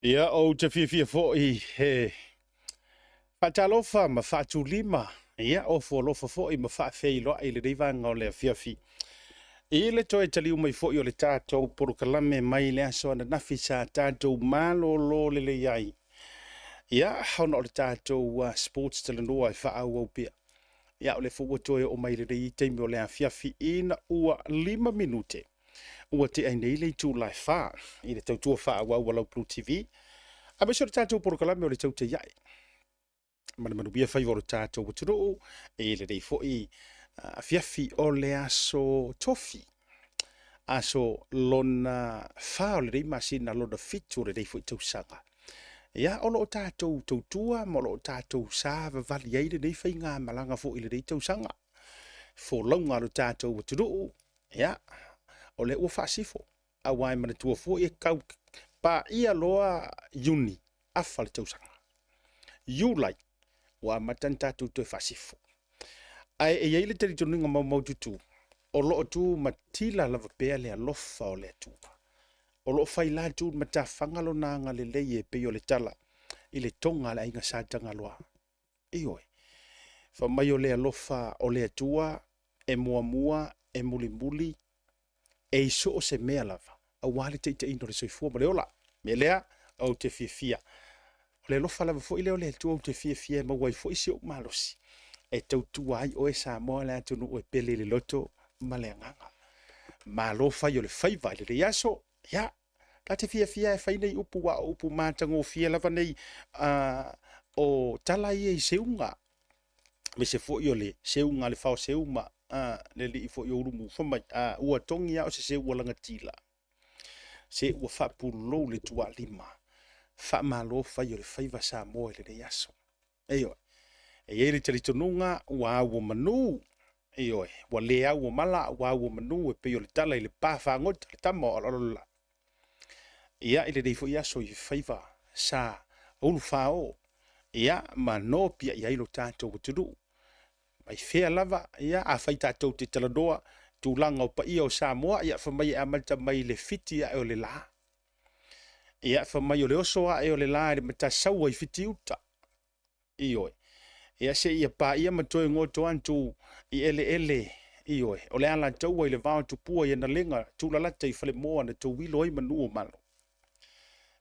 Ia, ou te fiafia foi e faatalofa ma faatulima, ia, ofo alofa foi ma faafeiloai i lenei vaega o le afiafi. I le toe taliu mai foi o le tatou polokalame mai le aso ananafi sa tatou malolo lelei ai. Ia, ona o le tatou sports talanoa e faaauau pea. Ia, o lea foi ua toe oo mai i lenei taimi o le afiafi ina ua 5 minute ua tea ai nei le itula e 4 i le tautua faaauau a lau Blue TV, aemaise o le tatou polokalame o le Tautai Ae ma le manuia faiva o le tatou atunuu i lenei foi afiafi o le aso Tofi, aso lona 4 o lenei masina lona 7 o lenei foi tausaga. Ia, o lo o tatou tautua ma o lo o tatou savavali ai lenei faigamalaga foi i lenei tausaga. Folauga a lo tatou atunuu, ia, o lea ua faasifo, aua e manatua foi e tau paia loa Iuni, afa le tausaga. Iulai, ua amata ona tatou toe faasifo. Ae e i ai le talitonuga maumaututu, o lo o tu matila lava pea le alofa o le Atua. O lo o faila tu i matafaga lona agalelei e pei o le tala i le toga a le aiga Sa Tagaloa. Ioe, fai mai o le alofa o le Atua e muamua, e mulimuli, e i so o se mea lava, aua le taitaiina o le soifua ma le ola. Mea lea, ou te fiafia. O le alofa lava foi lea o le Atua ou te fiafia e maua ai foi si ou malosi e tautua ai oe Samoa le atunuu e pele i le loto ma le agaga. Malo fai o le faiva i lenei aso. Ia, ta te fiafia e fai nei upu, aua o upu matagofie lava nei, o tala ia i seuga, aemaise foi o le seuga a le faoseuma, le alii foi o Ulumu, fai mai, ua togi lava o se seu ua lagatila, se ua faapulou le tualima, faamalo fai o le faiva Samoa i lenei aso. Ioe, e i ai le talitonuga ua au o manu, ioe, ua le au o mala, ua au o manu e pei o le tala i le pa fagota, le tama o Aloalola. Ia, i lenei foi aso i faiva sa ulufao, ia, ma nopiai ai lo tatou atunuu. Mai fea lava, ia, afai tatou te talanoa tulaga o paia o Samoa, ia, fai mai e amata mai le fiti ae o le la. Ia, fai mai o le oso ae o le la i le matasaua i Fitiuta. Ioe. Ia seia paia ma toe goto atu i eleele, ioe, o le Alataua i le vao tupua i Analega, tulalata i Falemoa na touilo ai manu o Malo.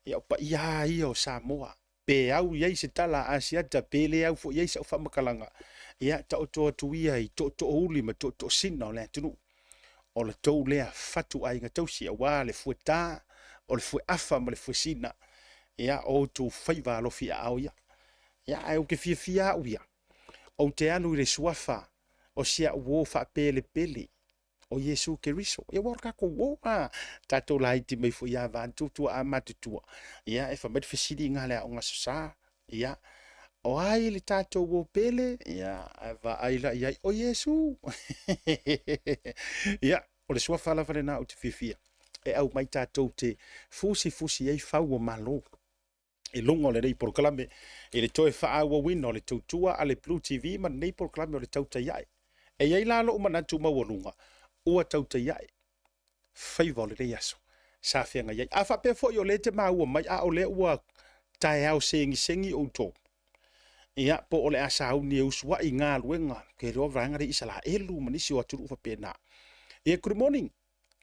Ia, o paia lava ia o Samoa. Pe au i ai se tala a Asiata, pe le au foi i ai sau faamatalaga, ia taoto atu ia i tootoouli ma tootoosina o le atunuu. O le tou lea fatuaiga tausi, aua le fueta, o le fueafa ma le fuesina, ia, o outou faiva alofi aao ia. Ia, ae ou te fiafia au ia, ou te alu i le suafa o si au uo faapelepele, o Iesu Keriso. Ia, ua o tatou uo, a tatou laiti mai foi ia vaeatu tuaa matutua. Ia, e fai mai le fesili i le aoga Aso Sa, ia, o ai le tatou uo pele? Ia, ae vaai la i ai, o Iesu. Ia, o le suafa lava lena ou te fiafia e aumai tatou te fusifusi ai fau o Malo i luga o lenei polokalame i le toe faaauauina o le tautua a le Blue TV ma lenei polokalame o le Tautai Ae. E i ai la lou manatu maualuga, ua tautai ae faiva o lenei aso sa feagai ai. A faapea foi o lea e te maua mai a o lea ua taeao segisegi outou, ia, po o le a sauni e usuai galuega, ke iloa vaega lea i Isaraelu ma nisi o atunuu faapena. Ia, good morning.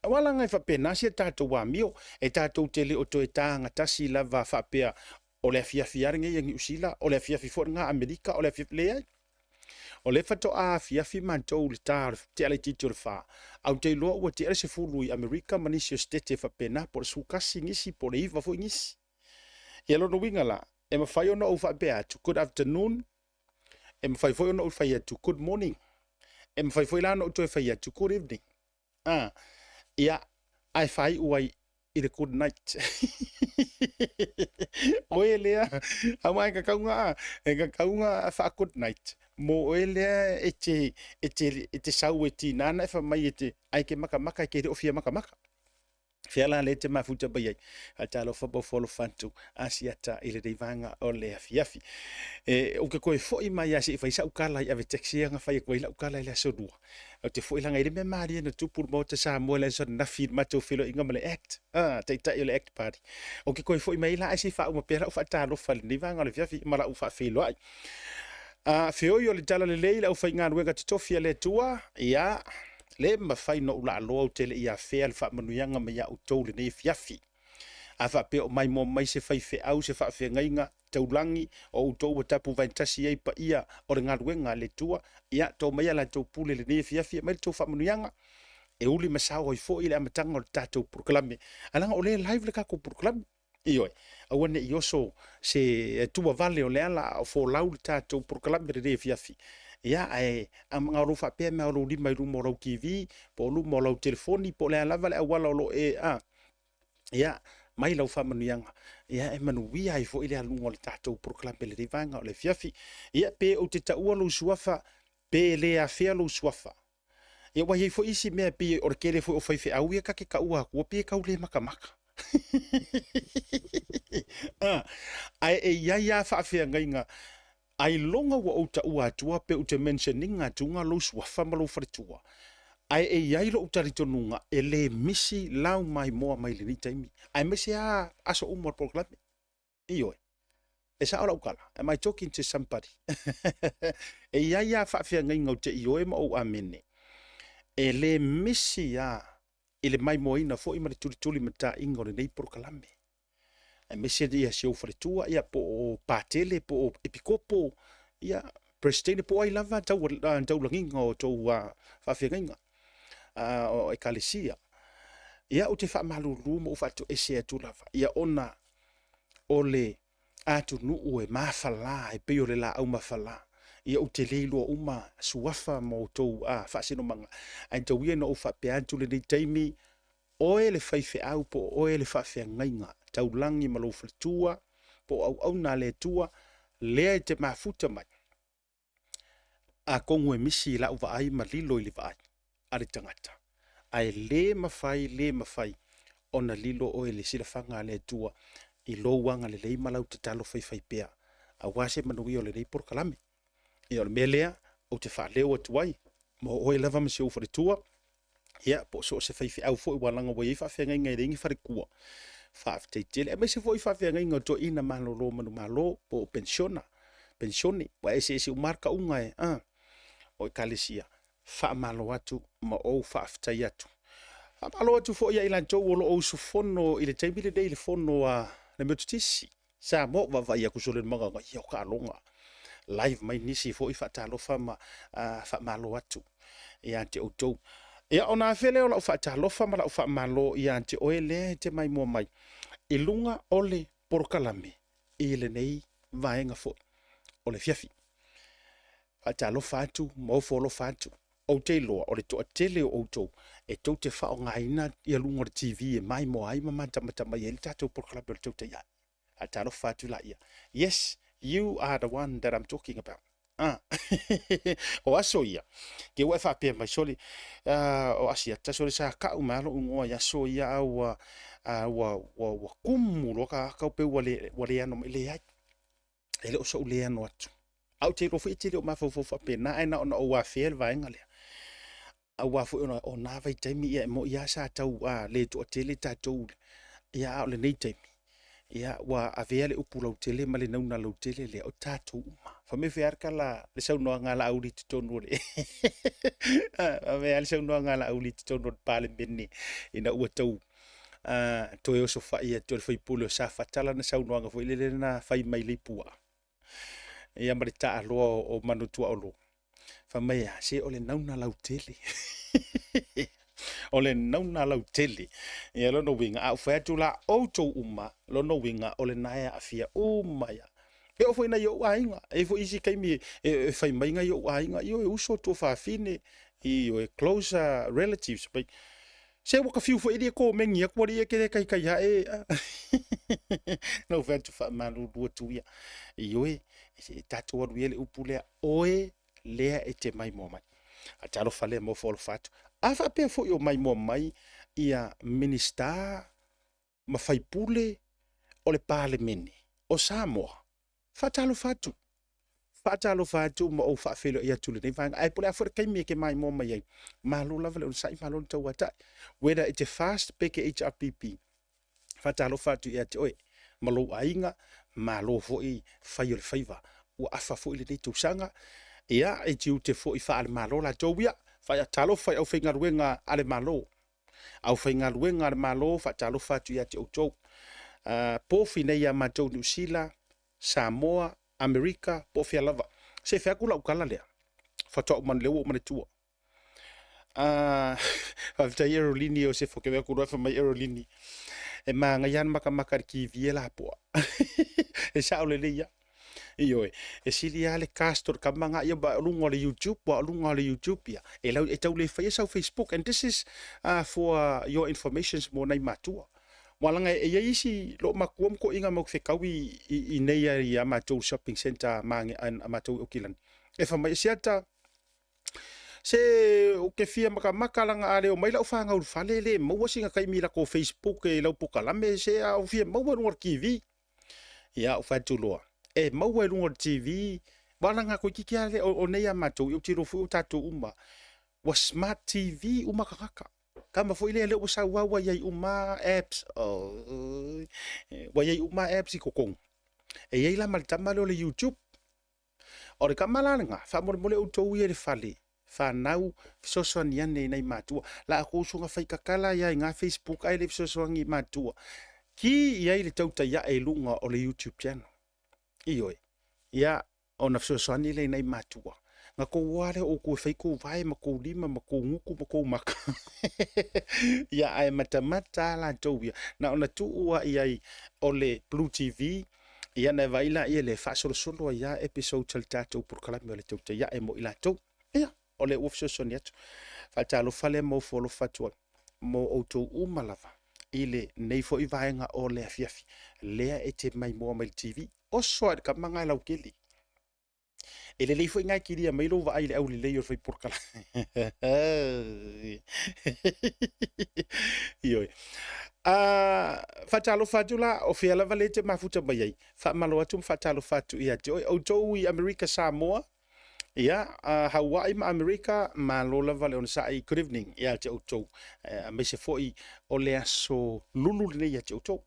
Aua leaga e faapena si a tatou amio, e tatou te le o toe tagatasi lava faapea o le afiafi lava lenei a Niu Sila, o le afiafi foi lena a Amerika, o le afiafi, leai. O lea faatoa afiafi matou i le ta o le tea laitiiti o le 4, ae ou te iloa ua tea le 10 i Amerika ma nisi o Setete faapena, po o le 11 nisi, po o le 9 foi nisi. Ia lona uiga la, e mafai ona ou faapea atu, good afternoon, e mafai foi ona ou fai atu, good morning, e mafai foi la ona ou toe fai atu, good evening. Ia, ae faaiu ai i le good night. Oe lea, aua e tatau na, e tatau na faa good night mo oe lea e te, e te, e te sau e tinā na e fai mai e te, ae e te matamata e te le o fia matamata. Fea la lea e te mafuta mai ai? Faatalofa ma ofo alofa atu Asiata i lenei vaega o le afiafi. E, ou te toe foi mai lava se i fai sau tala i Avetex ia na fai atu ai lau tala i le aso Lua. Ou te foi leaga e le mea malie na tupu i le Maota Samoa i le aso ananafi i le matou feiloaiga ma le act, ah, taitai o le act party. Ou te toe foi mai ai la ae se i faauma pea lau faatalofa i lenei vaega o le afiafi ma lau faafeiloai. Ah, feoi o le talalelei i le aufaigaluega totofi a le Atua, ia, le mafai ona ou laaloa ou te le i afea le faamanuiaga mai ia outou i lenei afiafi. A faapea o maimoa mai se faifeau, se faafeagaiga taulagi o outou ua tapuvaetasi ai paia o le galuega a le Atua, ia, to maia la outou pule i lenei afiafi, aumai le tou faamanuiaga e uli ma sao ai foi le amataga o le tatou polokalame. Ae leaga o lea e live le tatou polokalame. Ioe, aua ne i oso se tuavale o le ala a o folau le tatou polokalame lenei afiafi. Ia, ae a manao lou faapea mea o lou lima i luma o lau TV, po o luma o lau telefoni, po o le a lava le auala o lo o e, a, ia, mai lau faamanuiaga, ia, e manuia ai foi le aluga o le tatou polokalame i lenei vaega o le afiafi. Ia, pe ou te taua lou suafa, pe le afea lou suafa, Ia ua i ai foi isi mea e pei o le tele foi o faifeau ia ta te taua atua pei e tau le matamata. Ah, ae e i ai lava faafeagaiga ailoga ua ou taua atua pe ou te mention ina atuga lou suafa ma lou faletua. Ae e i ai lou talitonuga e le misi lau maimoa mai lenei taimi, aemaise lava aso uma o le polokalame. Ioe. E sao lau tala? Am I talking to somebody? E i ai lava faafeagaiga ou te ioe ma ou amene, e le misi lava i le maimoaina foi ma le tulitulimataiga o lenei polokalame. Aemaise ia si ou faletua, ia po o Patele, po o Epikopo, ia Peresetene, po o ai lava taulagiga o tou faafeagaiga o Ekalesia. Ia ou te faamalulu ma ou faatoese atu lava, ia ona o le atunuu e mafala e pei o le laau mafala. Ia ou te le iloa uma suafa ma outou faasinomaga, ae tau ia ina ou faapea atu lenei taimi, oe le faifeau po o oe le faafeagaiga taulagi ma lou faletua, po o auauna a le Atua, lea e te mafuta mai. Atonu e misi i lau vaai ma lilo i le vaai a le tagata, ae le mafai, le mafai ona lilo oe i le silafaga a le Atua i lou agalelei ma lau tatalo faifaipea aua se manuia o lenei polokalame. Ia, o le mea lea ou te faaleo atu ai mo oe lava ma si ou faletua, ia, po o so o se faifeau foi, ua leaga ua i ai faafeagaiga e leai ni faletua. Faafetai tele, aemaise foi faafeagaiga o toeaiina malolo manumalo po o pensiona, pensione, ua eseese uma lava le tauga e, a, o ekalesia. Faamalo atu ma ou faafetai atu. Faamalo atu foi ia i latou o lo o usufono i le taimi lenei i le fono a le Metotisi. Samoa, ua vaavaai atu sole le magaga ia o taaloga live mai nisi foi faatalofa ma faamalo atu ia te outou. Ia ona afe lea o lau faatalofa ma lau faamalo ia te oe lea e te maimoa mai i luga o le polokalame i lenei vaega foi o le afiafi. Faatalofa atu ma ofo alofa atu. Ou te iloa o le toatele o outou e tou te faaaogaina ia luga o le TV e maimoa ai ma matamata mai ai le tatou polokalame o le Tautai Ae. Faatalofa atu laia. Yes, you are the one that I'm talking about. Ah. O aso ia, ke ua e faapea mai, sole, o Asiata, sole sa kau mai lou igoa i aso ia, a ua, ua, ua, ua kumu loa ka aka pe ua le, ua le ano mai, leai. E le o so'u le ano atu. A ou te iloa foi e te le o mafaufau faapena, ae na ona ou afea le vaega lea. Aua foi ona o na vaitaimi, ia e moni lava sa tau le toatele tatou, ia a o lenei taimi, ia ua avea le upu lautele ma le nauna lautele lea o tatou uma. Fai mai foi lava le tala, le saunoaga a Laauli i totonu o le fai mai lava le saunoaga a Laauli i totonu o le Palemene ina ua tau toe osofai atu e le faipule o Safata lana saunoaga foi lele na fai mai le ipuaa ia ma le taaloa o Manutuaolo. Fai mai a, se o le nauna lautele. O le nauna lautele. Ia lona uiga, a ou fai atu la outou uma, lona uiga o lena e aafia uma ia. E oo foi i nai ou aiga, e i ai foi isi taimi e fai mai nai ou aiga, ioe uso tuafafine, ioe close relatives mai. Se ua ka fiu foi e komeni atu alii e ke le kaikai hae. Na ou fai atu faamalulu atu ia. Ioe, e tatou alu ia le upu lea, oe lea e te maimoa mai. A talofa lea ma ofo alofa atu. A faapea foi o maimoa mai ia Minisita ma faipule o le Palemene o Samoa, faatalofa atu. Faatalofa atu ma ou faafeiloai atu i lenei vaega. Ae po o le a foi le taimi e te maimoa mai ai, malo lava le onosai, malo le tauatai. Whether e te FAST pe te HRPP, faatalofa atu ia te oe ma lou aiga, malo foi fai o le faiva. Ua afa foi lenei tausaga, ia, e tiute foi faale-Malo latou ia. Faatalofa i aufaigaluega a le Malo, aufaigaluega a le Malo, faatalofa atu ia te outou. Pofi nei ia matou Niu Sila, Samoa, Amerika, po o fea lava. Se i fai atu lau tala lea, faatoa ou lea ua ou manatua. Faafetai Erolini Iosefo, ke atu loa fai mai Erolini, e manaia lava le matamata i le TV e lapoa. E sao lelei lava. Ioe, e sili lava le cast o le tama na ia o luga o le YouTube, aua o luga o le YouTube ia, e, lau, e tau le faia sau Facebook. And this is for your information mo nai matua. Ua laga e iai isi loo matua ma toeaiina matou te fetau i nei ai a matou shopping centre a matou i Aukilani. E fai mai, Siata, se ou te fia matamata laga a le omai lau fanau i le fale e le maua sina taimi i latou Facebook i lau polokalame se a ou fia maua i luga o le TV. Ia ou fai atu loa, e maua i luga o le TV, aua laga toeitiiti lava o nei a matou, ou te iloa foi o tatou uma, ua smart TV uma tagata. Tama foi lea, lea ua sau lava ua i ai uma apps. Oh, ua i ai uma apps i totonu. E i ai la ma le tama lea o le YouTube. O le tama la lena, faamolemole outou ia i le fale, fanau, fesoasoani ane i nai matua. La outou usoga fai tatala ia i ngā Facebook ae le fesoasoani i matua. Ki i ai le tautai ae i luga o le YouTube channel. Ioe. Ia, ona fesoasoani lea i nai matua. Na tou oa lea o outou e fai tou vae ma tou lima ma tou gutu ma tou maka. Ia, ae matamata lava latou ia. Na ona tuu lava i ai o le Blue TV, ia ona e vaai laia lea e faasolosolo ai lava episodes o le tatou polokalame o le Tautai Ae mo i latou. Ia, o lea ua fesoasoani atu. Faatalofa lea ma ofo alofa atu ai mo outou uma lava i lenei foi vaega o le afiafi lea e te maimoa mai i le TV. Oso lava i le tama na e lautele. E lelei foi na e kilia mai lou vaai i le aulelei o le fai polokalame. Ioe. Faatalofa atu la, o fea lava lea e te mafuta mai ai, faamalo atu ma faatalofa atu ia te oe. Outou i Amerika Samoa, ia, Hawaii ma Amerika, malo lava le onosai, good evening ia te outou. Aemaise foi o le aso lulu lenei ia te outou.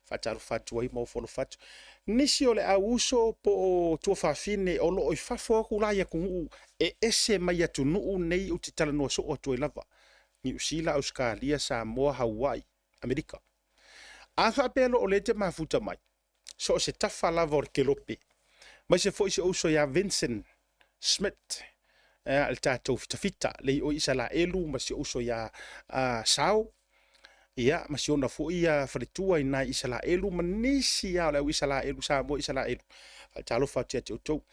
Faatalofa atu ai ma ofo alofa atu. Nisi o le au uso po o tuafafine o lo o i fafo atu la i atunuu e ese mai atunuu nei ou te talanoa soo atu ai lava, Niu Sila, Ausetalia, Samoa, Hawaii, Amerika. A faapea loa o lea e te mafuta mai, so o se tafa lava o le kelope, maise foi si ou uso ia Vincent Smith, le tatou fitafita le i o Isalaelu ma si ou uso ia Sao, ia, ma si ona foi faletua i na i Isalaelu ma nisi lava o le au Isalaelu, Samoa Isalaelu. Faatalofa atu ia te outou.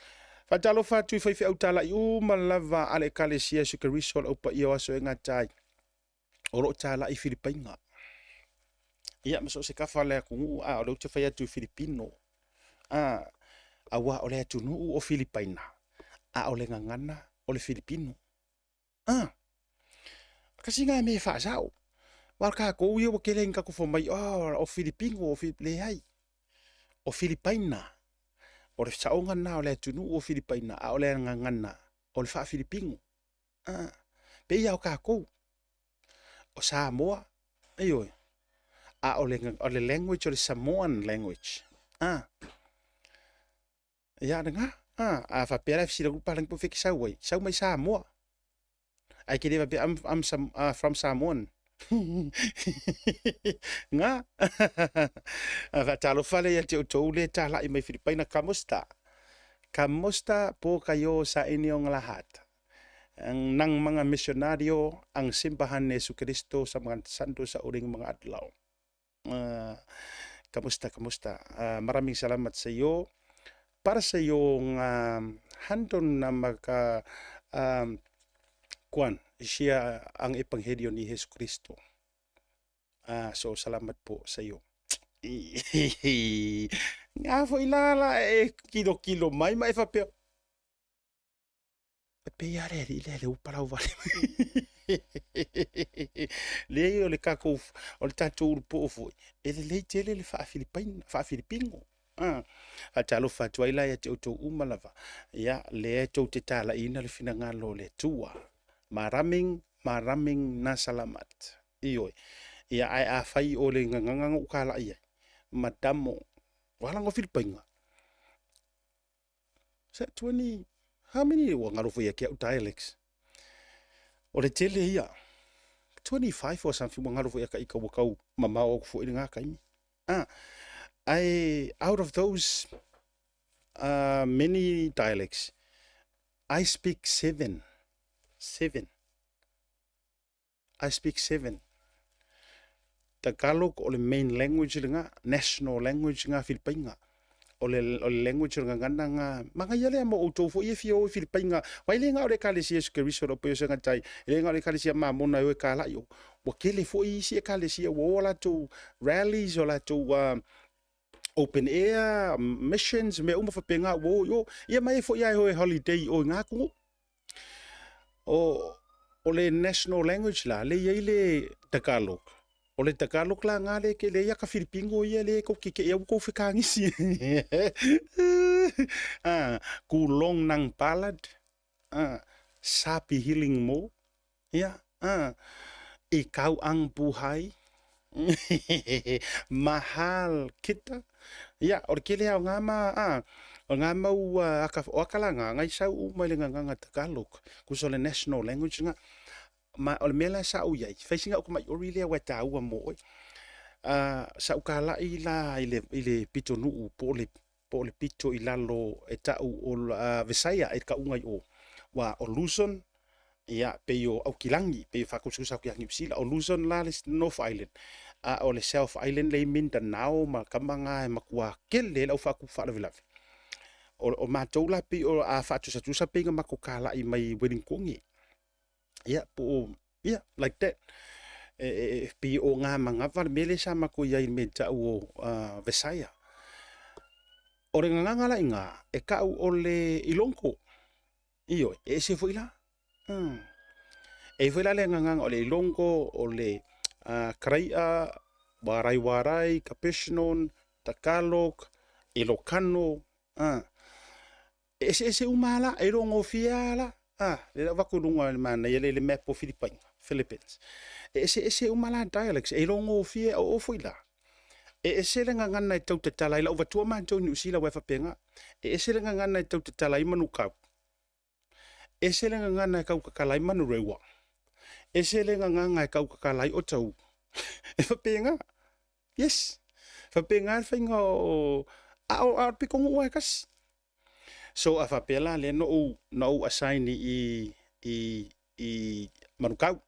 Faatalofa atu i faifeau talai uma lava a le Ekalesia Iesu Keriso o le Au Paia o Aso e Gata ai o lo o talai i Filipaina. Ia, ma so o se tafa o le atunuu, a o lea ou te fai atu i Filipino, a, aua o le atunuu o Filipaina, a o le gagana o le Filipino. A, kasi ngā mea e faasao. Aua o tatou ia ua tele ai ni tatou fai mai, oh, o Filipino, o Filip... Leai, o Filipaina, o le saoga lena o le atunuu o Filipaina, a o le gagana o le faa-Filipino. A, pei lava o tatou, o Samoa, ioe, a o le language o le Samoan language. A, ia lena, a, a faapea la e fesili atu le palagi po o fea e te sau ai, sau mai Samoa. Ae ke le faapea I'm some, from Samoan. Nga. Faatalofa lea ia te outou le talai mai Filipaina, kamusta? Kamusta po kayo sa inyong lahat? Ang nang mga misyonaryo ang simbahan ni Jesu Kristo sa mga santo sa uling mga adlaw. Kamusta, kamusta? Maraming salamat sa iyo para sa iyong handon na maka kuan siya ang ebanghelyo ni Jesu Kristo. So salamat po sa iyo. Nga foi la e kilo kilo mai ma e faapea. E pei lava le alii lea i le upa lauvale mai. Leai o le tatou, o le tatou ulupoo foi, e lelei tele le faafilipaina, faafilipino. Ah, faatalofa atu ai la ia te outou uma lava, ia, lea tou te talaiina le finagalo o le Atua. Maraming, maraming na salamat. Ioe. Ia, ae afai o le gagana na ou talai ai, madamo, wala ngo Filipaina. Is that 20, how many, ua galo foi ia te au dialects. O le tele ia, 25 or something, ua galo foi ia ka ika ua kau mamao aku foi i lena taimi. Ah, I, out of those many dialects, I speak seven. Seven. I speak seven. Tagalog o le main language lena, national language nga Filipaina. O le, o le language o le gagana nga, magaia lea mo outou foi e fia o i Filipaina. Vai le nga o le ekalesia Iesu Keriso o pei o se gatai, e le nga o le ekalesia Mamona e o e kalai o. Ua kele foi isi ekalesia ua o a latou rallies, o latou open air, missions, mea uma faapena ua o i o. Ia mai foi lava e o e holiday i o i ngā atunuu. O, o le national language la, le i ai le Tagalog. O le Tagalog la ngā le ke le ia ka Filipino ia le kou ke ke ia kou whekangisi. ah, kulong nang palad, ah, sapi healing mo, Ia, a, ikaw ang buhay. Mahal kita. Ia, o le kele lava o ngā ma, a, o ngā mau aka, o aka la ngā, ngai sau uma i le gagaga Tagalog, kusa o le national language ngā. Ma o le mea la sa ou i ai, fai sina uku mai ori lea ua e tāua mō oe. Sa ou kālaʻi la i le, i le pitonuu po o le, po o le pito i lalo e ta'u o Visaya e kauga i o. Ua o Luzon, ia, pei o Aukilagi, pei o faakusikusa atu ia Niu Sila. O Luzon la le North Island, a o le South Island lea i Mindanao ma kama na e matua kele ai le au faalavelave. O, o matou la pei o a faatusatusa pei na matou kalaʻi mai Wellington. Ia, po o, ia, like that. E, e, e pei o ngā mangawa le mea lea sa matou i ai i le mea ta'u o Visaya. O le gagaga la i ngā, e ta'u o le Ilonggo. Ioe, e ese foi la. E i foi la le gagaga o le Ilonggo, o le Karai'a, Warai Warai, Kapeshnon, Tagalog, Ilocano. E eseese uma lava la, e iloagofie lava la. A, lea la avatu i luga i le manaia lea i le map o Filipaina, Philippines. E eseese uma la dialects, e iloagofie o o foi la. E ese le gagana e tau tatala ai, lau vatua matou i Niu Sila aua e faapena. E ese le gagana e tau tatala ai Manukau. Ese le gagana e tau tatala ai Manurewa. Ese le gagana e tau tatala ai Otahuhu. E faapena. Yes. Faapena le faiga o a o a o le pitonuu lava e tasi. So a faapea la lea na ou na ou assign i i i Manukau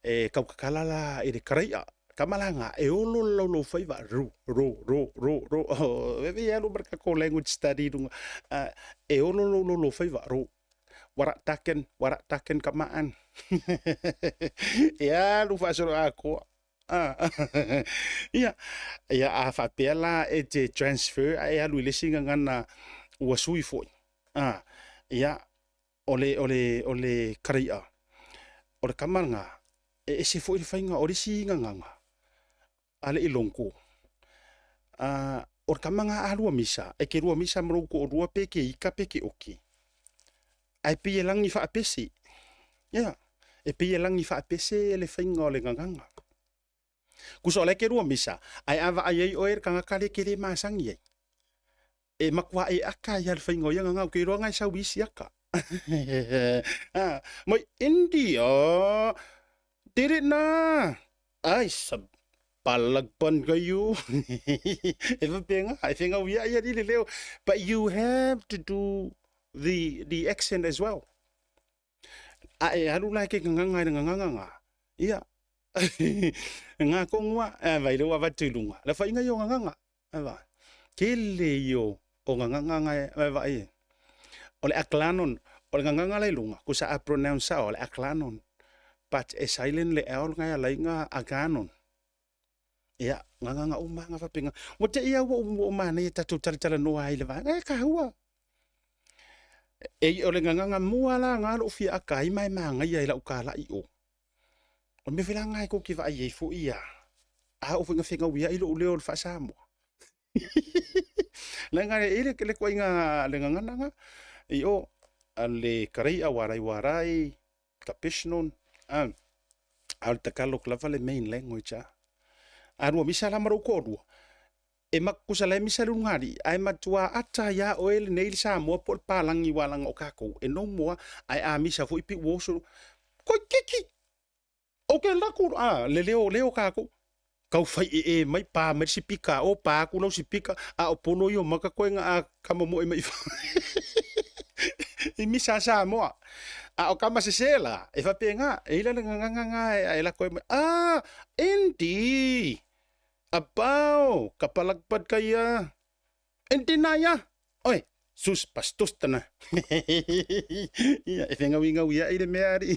e kautatala la i le karai'a kama la nga e olo le laulou faiva ru ro ro ro ro oh, e e alu ma le tatou language study i luga uh, e olo lou laulou faiva ro wara taken wara taken kamaan e alu faasolo atoa Ah, ia, ia a faapea la e te transfer ae alu i le isi gagana ua sui foi. Ah, ia, o le, o le, o le karai'a, o le kama lena, e ese foi le faiga o le isi gagana a le Ilonggo. Ah, o le kama lena a lua misa, e ke lua misa ma lou toalua pe ke ika pe ke oki. Ae pei e lagi faapese. Ia, e pei e lagi faapese le faiga o le gagana. Kusa o la e ke lua misa, ae a vaai ai oe i le tagata lea e ke le masani ai, e matua e aka ai lava le faiga o ia gagana, ou te iloa na e sau i isi aka. Ah, mai India, did it na! Ai, sa palagpan kayo. E faapena, e fegauiaʻi alii le leo. But you have to do the, the accent as well. A e alu la e ke gagaga i le gagaga ga, ia, ngā kongua, e vai le ua avatu i luga. Le faiga ia o gagaga, e vai. Tele ia o, o gagaga ga e, e vaai e. O le Aklanon, o le gagaga la i luga, kusa a pronounce sao, o le Aklanon. But e silent le L nga e alai nga Aganon. Ia, gagaga uma nga faapena. Ua te i au ua ou manaia tatou talatalanoa ai i le vaega, e kahua. E, o le gagaga mua la nga lou fia aka ai ma e magaia i lau kalai o. O le mea foi la lena e tou te vaai ai foi ia, a oo foi ina fegauiai lou leo i le faa-Samoa, leaga e i ai le ituaiga le gagana lena i o a le Karei'a warai warai Kapishnon, a o le Tagalog lava le main language a. A lua misa la ma lou toalua, e tusa la e misa le ulugalii, ae matua ata ai lava oe lenei le Samoa po o le palagi aua leaga o tatou e normal lava, ae a misa foi pei ua oso, toeitiiti! Ou te alu atu, a, le leo lea o tatou, tau faiee mai, pa mai le sipika a o, pa atu lau sipika, a o polo ia o maka koe na a tamomoe mai i misa a Samoa. A o tama sese la, e faapena, e i ai la le gagana na e lako ai mai, ah, Indy, Abao, kapalakpat kaya, Enti na ia, oi, sus pastus tana. Ia, e whengawi ia i le mea ari.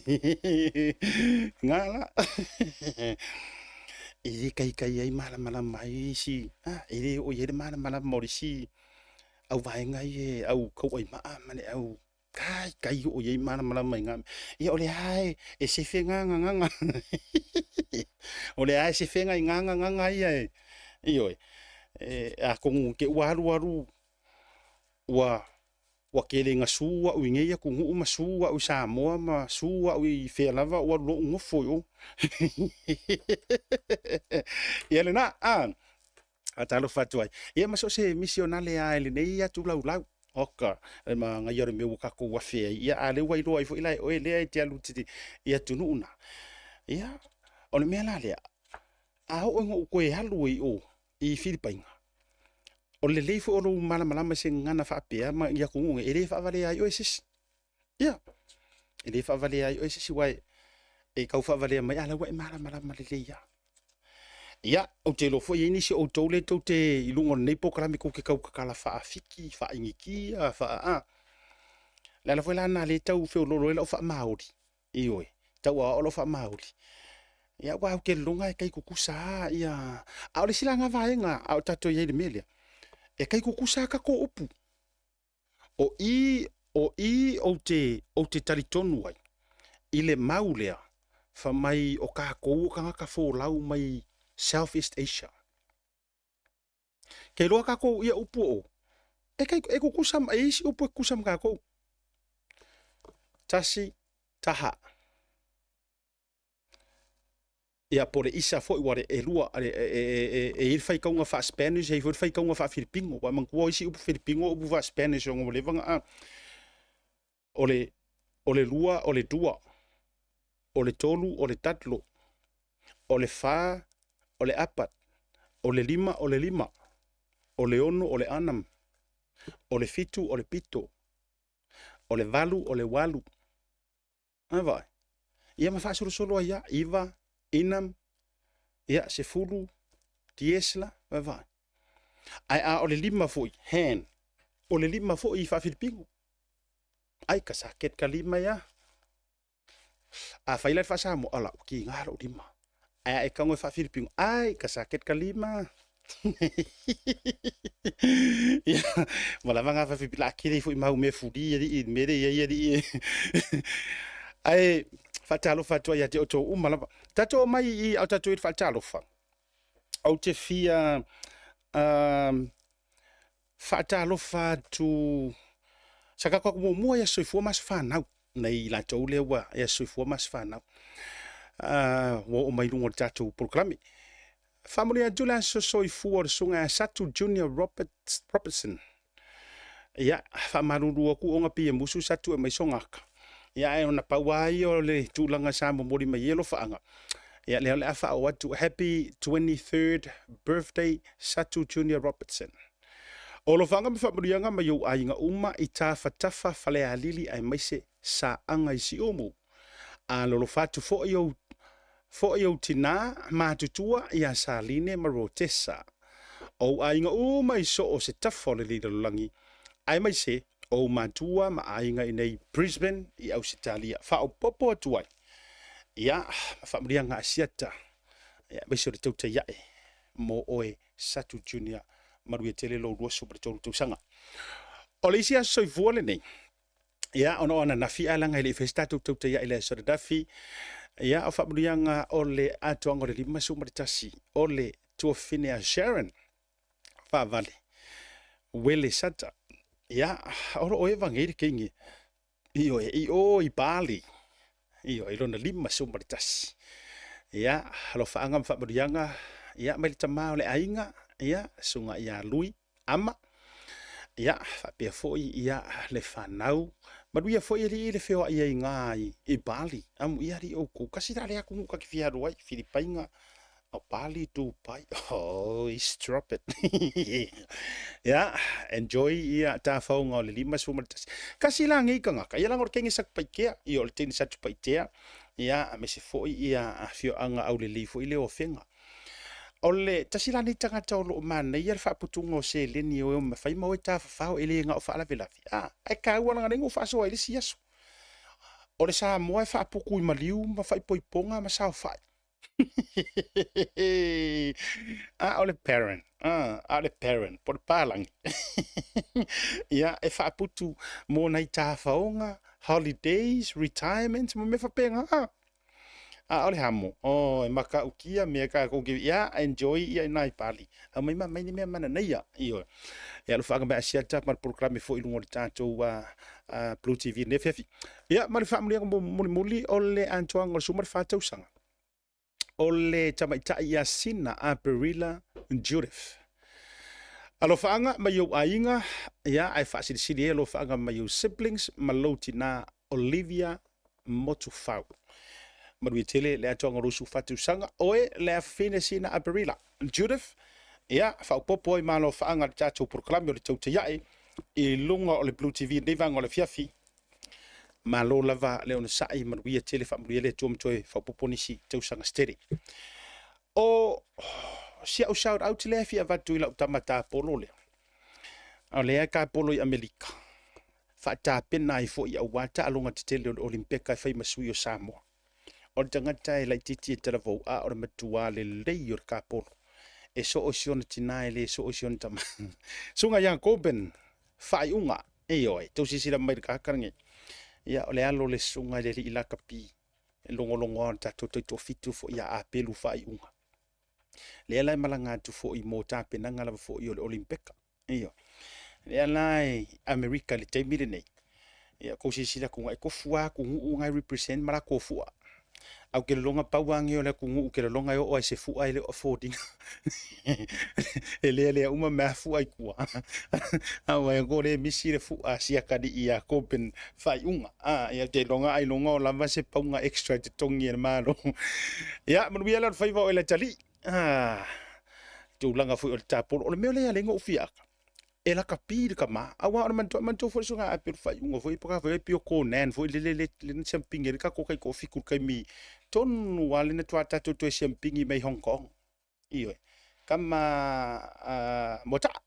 Ngā la. E le kaikai ai malamalama ai isi, ah, e le oo i ai le malamalama o le isi au vaega ia e au kauai maa ma le au kai kai oo i ai malamalama i ngā mea. Ia, o le a e, e sefe ngā nganganga. O le a e sefe ngā i ngā nganganga ia e, Ioe, e, atonu te ua alualu ua ua tele ina su au i nei atunuu ma su au i Samoa ma su au i fea lava ua alu loa ou nofo i o. Ia lena, a, faatalofa atu ai. Ia ma so o se misionale lava i lenei atu laulau. Oka, e manaia o le mea ua tatou afe ai. Ia, a o lea ua iloa ai foi la e oe lea e te alu i atunuu na. Ia, o le mea la lea, a oo ina ou toe alu ai i o i Filipaina, o le lelei foi o lou malamalama i se gagana faapea ma i atunuu nei, e le faavalea ai oe e se isi. Ia, e le faavalea ai oe e se isi, aua e tau faavalea mai, a o la ua e malamalama lelei lava. Ia, ou te iloa foi e i ai nisi o outou lea tou te i luga o lenei polokalame tou te tau tatala faa-Fiti, faa-Initia, faa-a. O le ala foi la lena lea e tau feoloolo ai lau faamaoli. Ioe, tau aoao lau faamaoli. Ia aua ou te lagona e tai tutusa lava ia... A o le isi la na vaega a o tatou i ai i le mea lea, e tai tutusa lava tatou upu. O i, o i ou te, ou te talitonu ai i le mau lea fai mai o tatou o tagata folau mai South East Asia. Kei loa tatou ia upu o e kai e kukusa e isi upu e kukusa ma tatou. Tasi taha. Ia po le isa foi ua le e lua e e e e i le faitauga faa-Spanish e i foi le faitauga faa-Filipino. Ua manatua o isi upu Filipino upu faa-Spanish ona ua leva ona a. O le o le lua o le dua. O le tolu o le tatlo. O le fa o le apat. O le lima o le lima. O le ono o le anam. O le fitu o le pito. O le valu o le walu. A vaai. Ia ma faasolosolo ai lava, iva, inam, ia, sefulu, diesla, vaai. Ae a o le lima foi, hand, o le lima foi i faa-Filipino. Ai, ka saket ka lima ia. A fai la le faa-Samoa, ala, ua kiga lou lima. Ae a e tago e faa-Filipino, ai, ka saket ka lima. Ia, ua lava na faa-Filipino, la kele foi mau mea fuli alii i le mea lea e i ai alii. Ae faatalofa atu ai ia te outou uma lava. Tatou omai i a o tatou i le faatalofa. Ou te fia faatalofa atu sa tatou atu muamua i Aso Soifua ma Aso Fanau nei i latou lea ua i Aso Soifua ma Aso Fanau ua oo mai i luga o le tatou polokalame. Faamanuia atu le Aso Soifua o le Susuga ia Satu Junior Robertson. Ia, faamalulu atu ona pei e musu Satu e aumai sona ata. Ia, ae ona pau lava ia o le tulaga sa momoli mai ai alofaaga. Ia, lea o le a faaoo atu. Happy 23rd birthday Satu Junior Robertson. O alofaaga ma faamanuiaga mai ou aiga uma i Tafatafa, Falealili aemaise Saaga i Siumu. Alolofa atu foi ou foi ou tinā matutua iā Saline ma Rotesa. Ou aiga uma i so o se tafa o lenei lalolagi, aemaise ou matua ma aiga i nei Brisbane i Ausetalia. Faaopoopo atu ai, ia, ma faamanuiaga Asiata, ia, aemaise o le tautai ae mo oe Satu Junior. Manuia tele lou 23 tausaga. O le isi aso soifua lenei, Ia, ona o ananafi ae leaga e le i faia se tatou tautai i le aso ananafi. Ia, o faamanuiaga o le atoaga o le 51 o le tuafafine a Sharon Faavale Wele Sata. Ia, o lo o eva nei le keinge. Ioe, i o i Bali. Ioe, i lona 51. Ia, alofaaga ma faamanuiaga, ia, mai le tama o le aiga, ia, susuga ia Lui Ama. Ia, faapea foi, ia, le fanau. Manuia foi alii le feoai ai ngā i Bali. Amu ia alii oukou. Kasi la le atunuu ta te fia alu ai, Filipaiga, o Bali, Dubai. Oh, drop it. Ia, enjoy ia tafaunga o le 51. Kasi la ngei kangaka, ia langa o le kenge Satupaitea, ia o le teine Satupaitea, ia, aemaise foi ia afioaga aulelei foi lea o Afega. O le tasi la nei tagata o lo o manaia le faaputuga o seleni o e mafai ma o e tafafao e le na o faalavelave. Ah, ae taua langa nei na ou faasoa ai le isi aso. O le Samoa e faaputu i maliu ma faaipoipoga ma saofai. A o le parent, a o le parent, po o le palagi. Ia, e faaputu mo nai tafaoga, holidays, retirement, ma mea faapena. A o le hamo, oh, e matautia mea tatou te, ia, enjoy ia i nai pali. Aumai ma mai ni mea mananaia. Ioe. Ia, alofaaga mai Asiata ma le polokalame foi i luga o le tatou Blue TV nei afiafi. Ia, ma le faamuliaga mulimuli o le atoaga o le 14 tausaga o le tamaitai ia Sina Aperila Judith. Alofaaga mai ou aiga, ia, ae faasilisili ai alofaaga mai ou siblings ma lou tina Olivia Motufau. Manuia tele le atoaga o lou 14 tausaga. Oe le afafine Sina Aperila Judith, ia, faaopoopo ai ma alofaaga le tatou polokalame o le Tautai Ae i luga o le Blue TV i lenei vaega o le afiafi. Malo lava le onosai, manuia tele, faamanuia le Atua ma toe faaopoopo nisi tausaga se tele. O si au shout out lea e fia avatu i lau tama tapolo lea. O lea e tapolo i Amerika. Faatapena ai foi aua taaloga tetele o le Olimpeka e fai ma sui o Samoa. O le tagata e laitiiti e talavou, a o le matua lelei o le tapolo. E soo i si ona tina e le soo i si ona tama. Susuga ia Coben, faaiuga, ioe, tou silasila mai i le tagata lenei. Ia, o le alo o le susuga i le alii lakapi, e logologoa o le tatou taitoafitu foi ia Apelu faaiuga. Lea la e malaga atu foi mo tapenaga lava foi o le Olimpeka. Ioe. Lea la e Amerika i le taimi lenei. Ia, kou silasila atu e tofu lava atunuu na e represent ma latou fua. Ae ou te lagona pau lava nei o le atunuu ou te lagona e oo lava i se fua e le o afford ina. E lealea uma mai lava fua i tua. Aua e le misi le fua a si atalii ia Coben faaiuga. Ia, ou te iloga ailoga o lava se pauga extra e totogi e le Malo. Ia, manuia la le faiva o e le atalii. Tulaga foi o le tapolo. O le mea lea e ala ai ona ou fia ata, e lakapi le tama. Aua o le manatua, manatua foi le susuga a Apelu faaiuga foi, po o pei o Conan foi lele le na siampigi ai le tatou taitoafitu i le taimi tonu lava lea na tatou toe siampigi mai Hong Kong. Ioe. Tama Moataa.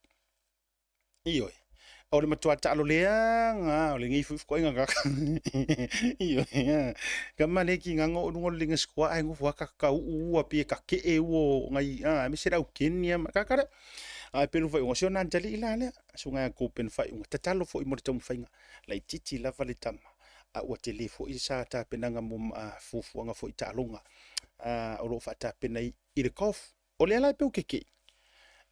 Ioe. O le matua taalo leaga o lenei foi fekoaiga tagata. Ioe. Tama le tigaga o luga o le liga sikoa ae nofo lava tatauu ua pei e tate'e ua o nai aemaise le au Kenya ma tagata lea. Ae pei o le faaiuga, si ona atalii la lea, susuga ia Gobin faaiuga, tatalo foi mo le taumafaiga, laitiiti lava le tama, a ua tele foi sa tapenaga mo fuafuaga foi i taaloga o lo o faatapena i le golf. O lea la e pei o keke'i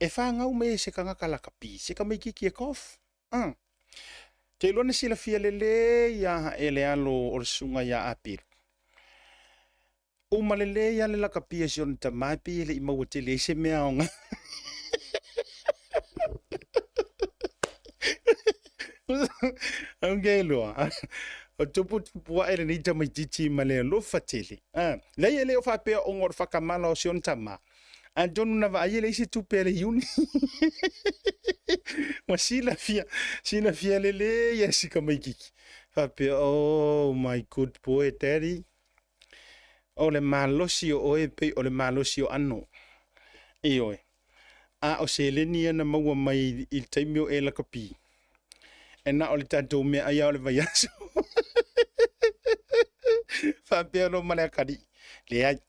e fanau mai ai se tagata lakapi, se tamaitiiti e golf. Te iloa na silafia lelei lava e le alo o le susuga ia Apelu. Uma lelei lava le lakapi a si ona tama e pei e le i maua tele ai se mea aoga. Okay loa. O tuputupu ae lenei tamaitiiti ma le alofa tele. Leai e le o faapea ona o le faatamala o si ona tama, atonu na vaai e leai se tupe a le iuni. Ua silafia, silafia lelei e si tamaitiiti. Faapea, oh my good boy daddy. O le malosi o oe pei o le malosi o ano. Ioe. A o seleni ia na maua mai i le taimi o e lakapi, e na o le tatou meaai lava o le vaiaso. Faapea loa ma le atalii, leai,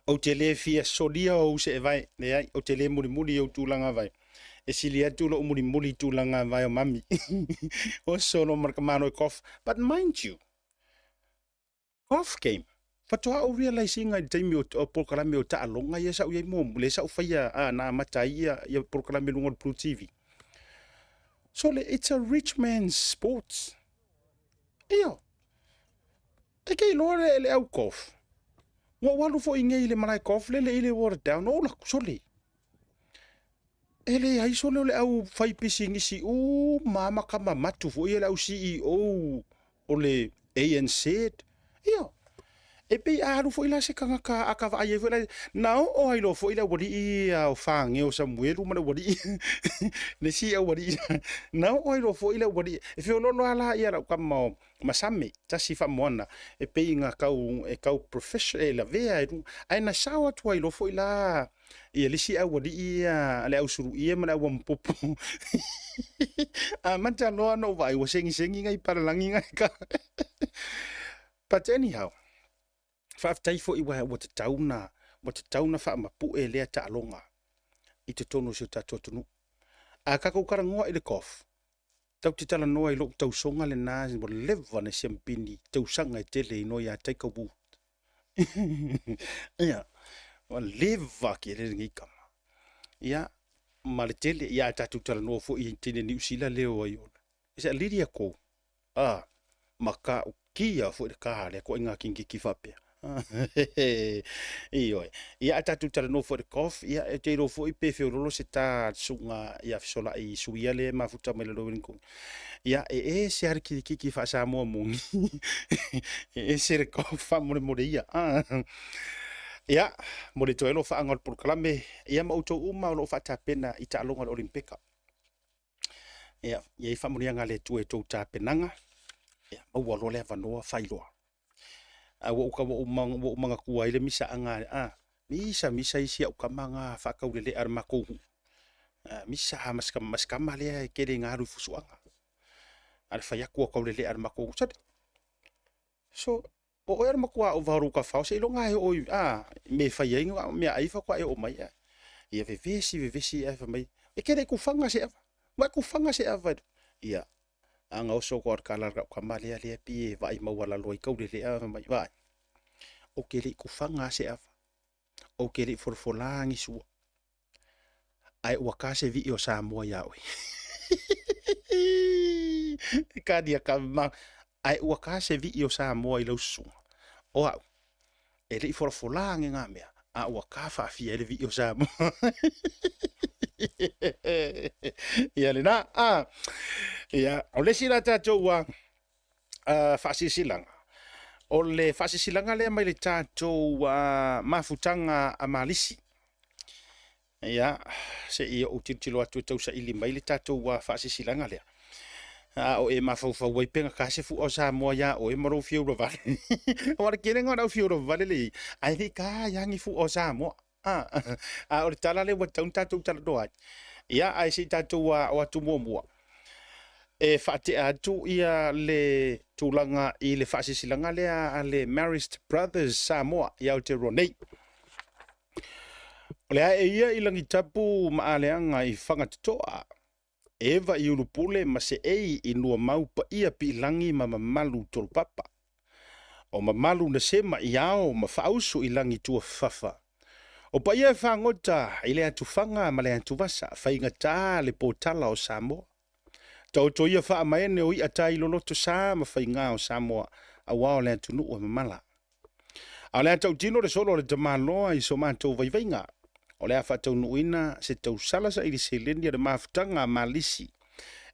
ou te le fia solia ou seevae, leai, ou te le mulimuli i ou tulaga vae. E sili atu lou mulimuli i tulaga vae o mami. Oso loa ma le tamaloa e cough. But mind you, golf game. Faatoa ou realise ina i le taimi o polokalame o taaloga ia sa ou i ai muamua, lea sa ou faia na amata ai ia polokalame i luga o le Blue TV. Sole, it's a rich man's sports. Io, e ke iloa le au golf. Ua ou alu foi nei i le malae golf lele i le Waterdown, ou alu atu, sole. E leai sole o le au fai pisinisi uma ma kamamatu foi ia le au CEO o le ANZ. Ia, e pei a alu foi la se tagata a ka vaai ai foi la, na oo ai loa foi le aualii ia o Fageo Samuelu ma le aualii le isi aualii, na oo ai loa foi le aualii, e feoloolo lava la ia lau tama o Masame, tasi faamoana, e pei na tau, e tau profession, e lavea i luga, ae na sao atu ai loa foi la ia le isi aualii ia le au suluie ma le au amupopo. Amata loa ona ou vaai ua segisegi nai palalagi nai ka. But anyhow, faafetai foi ua tatau na ua tatau na faamapue lea taaloga i totonu o si o tatou atunuu. A tatou talanoa i le golf, tatou te talanoa i lou tausoga lena ua leva ona siamupini tausaga e tele i iloa ia Tiger Woods. Ia, ua leva ake le lenei tama. Ia, ma le tele, ia a tatou talanoa foi i teine Niu Sila lea o ai o. Is it Lydia Ko? Ah, matautia foi le ka lea koaiga kikiki faapea. Ioe. Ia a tatou talanoa foi i le golf, ia e te iloa foi pe feololo se ta susuga ia Fesolai i Suia lea e mafuta mai lalo Wellington. Ia e ese lava le kirikiki faa-Samoa moni. E ese le golf faamolemole ia. Ia, mo le toe alofaaga o le polokalame, ia ma outou uma o lo o faatapena i taaloga o le Olimpeka. Ia, i ai faamanuiaga a le Atua i tou tapenaga, ia maua loa le avanoa failoa. A ua ou tau ua ou manatua ai le misaaga a misa misa isi au tama na faataulelea a le matou nuu. Misa lava ma si tama lea e tele ina alu i fusuaga. A le fai atu ua taulelea a le matou nuu. So, O oe o le matua ova o lou tafao seiloga e oo i a mea e fai ai meaai faatoa e oo mai ae. Ia vevesi vevesi ae fai mai, e te le i kufaga se ava. Ua e kufaga se ava. Ia, a na oso atu lava o le tala a lau tama lea lea pei e vaai maualalo ai taulelea fai mai, vaai, ou te le i kufaga lava se ava. Ou te le i folafola ni sua. Ae ua ta se vii o Samoa iā oe. Kani a ka ma, ae ua ta se vii o Samoa i lau susuga. O au, e le i folafola ane ngā mea, a ua ta faafia ai le vii o Samoa. Ia lena, a. Ia, o le isi la tatou ua faasilasilaga, o le faasilasilaga lea mai le tatou mafutaga a Malisi. Ia, se i ou tilotilo atu e tausaili mai le tatou faasilasilaga lea. A o e mafaufau ai pe gata se fua o Samoa iā oe ma lou fia ulavale. Aua o le tele lena o le au fia ulavale lea e i ai, ae le i ta ai lava ni fua o Samoa. A o le tala lea ua tatau ona tatou talanoa ai. Ia, ae se i tatou o atu muamua e faatea atu ia le tulaga i le faasilasilaga lea a le Marist Brothers Samoa i Aotearoa nei. O le ae ia i Lagitapu ma Aleaga i Fagatotoa, Eva i Ulupule ma Seei i Nuamau paia piilagi ma mamalu tolopapa. O mamalu na sema i ao ma faausu i lagi tuafafa. O paia e fagota i le atufaga ma le atuvasa, faigata le potala o Samoa. Taoto ia faamaene o i'a tai loloto sa ma faigā o Samoa, auā o le atunuu e mamala. A o le a tautino le solo a le tamaloa i so matou vaivaiga, o le a faataunuuina se tausala saili seleni a le mafutaga a Malisi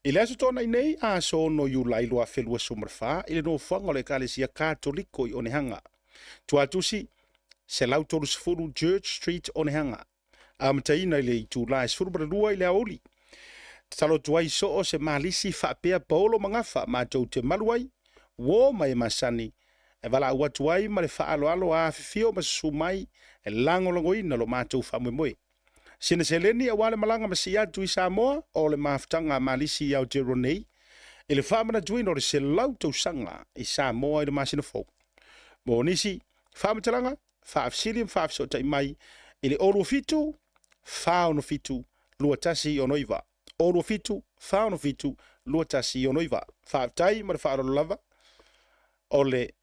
i le Aso Toonai nei, aso 6 Iulai 2024 i le nofoaga o le Ekalesia Katoliko i Onehanga, Tuatusi, 130 Church Street, Onehanga. Amataina i le itula e 12 i le aoauli. Tatalo atu ai soo se malisi faapea paolo ma gafa matou te malu ai, uo ma e masani, e valaau atu ai ma le faaaloalo a afifio ma susu mai e lagolagoina lo matou faamoemoe. Sina seleni aua le malaga ma sii atu i Samoa o le mafutaga a Malisi i Aotearoa nei i le faamanatuina o le 100 tausaga i Samoa i le masina fou. Mo nisi faamatalaga, faafesili ma faafesootai mai i le 27 467 2169. 27 467 2169. Faafetai ma le faaaloalo lava o le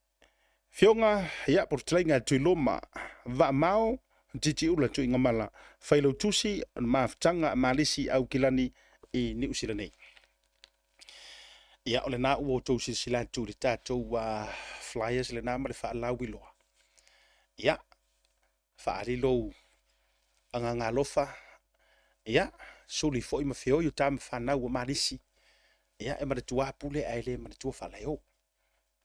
Fioga, ia, po o le fetalaiga a Tuiloma, Vaamao, Titiula Tuigamala, Failautusi o le Mafutaga a Malisi Aukilani i Niu Sila nei. Ia, o lena ua outou silasila atu i le tatou flyers lena ma le faalauiloa. Ia, faaali lou agaga alofa, ia, suli foi ma feoi o tama fanau a Malisi. Ia, e manatua lava pule ae le manatua faalaeo.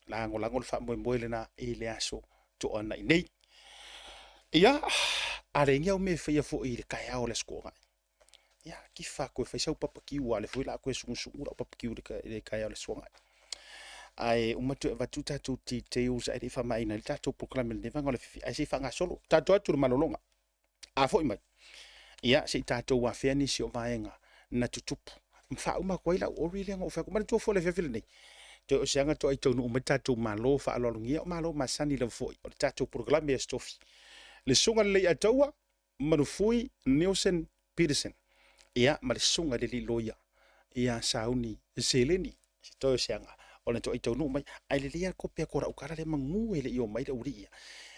Lagolago le faamoemoe lena i le aso Toanai nei. Ia, a leai ni au mea e faia foi i le taeao o le Aso Toonai, ia, tifa atu e fai sau papakiu, aua o lea foi o le a toe sugusugu lau papakiu i le taeao o le Aso Toonai. Ae uma toe avatu tatou details ae le i faamaeaina ai le tatou polokalame i lenei vaega o le afiafi, ae se i faagasolo. Tatou atu i le malologa. A foi mai, ia se i tatou afea nisi o vaega na tutupu. Ma faauma atu ai lau ori lea na ou fai atu. Manatua foi le afiafi lenei, toe o se aga toai taunuu mai tatou malo faaaloalogia, o malo masani lava foi o le tatou polokalame Aso Tofi. Le Susuga i le Leiataua, Manufui Nielsen Peterson, ia ma le Susuga i le Alii Loia ia Sauni Seleni. Se toe o se aga o le toai taunuu mai. Ae lelei lava le kope atu o lau tala lea manu e le i o mai le aualii ia.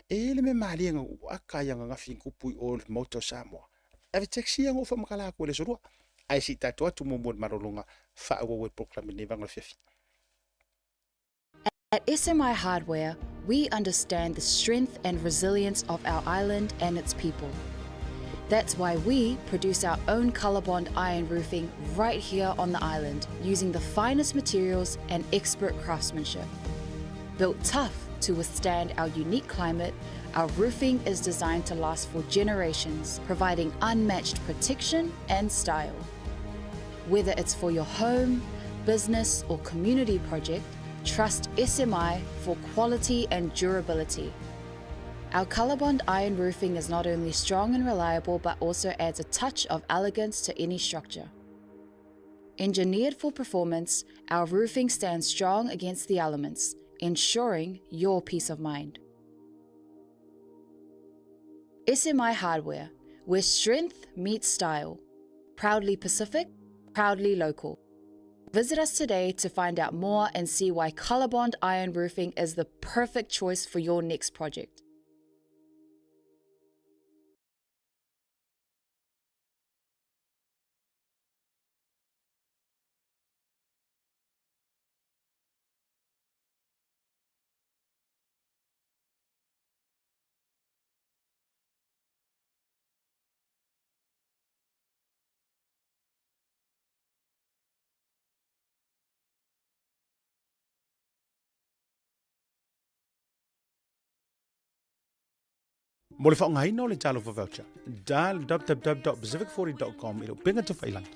E i ai le mea malie na ou ata ai ananafi na tupu i o i le Maota o Samoa. Ave taxi ia na ou faamatala atu i le aso Lua. Ae se i tatou atu muamua i le malologa faaauau ai le polokalame i lenei vaega o le afiafi. At SMI Hardware, we understand the strength and resilience of our island and its people. That's why we produce our own Colorbond iron roofing right here on the island using the finest materials and expert craftsmanship. Built tough to withstand our unique climate, our roofing is designed to last for generations, providing unmatched protection and style. Whether it's for your home, business, or community project, trust SMI for quality and durability. Our Colorbond iron roofing is not only strong and reliable, but also adds a touch of elegance to any structure. Engineered for performance, our roofing stands strong against the elements, ensuring your peace of mind. SMI Hardware, where strength meets style. Proudly Pacific, proudly local. Visit us today to find out more and see why Colorbond Iron Roofing is the perfect choice for your next project. Mo le faaaogaina o le Talofa Voucher, dial www.pacific40.com i le upega tafailangi.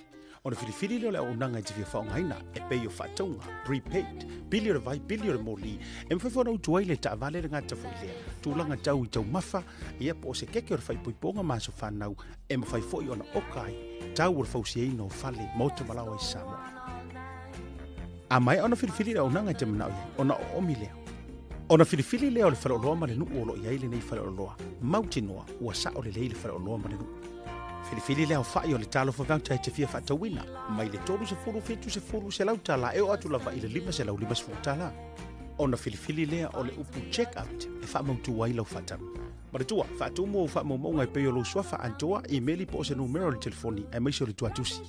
Ona filifili lea o le auaunaga e te fia faaaogaina e pei o faatauga, prepaid, pili o le vai, pili o le moli, e mafai foi ona utu ai le taavale le gata foi lea, tulaga tau i taumafa, ia po o se keke o le faaipoipoga ma aso fanau, e mafai foi ona oka ai tau o le fausiaina o fale, maota ma laoa i Samoa. A maea ona filifili le auaunaga e te manao i ai, ona oomi lea. Ona filifili lea o le faleoloa ma le nuu o lo o i ai lenei faleoloa, mautinoa ua sao lelei le faleoloa ma le nuu. Filifili le aofai o le talofa voucher e te fia faatauina, mai le 30, 70, 100 tala e oo atu lava i le 550 tala. Ona filifili lea o le upu check out e faamautu ai lau faatau. Manatua, faatumu ou faamaumauga e pei o lou suafa atoa, imeli po o se numera o le telefoni aemaise o le tuatusi.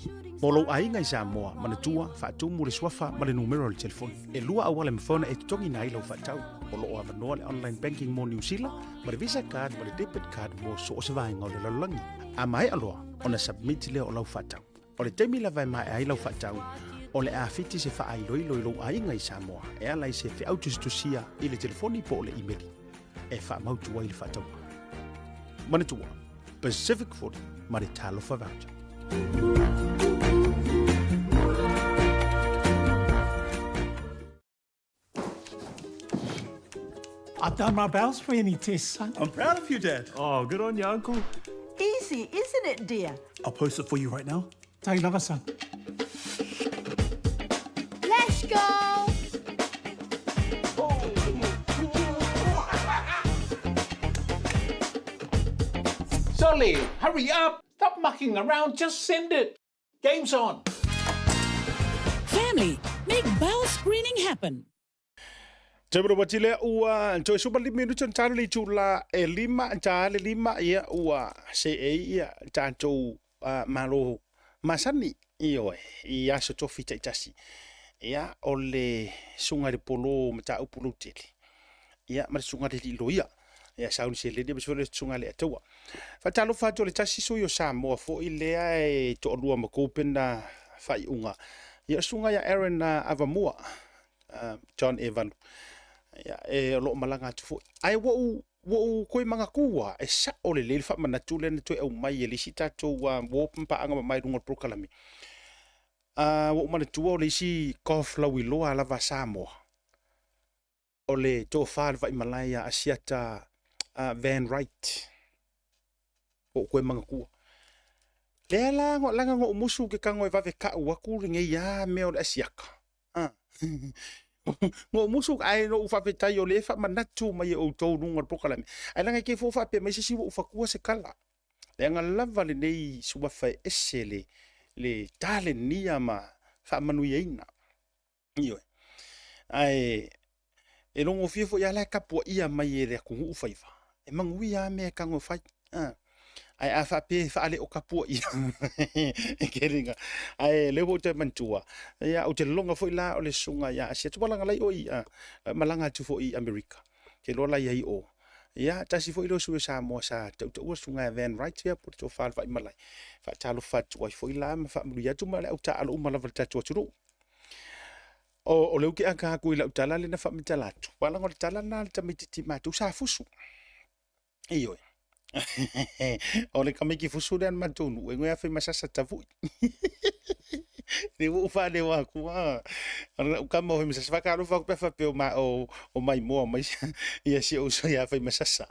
Mo lou aiga i Samoa, manatua, faatumu le suafa ma le numera o le telefoni. E lua auala e mafai ona e totogiina ai lau faatau. O lo o avanoa le online banking mo Niu Sila, ma le Visa card ma le debit card mo so o se vaega o le lalolagi. A maea loa ona submit lea o lau faatau. O le taimi lava e maea ai lau faatau, o le a fiti se faailoilo i lou aiga i Samoa e ala i se feau tusitusia i le telefoni po o le imeli e faamautu ai le faatauga. Manatua, Pacific 40 ma le Talofa Voucher. I've done my bowel screening test, son. I'm proud of you, Dad. Oh, good on you, Uncle. Easy, isn't it, dear? I'll post it for you right now. Take lava, son. Let's go! Solly, hurry up! Stop mucking around, just send it! Game's on! Family, make bowel screening happen! Te lea ua toe 15 minuti ona talo le itula e 5, ta le 5, ia ua seei ia tatou malo masani, ioe, i aso tofi taitasi. Ia, o le susuga i le polo mataupu lautele, ia, ma le susuga i le alii loia, ia, sauni seleni, aemaise foi le susuga i le Ataua. Faatalofa atu o le tasi sui o Samoa foi lea e toalua ma kopena faaiuga. Ia, o le susuga ia Aaron Avamua, John Evalu, ia, e o lo o malaga atu foi. Ae ua ou toe manatua, e sao lelei le faamanatu lea na toe aumai e le isi tatou uo ma paaga mamae i luga o le polokalame. Ua ou manatua o le isi golf lauiloa lava a Samoa, o le tofa a le Vaimalae ia Asiata Van Wright. Ua ou toe manatua. Lea la, leaga na ou musu ke tago e vave kau atu lenei lava mea o le Asiata. Na ou musu, ae na ou faafetai o lea e faamanatu mai e outou i luga o le polokalame. Ae leaga e te fua faapea mai se isi ua ou fatua se tala. Leaga lava lenei suafa e ese le talenia ma faamanuiaina. Ioe. Ae e logofie foi lava la e tapuaia mai e le atunuu faiva. E manuia lava mea e tago e fai. Ae a faapea e faale-o-tapuaia, e tele ina. Ae lea ua ou toe manatua, ia, ou te lagona foi la o le susuga ia Asiata, ua malaga lai oi, malaga atu foi i Amerika. Ou te iloa la i ai i o. Ia, tasi foi lea o sui o Samoa sa tautaua le susuga ia Van Wright, ia, po o le tofa a le Vaimalae. Faatalofa atu ai foi la ma faamanuia atu ma le au taaalo uma lava i le tatou atunuu. O lea ou te ata atu i lau tala lea na faamatala atu, aua leaga o le tala lena a le tamaitiiti matou sa fusu. Ioe. O le tamaiti fusu lea a le matou nuu, e igoa ia Faimasasa Tavui. Lea ua ou faaleoa atu lava, o lau tama o Faimasasa, faatalofa atu pe a faapea o maimoa mai ia si ou uso ia Faimasasa.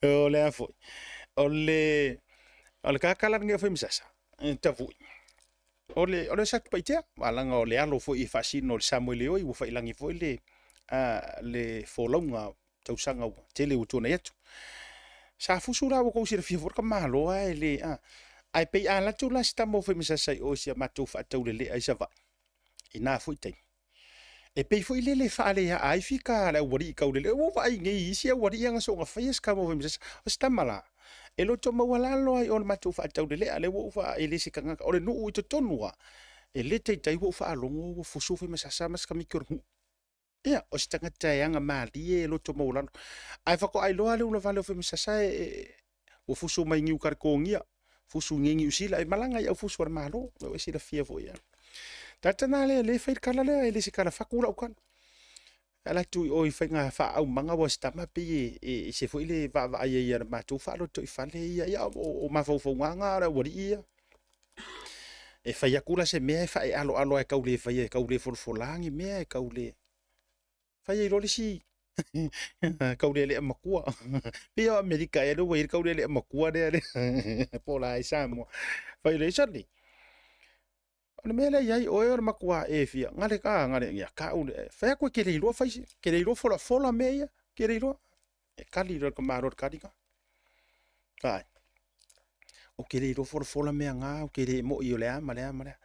O le a foi, o le kakala lenei o Faimasasa Tavui, O le, o le Satupaitea, aua leaga o le alo foi e faasino i le Samuele Oi, ua faiilagi foi le, le folauga tausaga ua tele ua tuanai atu. Sa fusu la ua tou silafia foi le tamaloa e le, a, ae pei a alu atu la si tama o Faimasasa i o i si a matou faataulelea i Savaii, i na foi taimi, E pei foi lele e faaleaa ai fika a le aualii taulelea. Ua ou vaai nei i isi aualii ana soona faia se tama o Faimasasa. O se tama la, e loto maualalo ai o le matou faataulelea. Lea ua ou faa, e le se tagata. O le nuu i totonu lava, e le taitai ua ou faalogo ua fusu Faimasasa ma se tamaiti o le nuu. Ia, o se tagata e aga malie e loto maualalo. Ae faatoa iloa le ulavale o Faimasasa e, ua fusu mai Niu Kalekonia, fusu i Niu Sila, e malaga i au fusu a le Malo, ua e silafia foi ia. Tagata na lea, le fai le tala lea, e le se tala fatu lau tala. E ala atu i o i faiga faaaumaga ua se tama pei e ese foi le vaavaai ai a le matou faalotoifale ia, ia o mafaufauga na o le aualii ia. E fai atu la se mea e faaealoalo e tau le faia, e tau le folafola ni mea, e tau le fai ai loa le isi taulealea matua. Pei o Amerika ea lea ua i ai le taulealea matua lea lea po o la i Samoa. Fai loa, sole, o le mea lea i ai oe o le matua e fia gale ka gale ia kau le fai atu e ke le iloa fai ke le iloa folafola mea ia ke le iloa e kali loa le tamaloa i le kaliga. Ai. Ou te le iloa folafola mea na, ou te le moi o le a ma le a ma le a.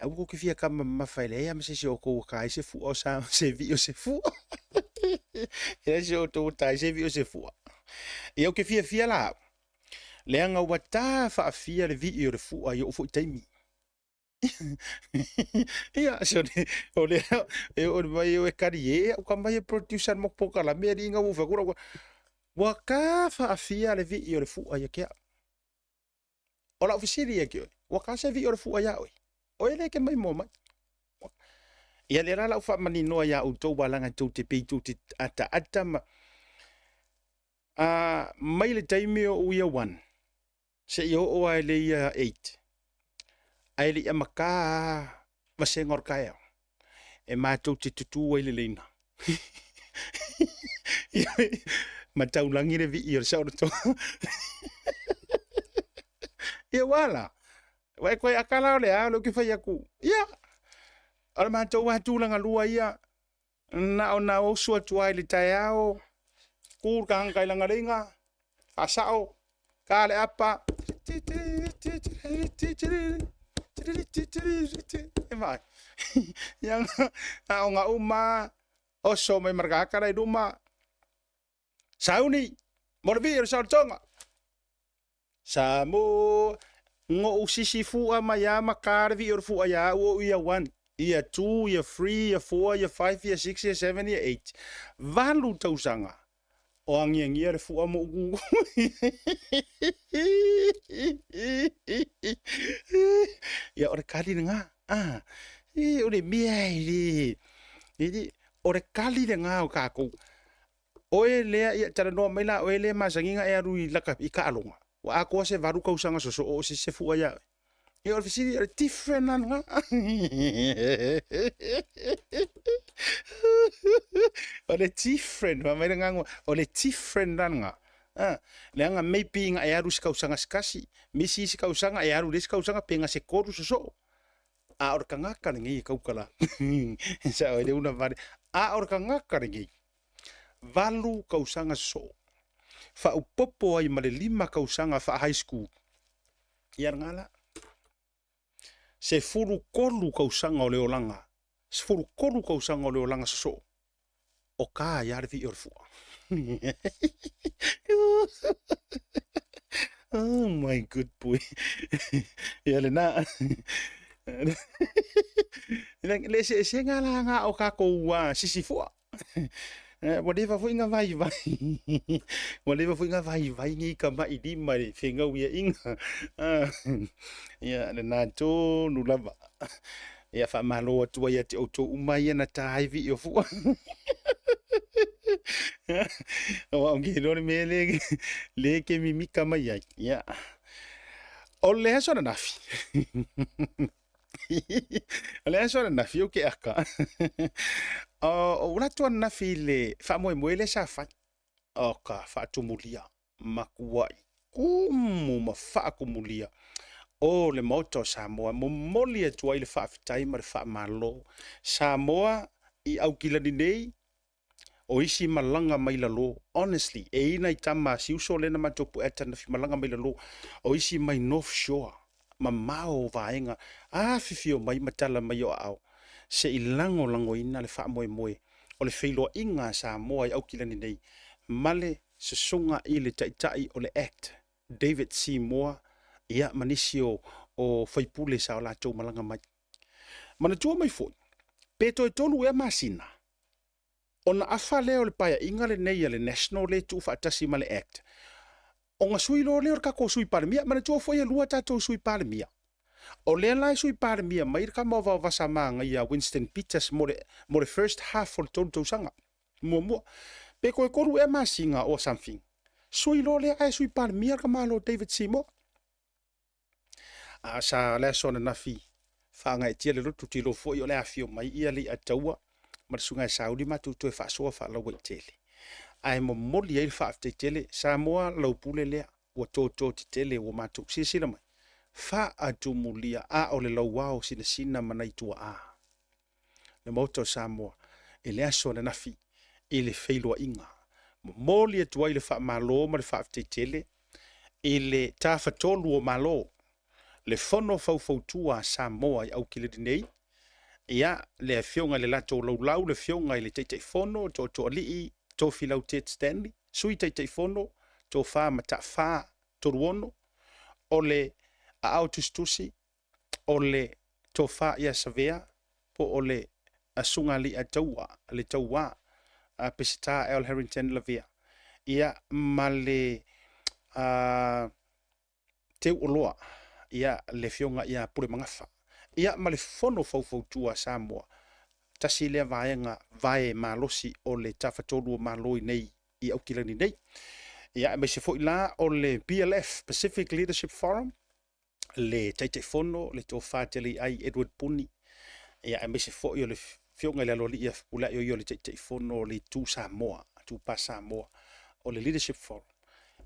Ae aua tou te fia kama mamafa e leai lava ma se isi o outou e ta ai se fua o sa, se vii o se fua. E leai se o outou e ta ai se vii o se fua. Ia ou te fiafia la au, leaga ua ta faafia le vii o le fua i ou foi taimi. Ia, so le, o le, e o mai e kari e au ka mai e producer mo polokalame alii ina ua fai atu lau ua ta faafia le vii o le fua ia te au. O lau fesili ia te oe, ua ta se vii o le fua ia oe? Oe le ke mai moa mai. Ia lea la lau faamaninoa ia outou aua leaga tou te pei tou te ataata ma mai le taimi o ou year 1 seia oo lava i le year 8, ae le i amata lava vasega o le taeao, e matou te tutu ai i le laina ma taulagi le vii o le saolotoga. Ia ua la, ua e toe ata la o le a, o lea ou te fai atu, ia, o le matou lava tulaga lua ia, na ona oso atu lava i le taeao, tu le tagata i lana laina, faasao, ta le apa, e vaai, ia na ona uma lava. Oso mai ma le tagata la i luma, sauni mo le vii o le saolotoga. Samoa, na ou sisifua mai lava ma ta le vii o le fua ia au o year 1, year 2, year 3, year 4, year 5, year 6, year 7, year 8. 8 tausaga o agiagia le fua ma ou. Ia, o le kali lena. Ah, o le mea e le, e le, o le kali lena o tatou. Oe lea, ia talanoa mai la oe lea masani ona e alu i laka i taaloga. Ua atoa se 8 tausaga sosoo o se fua ia oe. Ia o le fesili, o le different la lena. O le different, fai mai le agaga, o le different la lena. Ah, leaga maybe na e alu i se tausaga se tasi, misi isi tausaga e alu i le isi tausaga pe na se 3 sosoo. A o le tagata lenei e tautala. Sao e le una vale. A o le tagata lenei, 8 tausaga sosoo. Faaopoopo ai ma le 5 tausaga faa-high school. Ia lena la. 13 tausaga o le olaga, 13 tausaga o le olaga sosoo, o ta ai lava le vii o le fua. Oh my good boy. Ia lena. Le eseesega la na o tatou sisifua. Ua leva foi na vaivai. Ua leva foi na vaivai nei tama'i lima i le fegauia'iga. Ia lena tonu lava. Ia faamalo atu ai ia te outou uma ia na ta ai vii o fua. Aua o ke iloa le mea le le ke mimika mai ai. Ia. O le aso ananafi. O le aso ananafi ou te aka. O ua latou ananafi i le faamoemoe lea sa fai. O ka faatumulia matuai tumu ma faatumulia o le Maota o Samoa. E momoli atu ai le faafetai ma le faamalo. Samoa i Aukilani nei, o isi malaga mai lalo. Honestly, e i ai nai tama a si uso lea na matou pueta na fi malaga mai lalo. O isi mai North Shore, mamao o vaega, afifio mai ma tala mai o aao, se i lagolagoina le faamoemoe o le feiloaiga a Samoa i Aukilani nei ma le susuga i le Taitai o le Act, David C. Moore, ia ma nisi o faipule sa o latou malaga mai. Manatua mai foi, pe toe 3 ea masina, ona afa lea o le paeaiga lenei a le National lea e tuufaatasi ma le Act, ona sui loa lea o le tatou Sui Palemia. Manatua foi e 2 tatou Sui Palemia. O lea la e Sui Palemia mai le tama o Vaovasa Magaia Winston Peters mo le first half o le 3 tausaga. Muamua, pe toe 3 ea masina or something, sui loa lea ae Sui Palemia le tamalo David Seymour. A sa le aso ananafi faagaeetia le lotu tilo foi o le afio mai ia le Ataua ma le susuga ia Sauli matou toe faasoa faalauaitele. Ae momoli ai le faafetai tele Samoa lau pule lea ua toto tetele ua matou silasila mai faatumulia a o le lauao sinasina ma nai tuaa le Maota o Samoa i le aso ananafi i le feiloaiga. Momoli atu ai le faamalo ma le faafetai tele i le Tafatolu o Malo, le Fono Faufautua a Samoa i Aukilani nei, ia, le Afioga i le latou Laulau, le Afioga i le Taitaifono, Tootooalii Tofilau Ted Stanley, Sui Taitaifono, Tofa Mataafa Toluono, o le Aao Tusitusi, o le Tofa ia Savea, po o le Susuga Taua, le Taua a Peseta L. Harrington Lavea, ia, ma le Teuoloa, ia, le Afioga ia Pulemagafa, ia, ma le Fono Faufautua a Samoa, tasi lea vaega vae malosi o le Tafatolu o Malo i nei i Aukilani nei. Ia, aemaise foi la o le PLF, Pacific Leadership Forum, le Taitaifono, le Tofa Tele Ai Edward Puni, ia, aemaise foi o le Afioga i le Aloalii ia Fepuleai o ia o le Taitaifono o le Itu Samoa, Itupa Samoa, o le Leadership Forum,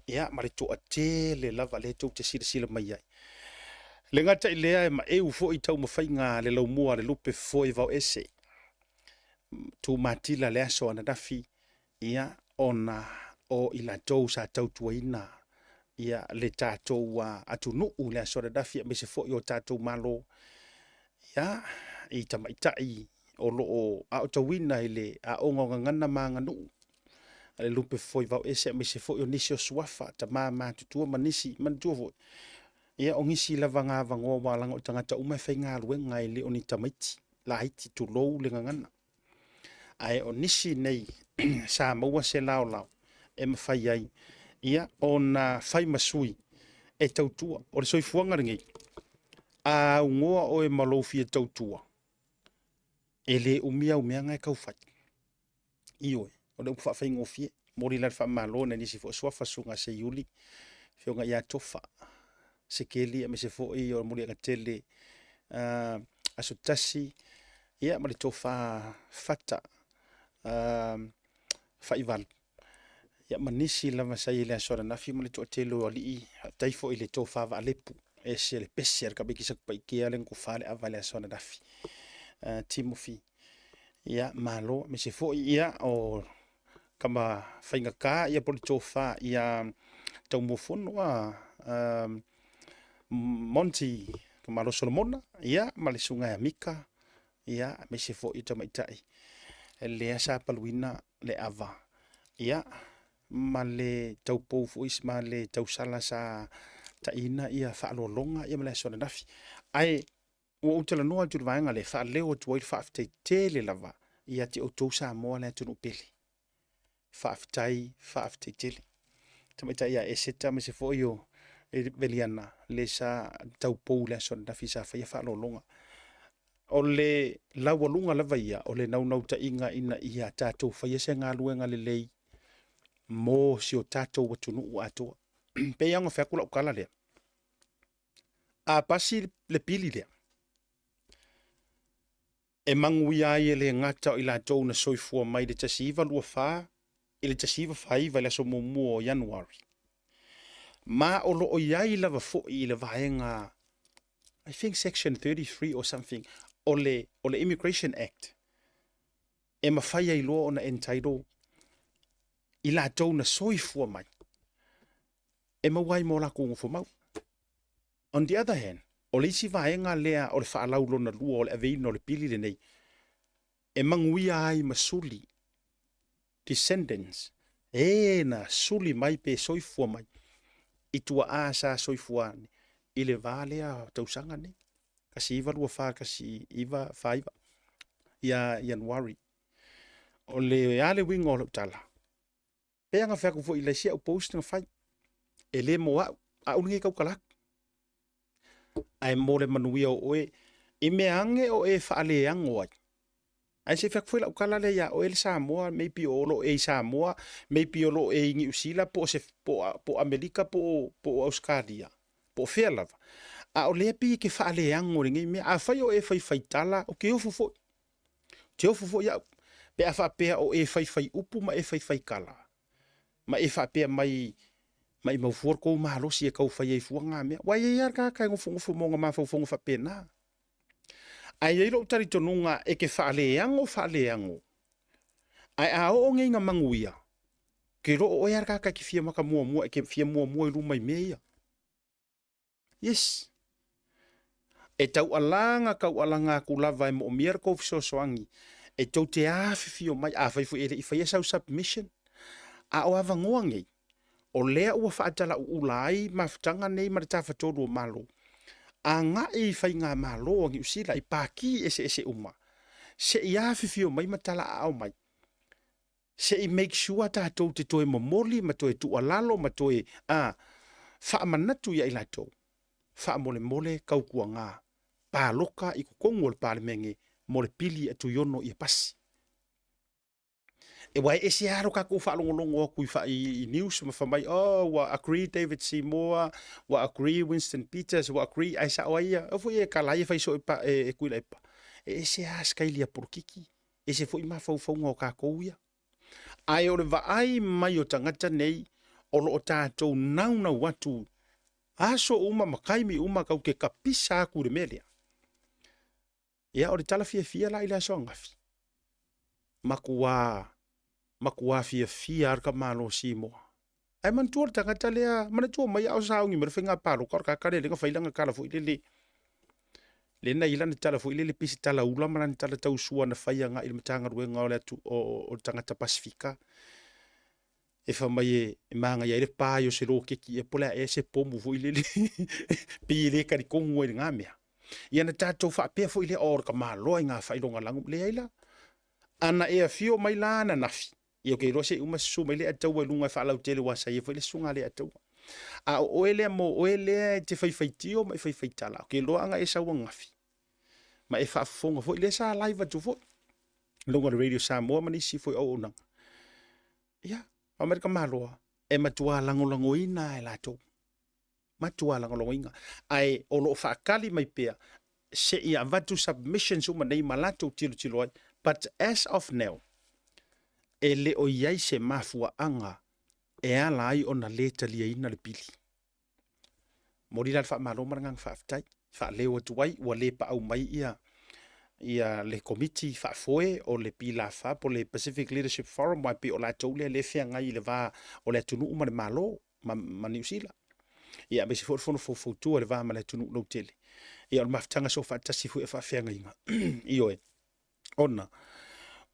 ia, ma le toatele lava lea tou te silasila mai ai. Le gata i lea e maeu foi taumafaiga a le laumua a le lupe foe vaoese, tumatila le aso ananafi, ia, ona o i latou sa tautuaina ia le tatou atunuu i le aso ananafi, aemaise foi o tatou Malo, ia, i tamaitai. o lo o aotauina i le aoga o Gagana ma Aganuu a le Lupe Fofoivao Ese aemaise foi o nisi o suafa, tama matutua ma nisi, manatua foi, ia o nisi lava na avanoa aua leaga o tagata uma e faigaluega e le o ni tamaiti laiti tulou le gagana. Ae o nisi nei sa maua se laolao e mafai ai ia ona fai ma sui e tautua. O le soifuaga lenei, a aunoa oe ma lou fia tautua, e le umi au mea na e tau fai. Ioe, o le upu faafaigofie. Momoli la le faamalo nai nisi foi o suafa, Susuga ia Seiuli, Afioga ia Tofa, Sekeli aemaise foi o Muliagatele Asotasi, ia ma le Tofa Fata Faivalu, ia ma nisi lava sa i ai i le aso ananafi ma le toatele o alii. Faafetai foi i le Tofa Vaalepu, e ese le pese a le tamaitiiti Satupaitea lea na tofa le ava i le aso ananafi. Timofi, ia malo, aemaise foi ia o tama faigata ia po o le tofa ia Taumuafono Monty Tamalo Solomona ia ma le susuga ia Mika ia aemaise foi o tamaitai lea sa paluina le ava ia ma le taupou foi ma le tausala sa taina ia faaaloaloga ia ma le aso ananafi. Ae ua ou talanoa atu i le vaega lea e faaleo atu ai le faafetai tele lava ia te outou Samoa le atunuu pele. Faafetai, faafetai tele. Tamaitai ia Eseta aemaise foi o Veliana le sa taupou i le aso ananafi sa faia faaaloaloga. O le laualuga lava ia o le naunautaiga ina ia tatou faia se galuega lelei mo si o tatou atunuu atoa. E pei lava ona fai atu lau tala lea, a pasi le pili lea, e manuia ai e le gata o i latou na soifua mai i le 1924 i le 1949 i le aso muamua o Ianuari, ma o lo o i ai lava foi i le vaega I think section 33 or something o le, o le Immigration Act e mafai ai loa ona entitle i latou na soifua mai e maua ai mo latou nofomau. On the other hand, o le isi vaega lea o le faalau lona lua o le aveina o le pili lenei, e manuia ai ma suli, descendants, e na suli mai pe soifua mai i tuaa sa soifua ane i le va lea o tausaga nei, 1924 1949 ia Ianuari. O le a le uiga o lau tala? Pei ona fai atu foi i le isi au post na fai, e le mo au, au lenei e tautala atu. Ae mo le manuia o oe, i mea ane o e faaleano ai. Ae se i fai atu foi lau tala lea ia oe le Samoa, maybe o lo o e i Samoa, maybe o lo o e i Niu Sila, po o se, po o, po o Amerika, po o, po o Ausetalia, po o fea lava. A o lea pei e te faaleano i lenei mea. Afai o e faifaitala, ou te ofo foi. Ou te ofo foi au, pe a faapea o e faifai upu ma e faifai tala, ma e faapea mai, maimau fua le tou malosi e tau fai ai fua na mea. Ua i ai lava le tagata e nofonofo ma ona mafaufauga faapena. Ae i ai lou talitonuga e te faaleano faaleano, ae a oo nei ina manuia, ke loo oe lava le tagata e te fia maka muamua, e te fia muamua i luma i mea ia. Yes. E taualaga taualaga atu lava e moomia le tou fesoasoani e tou te afifio mai, afai foi e le i faia sau submission. A o avanoa nei, o lea ua faatalauula ai mafutaga nei ma le Tafatolu o Malo, agai i faigamalo a Niu Sila i pati eseese uma, se i afifio mai ma talaaao mai, se i make sure tatou te toe momoli ma toe tuualalo ma toe a faamanatu ia i latou, faamolemole tautuaga paloka i totonu o le Palemene mo le pili a Tuiono ia pasi. E aua e ese lava lo tatou faalogologo atu i, i, i news ma fai mai, oh, ua agree David Seymour, ua agree Winston Peters, ua agree, ae sao ai ia, au foi e tala ai e fai soo e, pa, e, e Tuilaepa. E ese lava sikaili a polokiki, ese foi mafaufauga o tatou ia. Ae o le vaai mai o tagata nei, o lo o tatou naunau atu aso uma ma taimi uma tatou te kapisa atu i le mea lea. Ia, o le tala fiafia la i le aso ananafi, matua, matua fiafia lava le tamaloa Simoa. Ae manatua le tagata lea, manatua mai a o sauni mai le faiga palota, o le tagata lea lea na fai lana tala foi lele. Lea na i ai lana tala foi lele pei se tala ula ma lana tala tausua na fai agai i le Matagaluega o le atu o o le tagata Pasefika e fai mai e magaia ai le pae o se loketi ea po o le a ea se pomu foi lele pei e le talitonu ai i lena mea. Ia na tatou faapea foi lea, o le tamaloa i ngā faailogalanu. Leai la. Ana e afio mai la ananafi, ia ou te iloa se i uma susu mai le Ataua i luga e faalautele aua sa i ai foi le susuga a le Ataua. A o oe lea mo oe lea e te faifaitio ma e faifaitala, ou te iloa ana e sau ananafi ma e faafofoga foi, lea sa live atu foi i luga o le Radio Samoa ma nisi foi o auaunaga. Ia, fai mai le tamaloa, e matua lagolagoina lava e latou. Matua lagolagoina. Ae o lo o faatali mai pea se i avatu submissions uma nei ma latou tilotilo ai. But as of now, e le o i ai se mafuaaga e ala ai ona le taliaina le pili. Momoli la le faamalo ma le agaga faafetai. Faaleo atu ai ua le paau mai ia ia le komiti faafoe o le PLAF po o le Pacific Leadership Forum aua e pei o latou lea lea e feagai i le va o le atunuu ma le Malo ma, ma Niu Sila. Ia aemaise foi o le fono faufautua i le va ma le atunuu lautele. Ia o le mafutaga soofaatasi foi a faafeagaiga. Ioe, ona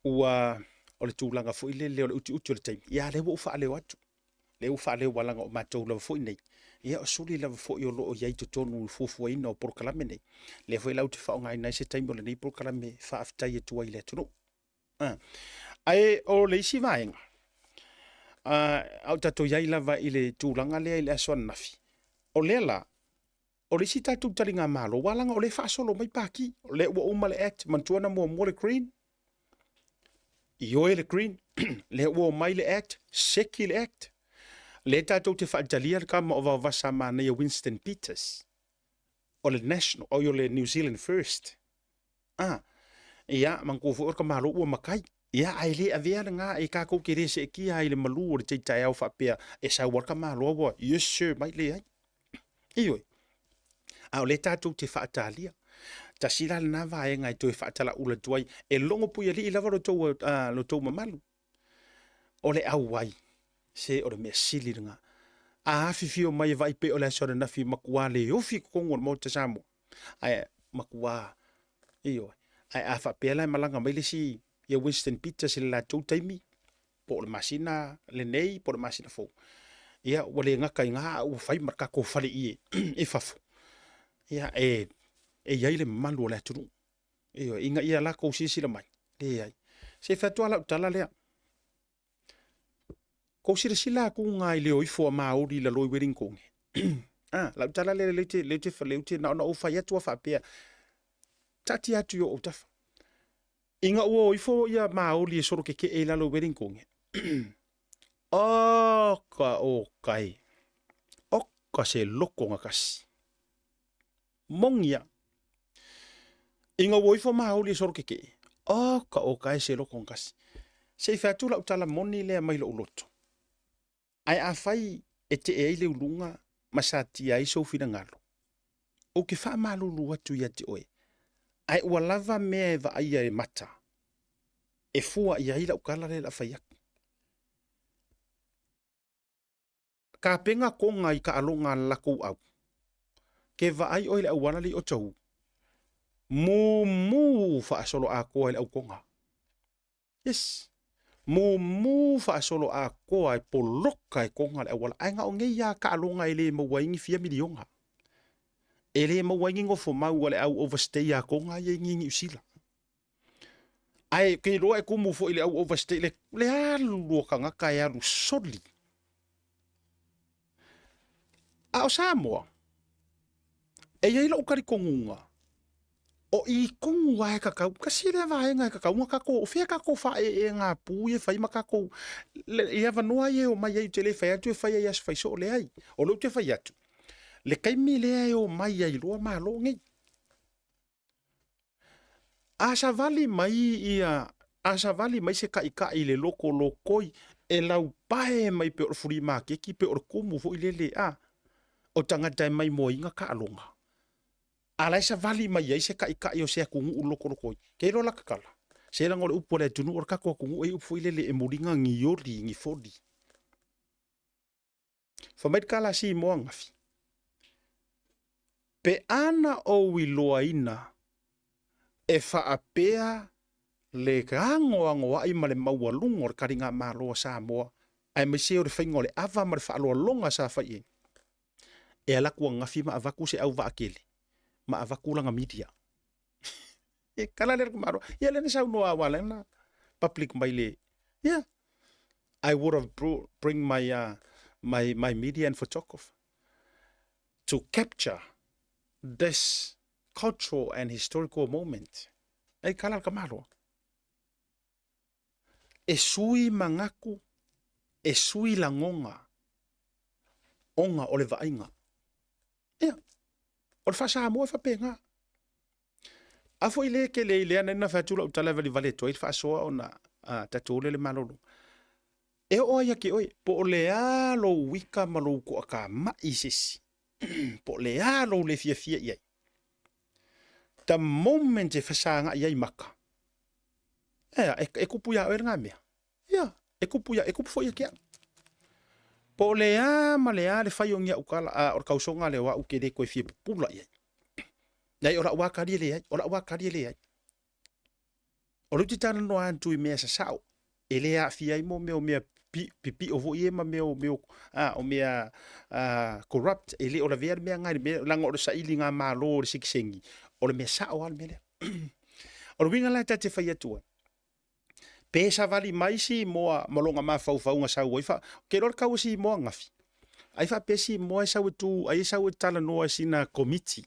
ua o le tulaga foi lele o le utiuti o le taimi, ia lea ua ou faaleo atu. Lea ua faaleo aua leaga o matou lava foi nei, ia o suli lava foi o lo o i ai i totonu i le fuafuaina o polokalame nei. Lea foi la ou te faaaogaina ai se taimi o lenei polokalame e faafetai atu ai i le atunuu. Ae o le isi vaega, a o tatou i ai lava i le tulaga lea i le aso ananafi, o lea la, o le isi tatou taligamalo, aua leaga o lea e faasolo mai Pati, o lea ua uma le Act, manatua na muamua le Green, ioe le Green, lea ua omai le Act, seki le Act. Lea tatou te faatalia le tama o Vaovasa manaia Winston Peters, o le National, oi o le New Zealand First. A, ia, manatua foi o le tamaloa ua matai. Ia, ae le avea lena e tatou te le seetia ai i le malu o le tai taeao faapea e sau lava le tamaloa ua yes sir mai, leai. Ioe. A o lea tatou te faatalia. Tasi la lena vaega e toe faatalaula atu ai, e logo puialii lava lo tou mamalu. O le auai, se o le mea sili lena. A afifio mai e vaai pei o le aso ananafi matua le ofi i totonu o le Maota Samoa. Ae matua, ioe. Ae a faapea la e malaga mai le isi ia Winston Peters i le latou taimi, po o le masina lenei po o le masina fou, ia ua le gata i ina a ua fai ma le tatou faleie i fafo, ia e i ai le mamalu o le atunuu. Ioe, ina ia latou silasila mai, leai. Se i fai atu lava lau tala lea. Kou silasila atu ngā i le o ifo a Māori i lalo i Wellington. Ah, lau tala lea leu te, leu te, leu te, na ona ou fai atu a faapea, taatia atu i o autafa. Ina ua o ifo ia Māori e solo keke'e i lalo i Wellington, oka o kai, oka se loko na kasi. Moni a. Ina ua ifo Māori e solo keke'e, oka o kai se loko na kasi. Se i fai atu lau tala moni lea mai lou loto. Ae afai e tee ai le uluga ma satia ai sou finagalo, ou te faamalulu atu ia te oe, ae ua lava mea e vaaia e mata, e fua i ai lau tala lea o le a fai atu. Tapena koga i taaloga a le latou au. Ke vaai oe i le auala le i Otahuhu, mumu faasoloatoa i le au koga. Yes. Mumu faasoloatoa e poloka e koga le auala. Ae na o nei lava taaloga e le maua ai ni fia miliona. E le maua ai ni nofomau a le au overstay a koga ia i Niu Sila. Ae ke iloa e kumu foi le au overstay le, le alu o tagata e alu soli. A o Samoa, e i ai lou talitonuga, o i tonu lava e tatau, tasi lea vaega e tatau ona tatou, o fea tatou faaeeegapū ia e fai ma tatou, i avanoa ia e omai ai, ou te le fai atu e fai ai i aso faisoo, leai. O lea ou te fai atu, le taimi lea e omai ai loa Malo nei. A savali mai ia, a savali mai se taitai i le loko lokoi e laupae mai pei o le fulimaketi pei o le kumu foi lele a o tagata e maimoaina taaloga. A la e savali mai ai se taitai o se atunuu lokolokoi, ke iloa la tatala. Se leaga o le upu a le atunuu, o le tatou atunuu e i upu foi lele e muliga ni oli ni foli. Fai mai le kalasi i Moagafi, Pe a na ou iloaina E faapea le agoagoa'i ma le maualuga o le taligamalo a Samoa, aemaise o le faiga o le ava ma le faaaloaloga sa fai i ai, e alu atu ananafi ma avatu se au vaatele ma avatu lana media. E kala lea le tamaloa. Ia lea na saunoa aua lea na public mai le, yeah, I would have brought, bring my, my, my media and photographer to capture this cultural and historical moment. Ei kala le tamaloa. E sui manatu, e sui lagoga, ona o le vaaiga. Ia, o le faa-Samoa e faapena. A foi le tele i lea na fai atu lau tala e valivali atu ai le faasoa ona a, tatou lele malolo. E oo ai ia te oe, po o le a lou uika ma lou toatamai i se isi, po o le a lou le fiafia i ai. The moment e fesagai ai maka, e, e, e kupu iā oe lena mea. Ia, e kupu ia, e kupu foi ia te au. Po o le a ma le a le fai o ni au tala, a o le tausoga lea o au ke le toe fia pupula i ai. Nei, o lau a tali e leai, o lau a tali e leai. O le ou te talanoa atu i mea sasao, e le aafia ai mo mea o mea pipio foi ia ma mea o mea a o mea corrupt, e le o lavea le mea lena i le mea, leaga o le sailiga malo o le sitiseni, o le mea sao lava le mea lea. O le uiga la ta te fai atu ai, pe savali mai Simoa ma lona mafaufauga sau ai, fa, ke iloa le tau o Simoa ananafi, ai faapea Simoa e sau e tu, ai e sau e talanoa i sina komiti,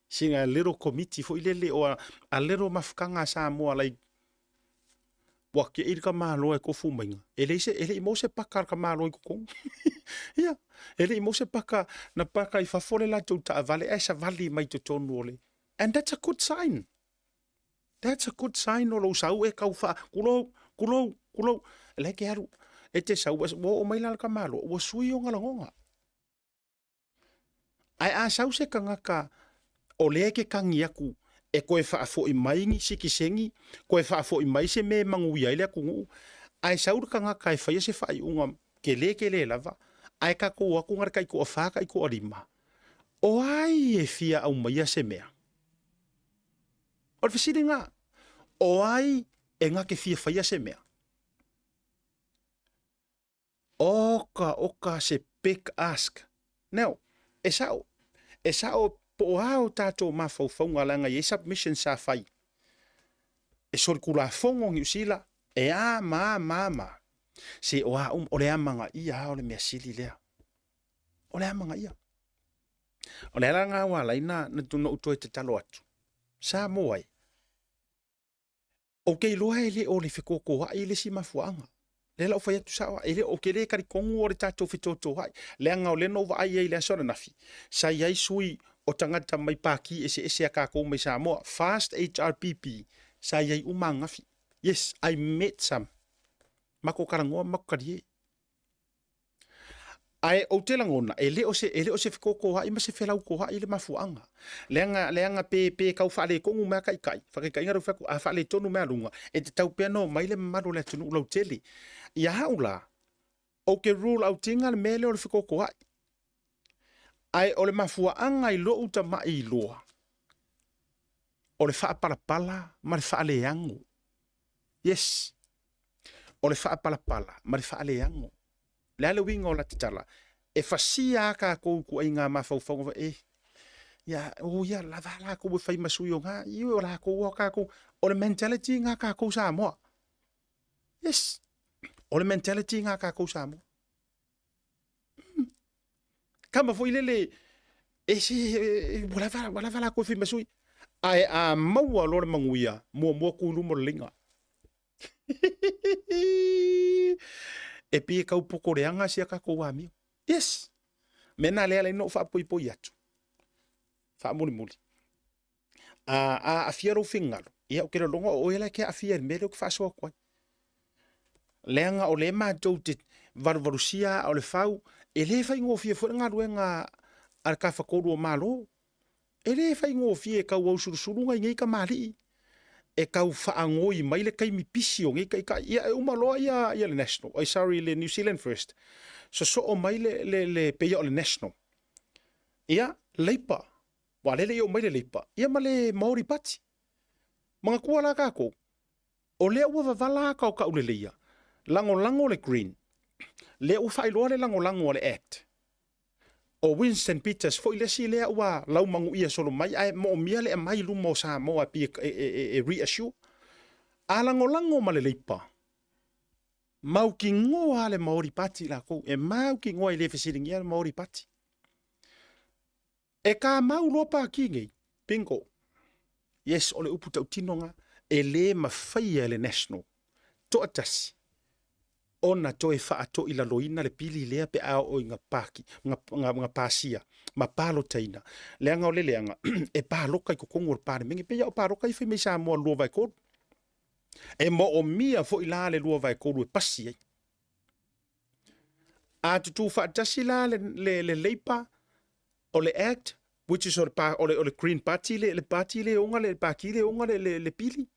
sina little committee foi lele o a little mafutaga a Samoa like ua te'i le tamaloa e tofu maiga, e leai se, e le i maua se paka a le tamaloa i totonu. Ia, e le i maua se paka, na paka i fafo le latou taavale ae savali mai i totonu o le, and that's a good sign. That's a good sign o lou sau e tau faa, kulou, kulou, kulou. La e te alu, e te sau, ua oo mai la le tamaloa, ua sui ona lagona. Ae a sau se tagata o lea e te tagi atu e toe faafoi mai ni sitiseni, toe faafoi mai se mea e manuia ai le atunuu, ae sau le tagata e faia se faaiuga tele tele lava, ae tatou o atu na o le taitoafa taitoalima, o ai e fia aumaia se mea? O le fesili lena, o ai e na te fia faia se mea? Oka, oka se big ask. Now, e sao, e sao po o a o tatou mafaufauga leaga e i ai submission sa fai e solitulafono Niu Sila, e a ma a ma a ma. Se o a uma, o le amanaia lava o le mea sili lea. O le amanaia. O le ala lena ua ala ai na ou toe tatalo atu, Samoa e, Ou te iloa e le o le fetotoai le isi mafuaaga. Lea la ou fai atu sao, e le, ou te le talitonu o le tatou fetotoai. Leaga o lea na ou vaai ai i le aso ananafi, sa i ai sui o tagata mai pati eseese a tatou mai Samoa, Fast HRPP, sa i ai uma ananafi. Yes, I met some. Matou talanoa ma matou talie. Ae ou te lagona, e le o se, e le o se fekokoa'i ma se felautoa'i le mafuaaga. Leaga, leaga pe, pe tau faaletonu mai a taitai, faataitaiga lau fai atu, a faaletonu mai a luga, e tatau pea ona omai le mamalu o le atunuu lautele. Ia au la, ou te rule out ina le mea lea o le fekokoa'i. Ae o le mafuaaga i lou tama'i iloa, o le faapalapala ma le faaleago. Yes. O le faapalapala ma le faaleago. O le a le uiga o la tatala? E fasia a tatou ituaiga mafaufauga e ia o ia lava latou e fai ma sui o nga ioe o latou a tatou o le mentality nga tatou Samoa. Yes. O le mentality nga tatou Samoa. Tama foi lele e se ua lava ua lava latou e fai ma sui. Ae a maua loa le manuia, muamua tu i luma o le leiga. E pei e tau potoleaga si a tatou amio. Yes. Mea na lea ala ai ona ou faapoipoi atu. Faamulimuli. A aafia lou finagalo, ia ou te lagona o oe la e te aafia i le mea lea ou te faasoa atu ai. Leaga o lea matou te valuvalusia aa o le fau, e le faigofie foi le galuega a le Tafatolu o Malo. E le faigofie e tau ausulusulu nai nei tamalii e tau faanoi mai le taimi pisi o nei taitai. Ia e uma loa ia, ia le National, oh, sorry, le New Zealand First, sosoo mai le, le, le pei o le National. Ia, Labour, Ua lele i oo mai le Leipa, ia ma le Maori Party. Manatua la tatou, o lea ua vavala ata o tauleleia, lagolago le Green, lea ua faailoa le lagolago a le Act. O Winston Peters foi le isi lea ua laumanuia solo mai ae moomia le aumai i luma o Samoa e pei e reassure. A lagolago ma le Leipa, mautinoa le Maori Party latou, e mautinoa e le fesiligia le Maori Party. E kamau loa pati nei, bingo. Yes, o le upu tautino lena, e le mafaia e le National toatasi ona toe faatoilaloina le pili lea pe a oo ina paki, na pasia ma palotaina. Leaga o le leaga, e paloka i totonu o le Palemene, pei lava o paloka ia fai mai Samoa 2/3. E moomia foi la le 2/3 e pasi ai. A tutū faatasi la le Labour, o le Act, which is o le Green Party, le party le ona le party le ona le pili.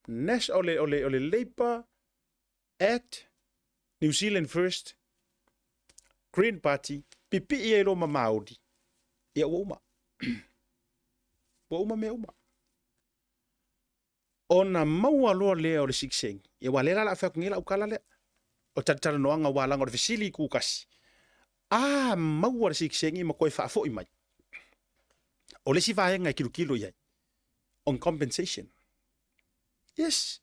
Nas, o le Labour, Act, New Zealand First, Green Party, pipii ai loa ma Māori. Ia ua uma. Ua uma mea uma. Ona maua loa lea o le sikiseini. Ia ua lea la fai atu nei lau tala lea. O talatalanoaga ua laga o le fesili i kukasi. A maua le sikiseini ma koe faafoi mai. O le isi vaega e kilokilo i ai. On compensation. Yes.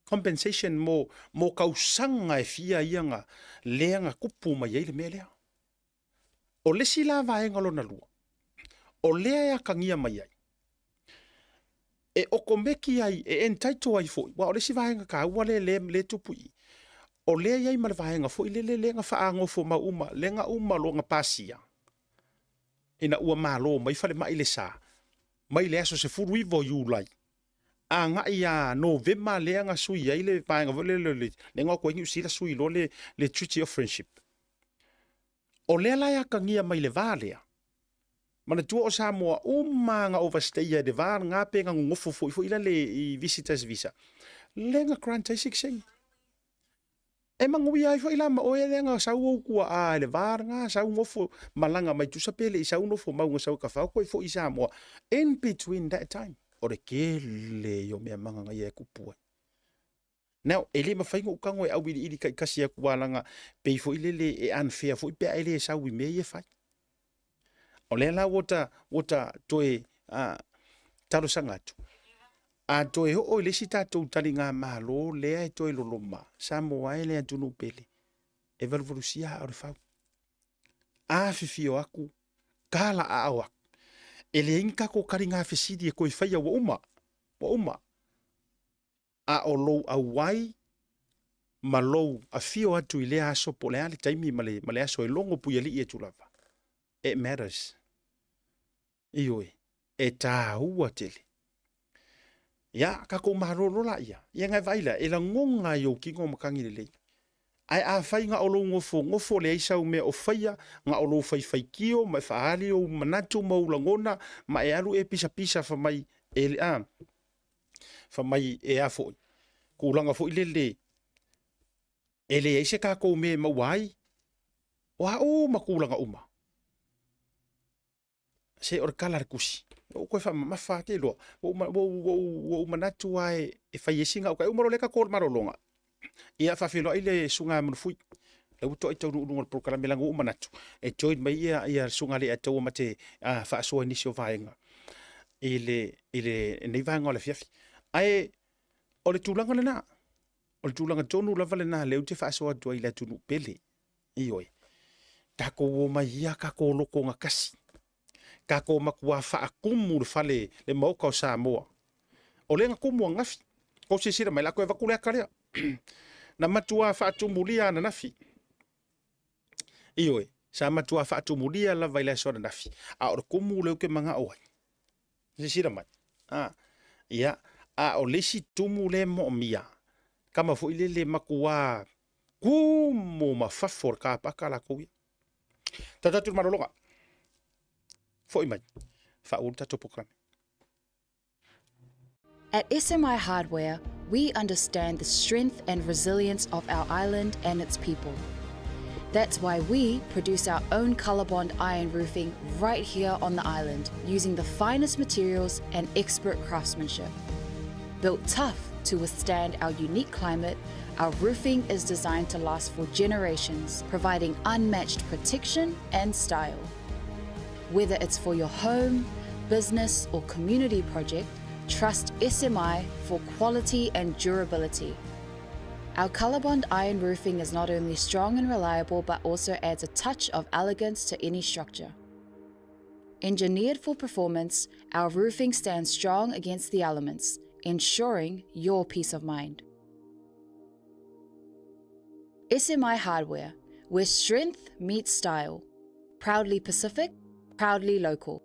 Compensation mo kausaga e fia ia na lea na tupu mai ai le mea lea. O le isi la vaega lona lua, o lea e atagia mai ai, e okomeki ai, e entitle ai foi, ua o le isi vaega taua lea le tupu i i. O lea i ai ma le vaega foi lele lea na faagofo mau uma, lea na uma loa na pasia, ina ua malo mai falemai le sa, mai le aso 19 o Iulai, agai ia Novema lea na sui ai le vaega foi lele, lea na o atu ai Niu Sila sui loa le Treaty of Friendship. O lea la e atagia mai le va lea, manatua o Samoa uma na overstay ai le va lena pe na nonofo foi foi lale i visitors visa, lea na grant ai sikiseini. E manuia ai foi la ma oe lea na sau ou tuaa i le va lena, sau nofo malaga mai tusa pe le i sau nofo mau na sau e kafao koe foi i Samoa. In between that time, o le tele o mea magaga ia e tupu ai. Now, e le mafai ona ou tago e auiliili taitasi atu alaga pei foi lele e unfair foi pe a e le sau i mea ia e fai. O lea la ua ta toe talosaga atu. A toe oo i le isi tatou taligamalo lea e toe loloma, Samoa e le atunuu pele, e valuvalusia aa o le fau. Afifio atu, tala aao atu. E leai ni tatou taligafesili e toe faia ua uma, ua uma. A o lou auai ma lou afio atu i lea aso po o le a le taimi ma le aso e logo puialii atu lava. It matters. Ioe, e tāua tele. Ia, tatou malolo la ia. Ia ngai vaai lea, e lagona ai ou tino matagi lelei. Ae afai na o lou gofogofo leai sau mea o faia, na o lou faifaitio ma e faaali ou manatu ma ou lagona, ma e alu e pisapisa fai mai, e, fai mai e a foi, tulaga foi lele, e leai se tatou mea e maua ai, o a uma tulaga uma. Se o le tala a le tusi. Ua ou toe faamamafa te iloa. Ua ou manatu lava e fai ai sina uta. E uma loa lea tatou o le malologa. Ia faafeiloai le susuga Manufui. La ua toai taunuu i luga o le polokalame leaga ua ou manatu e join mai ia le susuga Leiataua ma te faasoa i nisi o vaega i lenei vaega o le afiafi. Ae o le tulaga lena. O le tulaga tonu lava lena lea ou te faasoa atu ai i le atunuu pele. Ioe. Tatou o mai ia tatou loto gatasi. Tatou matua faatumu le fale le maota o Samoa. O lea na tumu ananafi. Kou silasila mai la toe avatu le ata lea. Na matua faatumulia ananafi. Ioe, sa matua faatumulia lava i le aso ananafi. A o le tumu lea ou te manao ai. Silasila mai. Ia, a o le isi tumu lea e moomia, kama foi lele matua tumu ma fafo o le kapaka latou ia. Tatou atu i le malologa. Foi mai. Faaulu tatou polokalame. At SMI Hardware, we understand the strength and resilience of our island and its people. That's why we produce our own Colorbond iron roofing right here on the island using the finest materials and expert craftsmanship. Built tough to withstand our unique climate, our roofing is designed to last for generations, providing unmatched protection and style. Whether it's for your home, business, or community project, trust SMI for quality and durability. Our Colorbond iron roofing is not only strong and reliable, but also adds a touch of elegance to any structure. Engineered for performance, our roofing stands strong against the elements, ensuring your peace of mind. SMI Hardware, where strength meets style. Proudly Pacific, proudly local.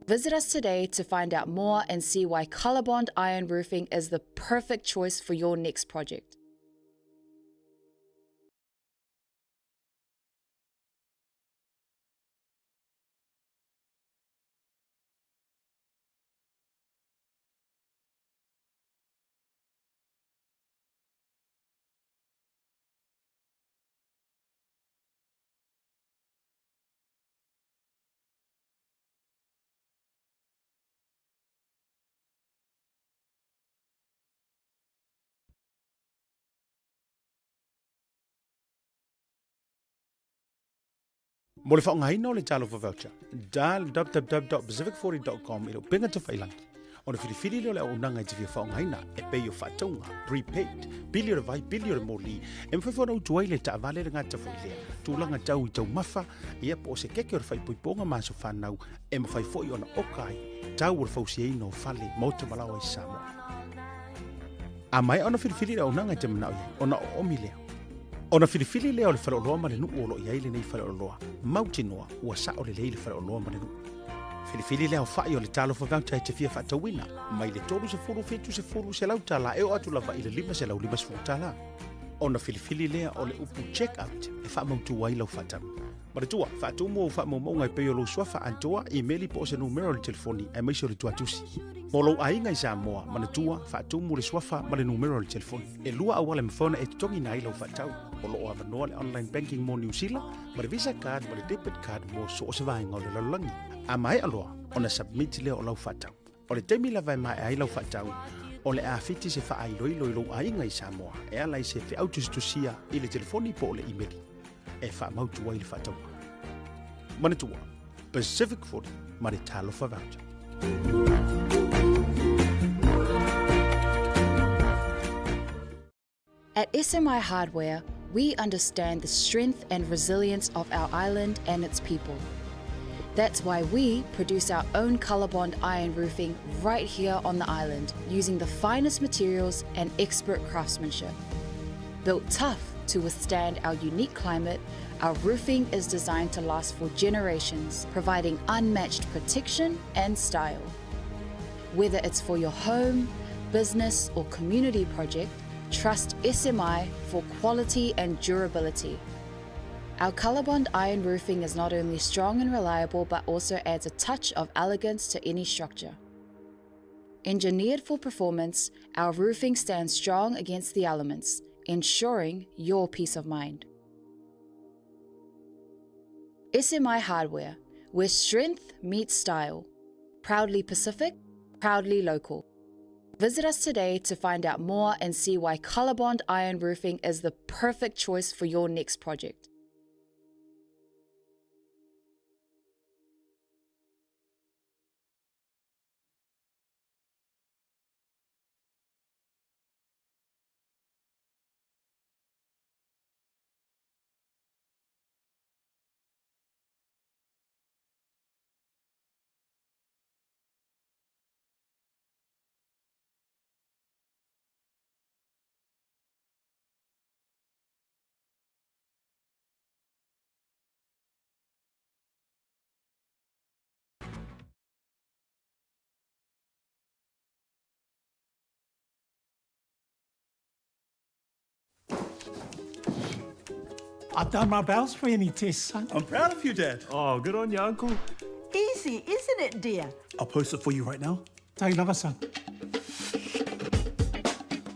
Visit us today to find out more and see why Colorbond Iron Roofing is the perfect choice for your next project. Mo le faaaogaina o le Talofa Voucher, dial www.pacific40.com i le upega tafailangi ona filifili lea o le auaunaga e te fia faaaogaina e pei o faatauga, prepaid, pili o le vai, pili o le moli, e mafai foi ona utu ai le taavale le gata foi lea, tulaga tau i taumafa, ia po o se keke o le faaipoipoga ma aso fanau e mafai foi ona oka ai tau o le fausiaina o fale, maota ma laoa i Samoa. A maea ona filifili le auaunaga e te manao i ai, ona oomi lea. Ona filifili lea o le faleoloa ma le nuu o lo o i ai lenei faleoloa, mautinoa ua sao lelei le faleoloa ma le nuu. Filifili le aofai o le Talofa Voucher e te fia faatauina, mai le 30, 70, $100 e oo atu lava i le $550. Ona filifili lea o le upu check out e faamautu ai lau faatau. Manatua, faatumu ou faamaumauga e pei o lou suafa atoa, imeli po o se numera o le telefoni aemaise o le tuatusi. Mo lou aiga i Samoa, manatua, faatumu le suafa ma le numera o le telefoni. E lua auala e mafai ona e totogiina ai lau faatau. O lo o avanoa le online banking mo Niu Sila, ma le Visa card ma le debit card mo so o se vaega o le lalolagi. A maea loa ona submit lea o lau faatau. O le taimi lava e maea ai lau faatau, o le a fiti se faailoilo i lou aiga i Samoa e ala i se feau tusitusia i le telefoni po o le imeli e faamautu ai le faatauga. Manatua, Pacific 40 ma le Talofa Voucher. At SMI Hardware, we understand the strength and resilience of our island and its people. That's why we produce our own Colorbond iron roofing right here on the island using the finest materials and expert craftsmanship. Built tough to withstand our unique climate, our roofing is designed to last for generations, providing unmatched protection and style. Whether it's for your home, business, or community project, trust SMI for quality and durability. Our Colorbond iron roofing is not only strong and reliable, but also adds a touch of elegance to any structure. Engineered for performance, our roofing stands strong against the elements, ensuring your peace of mind. SMI Hardware, where strength meets style. Proudly Pacific, proudly local. Visit us today to find out more and see why Colorbond Iron Roofing is the perfect choice for your next project. I've done my bells for any test, son. I'm proud of you, Dad. Oh, good on you, Uncle. Easy, isn't it, dear? I'll post it for you right now. Take lava, son.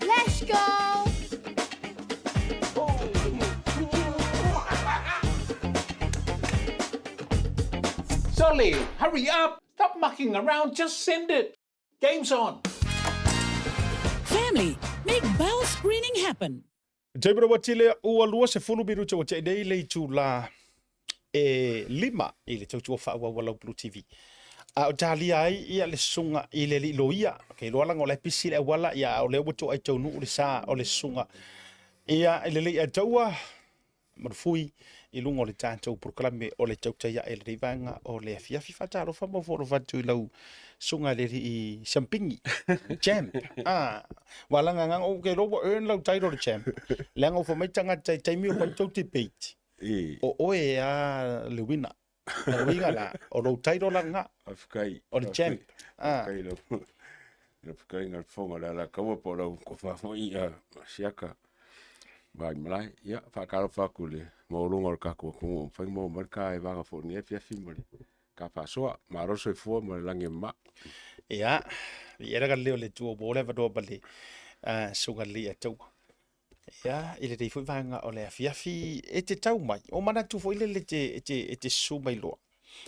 Let's go! Sully, hurry up! Stop mucking around, just send it! Game's on! Family, make bowel screening happen. Taimi ua tile ua 20 minute ua tea nei le itula e 5 i le tautua faaauau a lau Blue TV. A o talia ai ia le susuga i le alii loia, ke iloa leaga o la e pisi le auala, ia a o lea ua toai taunuu le sa o le susuga ia i le Leiataua Malufui i luga o le tatou polokalame o le tautai ae lenei vaega o le afiafi. Faatalofa ma fofoga atu i lau susuga i le alii Siampigi, champ. Ah, ua laga agaga ou ke iloa ua earn lau title o le champ. Leaga ua fai mai tagata i taimi o fai tou debate, o oe a le winner. O le uiga la, o lou title la lena. Faafetai. O le champ. Ah. Faafetai lau lau fetalaiga le Fofoga o le Alataua po o lau tofa foi ia Siaka Vaimalae. Ia, faatalofa atu i le maualuga o le tatou atunuu ua mafai ona maua mai le ta evaga foi i lenei afiafi ma le ta faasoa. Malo le soifua ma le lagi e mama. Ia, viia le leo o le Atua ua maua le avanoa ma le susuga lelei ia Taua. Ia, i lenei foi vaega o le afiafi e te tau mai, o manatu foi lele e te, e te, e te susu mai loa.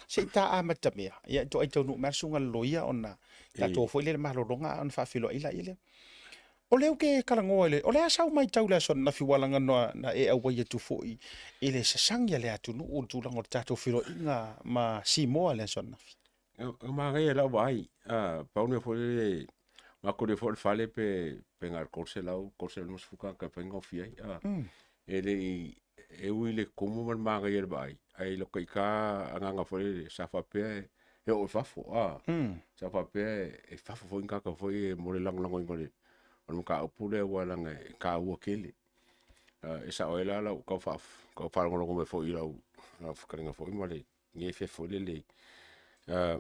Se i ta amatamea, ia e toai taunuu mai le susuga i le loia ona tatou foi lele malologa a ona faafeiloai laia lea. O lea ou te talanoa i le, o le a sau matau i le aso ananafi ua laga na e auai atu foi i le sasagi a le atunuu i le tulaga o le tatou feiloaiga ma Simoa i le aso ananafi. E manaia i lau vaai, pau le mea foi lele, matou le foi le fale pe pe na o le 300, 350 tagata e mafai ona gaofia ai. E le i, e ui i le tumu ma le manaia i le vaai, ae i lou ita agaga foi lele, sa faapea e oo i fafo, sa faapea e fafo foi ni tagata foi mo le lagolagoina o le mataupu lea aua leaga e taua tele. E sao ai la lau tau faalogologo mai foi i lau fetalaiga foi ma le lenei afiafi foi lele.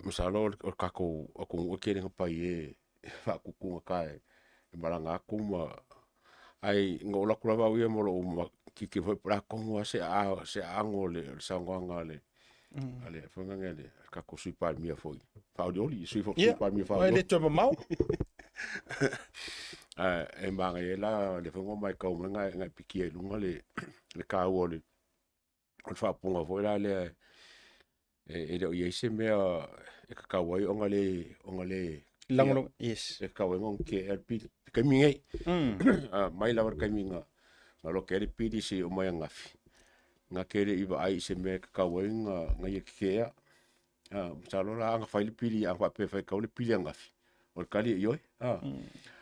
Masalo o le tatou atunuu e tele ina pai e faatutugata e malaga atu ma... Ae na ou alu atu lava au ia ma lou tilotilo foi po o le a tonu lava se aano o le saunoaga a le foi lea le tatou Sui Palemia foi faaolioli, le Sui Palemia faaolioli. E le toe mamao. E manaia ai la lea foi na matau mai na e pikia i luga le taua o le o le faaupuga foi la lea e le o i ai se mea e tatau ai ona le ona le Lagolago, yes. E tatau ai ona kea le pili. Le taimi nei, mai lava le taimi na na loke ai le pili seia oo mai ananafi, na te le i vaai i se mea e tatau ai ona ia kekea. Masalo la ana fai le pili, ana faapea e fai tatau le pili ananafi, o le tali e ioe.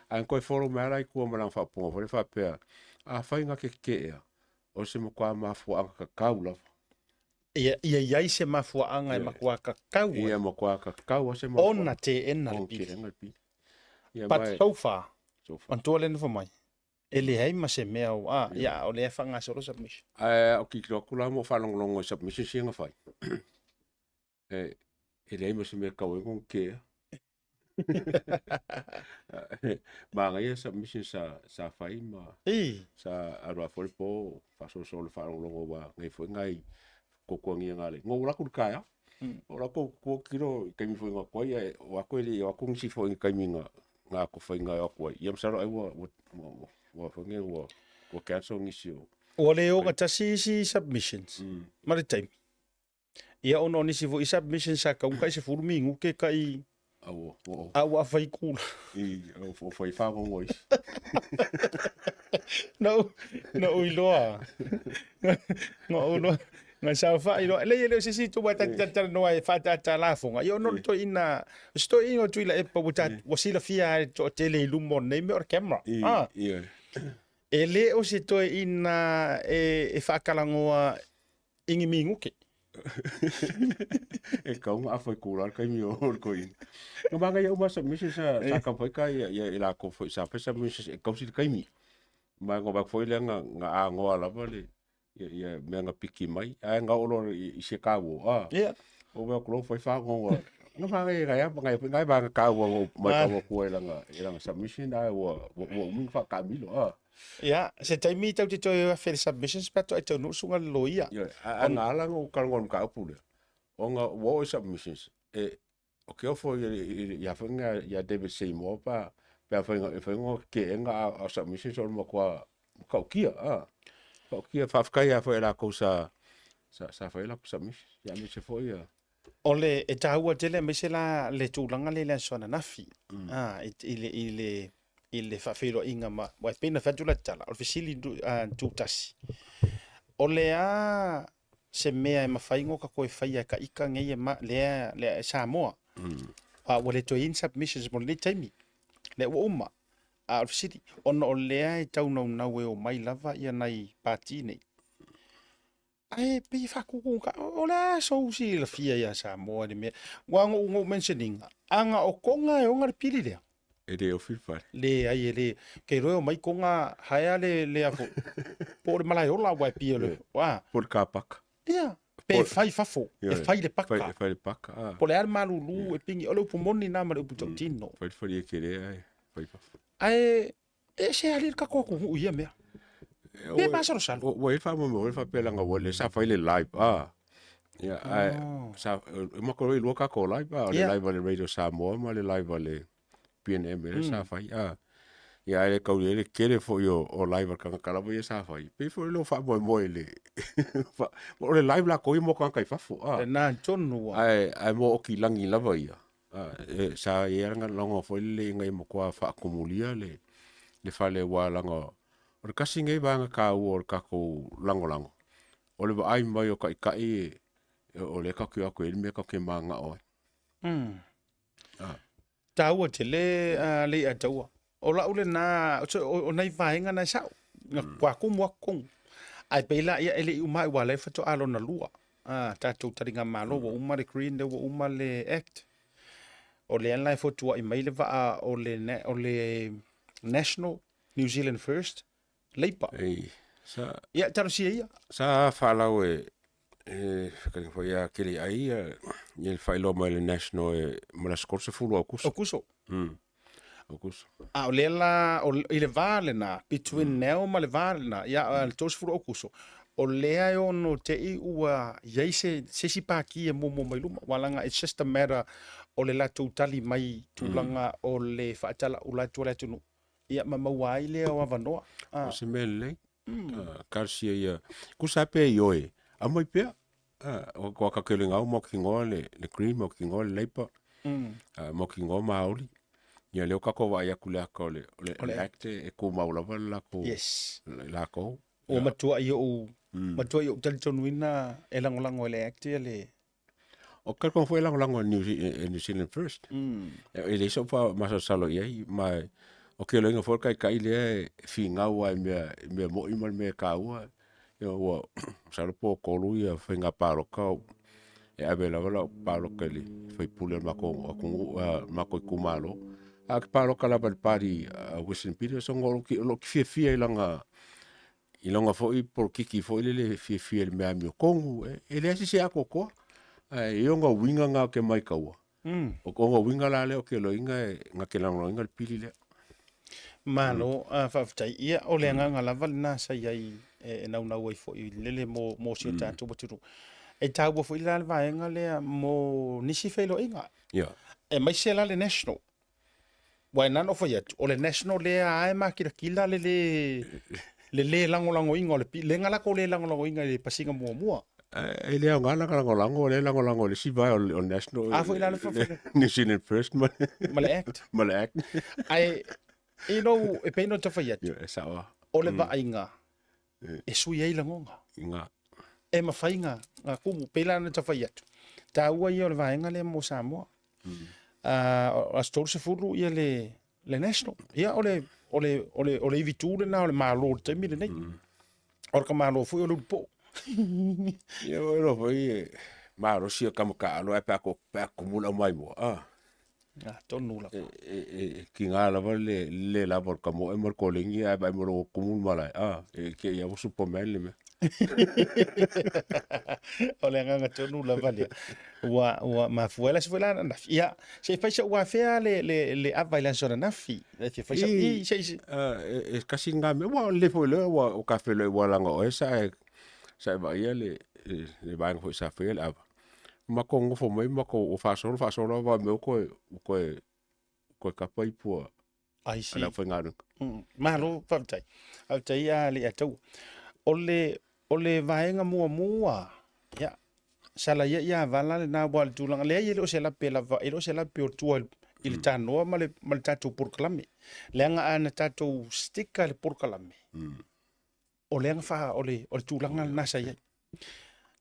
Ae na toe follow mai lava la i tua ma lana faaupuga foi lea faapea, afai na te kekea, o se matua mafuaaga kakau lava. Ia, ia i ai se mafuaaga e matua kakau ai. Ia matua kakau lava se mafuaaga. Ona teena le pili. Ona teena le pili. Ia, But mai, so far, so far. manatua lea na fai mai, e leai ma se mea o, a, ia, o lea e faagasolo submission. Ae o tilotilo atu la ma ou faalogologo i submissions ia na fai, e leai ma se mea e tatau ai ona kea. Manaia submission sa, sa fai ma I. sa alu a foi le po faasolosolo le faalogologo ua nei foi nai kokoagia ngā le. Ngō laku le kaea. O laku kua kilo i taimi foi ngā koe, e, o ako e le, o ako ngisi foi i taimi ngā, ngā ko whai ngā ako ai. Ia masalo ai ua, ua, ua, ua, ua whai ngā, ua, ua cancel ngisi o. Ua le ogatasi isi submissions ma le taimi. Ia ona o nisi foi submission sa kau kai 10 minute kai Au, o, a ua fai kula. I, o, o whai whangongo isi. Na u, na u iloa. Na u iloa. Na saofai loa. Leai e le o se isi itu ua ta ta talanoa e faatatā lafoga. Ia ona o le toeaina, o se toeaina o Tuilaepa ua ta ua silafia lava e le toatele i luma o lenei mea o le camera. I, Ah. i, E le o se toeaina e e faatalanoa i ni minute. E kau nga afa i kūlā le taimi o le koina. No manga ia uma submission sa sa ka foi ka ia ia i la ko foi sa foi submission e kausi le taimi. Ma ngo ba foi le nga nga a ngoa lava le ia ia mea nga piki mai. Ae nga olo i se ka wo a. Ia. O mea kulo foi fa ngo. Nga manga ia nga nga nga ba nga ka wo mai ka wo ku e langa e langa submission ai ua ua umi fa ka milo a. Ia, se taimi tau te toe afe le submissions pe a toai taunuu susuga le loia. Ia, a nga ala ngo ka ngo ka upu le. O nga wo o submissions e o ke ofo ia ia fa nga ia David Seymour pa pe a fa nga fa ngo ke nga a submissions o ma kwa ka ukia a. Ka ukia fa fa ia fa la ko sa sa sa fa la submission. Ia me se fo ia. O le e taua tele aemaise la le tulaga lea i le aso ananafi, i le i le i le faafeiloaiga ma aua e pei ona fai atu la tala, o le fesili tutasi, o le a se mea e mafai ona ka toe faia e ka ika nei e ma, lea, lea e Samoa, aua ua le toe i ai ni submissions mo lenei taimi, lea ua uma. A o le fesili, ona o lea e tau naunau e omai lava ia nai pati nei, Ae pei e faatutugata, o le a sou silafia ia Samoa i le mea, aua na ou mention ina, ana o Toga e ona le pili lea. E le ofi le fale. Leai e le, ou te iloa e omai Toga haea le, le a foi, po o le malaeola aua e pei o le, a. Po o le car paka. Ia, pe fai i fafo, e fai i le paka. E fai i le paka, a. Po o le a le malulu e pigi, o le upu moni lena ma le upu tautino. Fai le falia tele ae fai i fafo. Ae E ese alii le tatou atunuu i ia mea. Pe masalosalo. Ua i ai le faamoemoe faapea leaga ua lea sa fai le live a. Ia ae sa e matou iloa lua tatou live a, o le live a le Radio Samoa ma le live a le PNM lea sa fai a. Ia ae le tau i ai le tele foi o live a tagata lava ia sa fai. Pei foi lou faamoemoe i le o le live latou ia mo tagata i fafo a. Lena tonu lava. Ae mo Okilagi lava ia. Sa i ai lana laga foi lele ina ia matua faatumulia le le fale aua leaga o le tasi lenei vaega taua o le tatou lagolago, o le vaai mai o taitai o lea tatou te o atu e i ai le mea tatou te mananao ai. Taua tele le i'a taua. O lau lena, o nai vaega na e sa'o, na matua tumu atu tonu. Ae pei la, ia e le i uma aua o lea faatoa lona lua tatou taligamalo, ua uma le Green lea ua uma le Act. O lea la e fotuai mai le vaa o le, o le National New Zealand First Labour. Ei, sa... Ia, talosia ia. Sa faalau e, e fetalaiga foi ia Keliaai ia, ia le faailoa mai le National e, ma le aso 30 o Aokuso. Aokuso. Aokuso. A o lea la, o, i le va lena, between now ma le va lena, ia, le 30 o Aokuso, o lea e ono te i ua i ai se, se isi pāki e muamua mai luma, aua leaga it's just a matter o le latou tali mai tulaga o le faatalaula atu a le atunuu. Ia ma maua ai lea o avanoa. O se mea lelei. Talosia ia. Kusa lava pe ioe, aumai pea. O ka kelegau ma kinoa le, le Green, ma kinoa le Labour, ma kinoa Maori. Ia lea o tatou vaai atu i le ata o le, o le, o le Act e tumau lava le latou, yes. le latou. Ua matuai ou, matuai ou talitonuina e lagolago e le Act ia le, O ke kong foi lagolago e New Zealand First. E leai so'u faamasalosalo i ai, ma o ke loiga foi o le taitai lea e finau lava i mea, i mea mo'i ma le mea e taua. Ia ua masalo po o tolu ia faiga palota e ave lava lau palota i le faipule o le matou atunuu, matou itumalo. Ae ou te palota lava i le party a Winston Peters ona o lou fiafia i lana I lona foi polokiki foi lele e fiafia i le mea amiotonu, e leai se isi e atoatoa. Ae i ona uiga na ou te maitaua, o ona uiga la lea ou te iloaina e na te lagolagoina le pili lea. Malo, faafetai. Ia, o le agaga lava lena sa i ai e naunau ai foi lele mo si o tatou atunuu. E taua foi la le vaega lea mo nisi feiloaiga. Aemaise la le national. Aua e na ona ou fai atu, o le national lea lava e makilatila le le le le lagolagoina o le lea na latou le lagolagoina i le pasiga muamua. E le aoga la lagolago, o lea e lagolago e le isi vae o le National. A foi la le faafofoga. New Zealand First ma ma le Act. Ma le Act. Ae i lou, e pei ona ta fai atu, E sao lava. O le vaaiga e sui ai lagona. Ina. E mafai na tumu, pei la ona ta fai atu, taua ia o le vaega lea mo Samoa. O aso 30 ia le, le national. Ia o le, o le, o le, o le ivitu lena o le Malo i le taimi lenei. O le Malo foi o le ulupo. Ia o iloa foi e malosi o tama taalo ae pe a pe a tumu le aumaimoa. Ah. Ah, tonu lava. E tiga lava le le lava o le kamoe ma le kolegi ae vaai mai loa ua tumu le malae. Ah, e te i lava ua Superman le mea. O le agaga tonu lava lea. Ua, ua mafua ai le aso foi la ananafi. Ia, se i fai sa'u afea le, le, le ava i le aso ananafi. E fia fai sa'u, i, se i, se. E tasi lena mea, ua lelei foi loa ua o ta feiloai ua laga o oe sa e, sa e vaaia le, le vaega foi sa faia le ava. Matou nofo mai matou ua faasolo faasolo lava vaai mai ua toe, ua toe, toe tapa ipu a I see. a le aufaigaluega. Malo faafetai. Faafetai a le Ataua. O le, o le vaega muamua, ia, Sala ia ia vala lena aua o le tulaga, leai e le o se lape lava, e le o se lape o tua i le tanoa ma le, ma le tatou polokalame. Leaga a na tatou stick i le polokalame, o lea na fa, o le, o le tulaga lena sa i ai.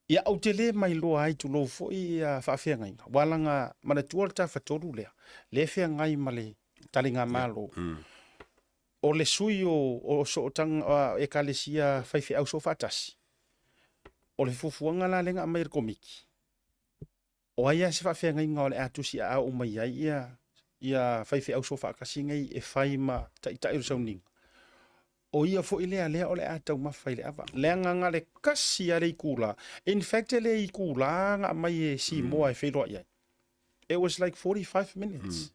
Ia, ou te le mailoa ai tulou foi ia faafeagaiga, aua leaga manatua le tafatolu lea, lea e feagai ma le taligamalo. O le sui o, o sootaga ekalesia faifeau soofaatasi, o le fuafuaga la lea na aumai e le Komiti, o ai lava se faafeagaiga o le a tusiaao uma i ai ia, ia faifeau soofaatasi nei e fai ma taitai o le sauniga, o ia foi lea lea o le a taumafa i le ava. Leaga na o le tasi lava le itula, in fact e le itula na aumai e Simoa e feiloai ai, it was like 45 minutes.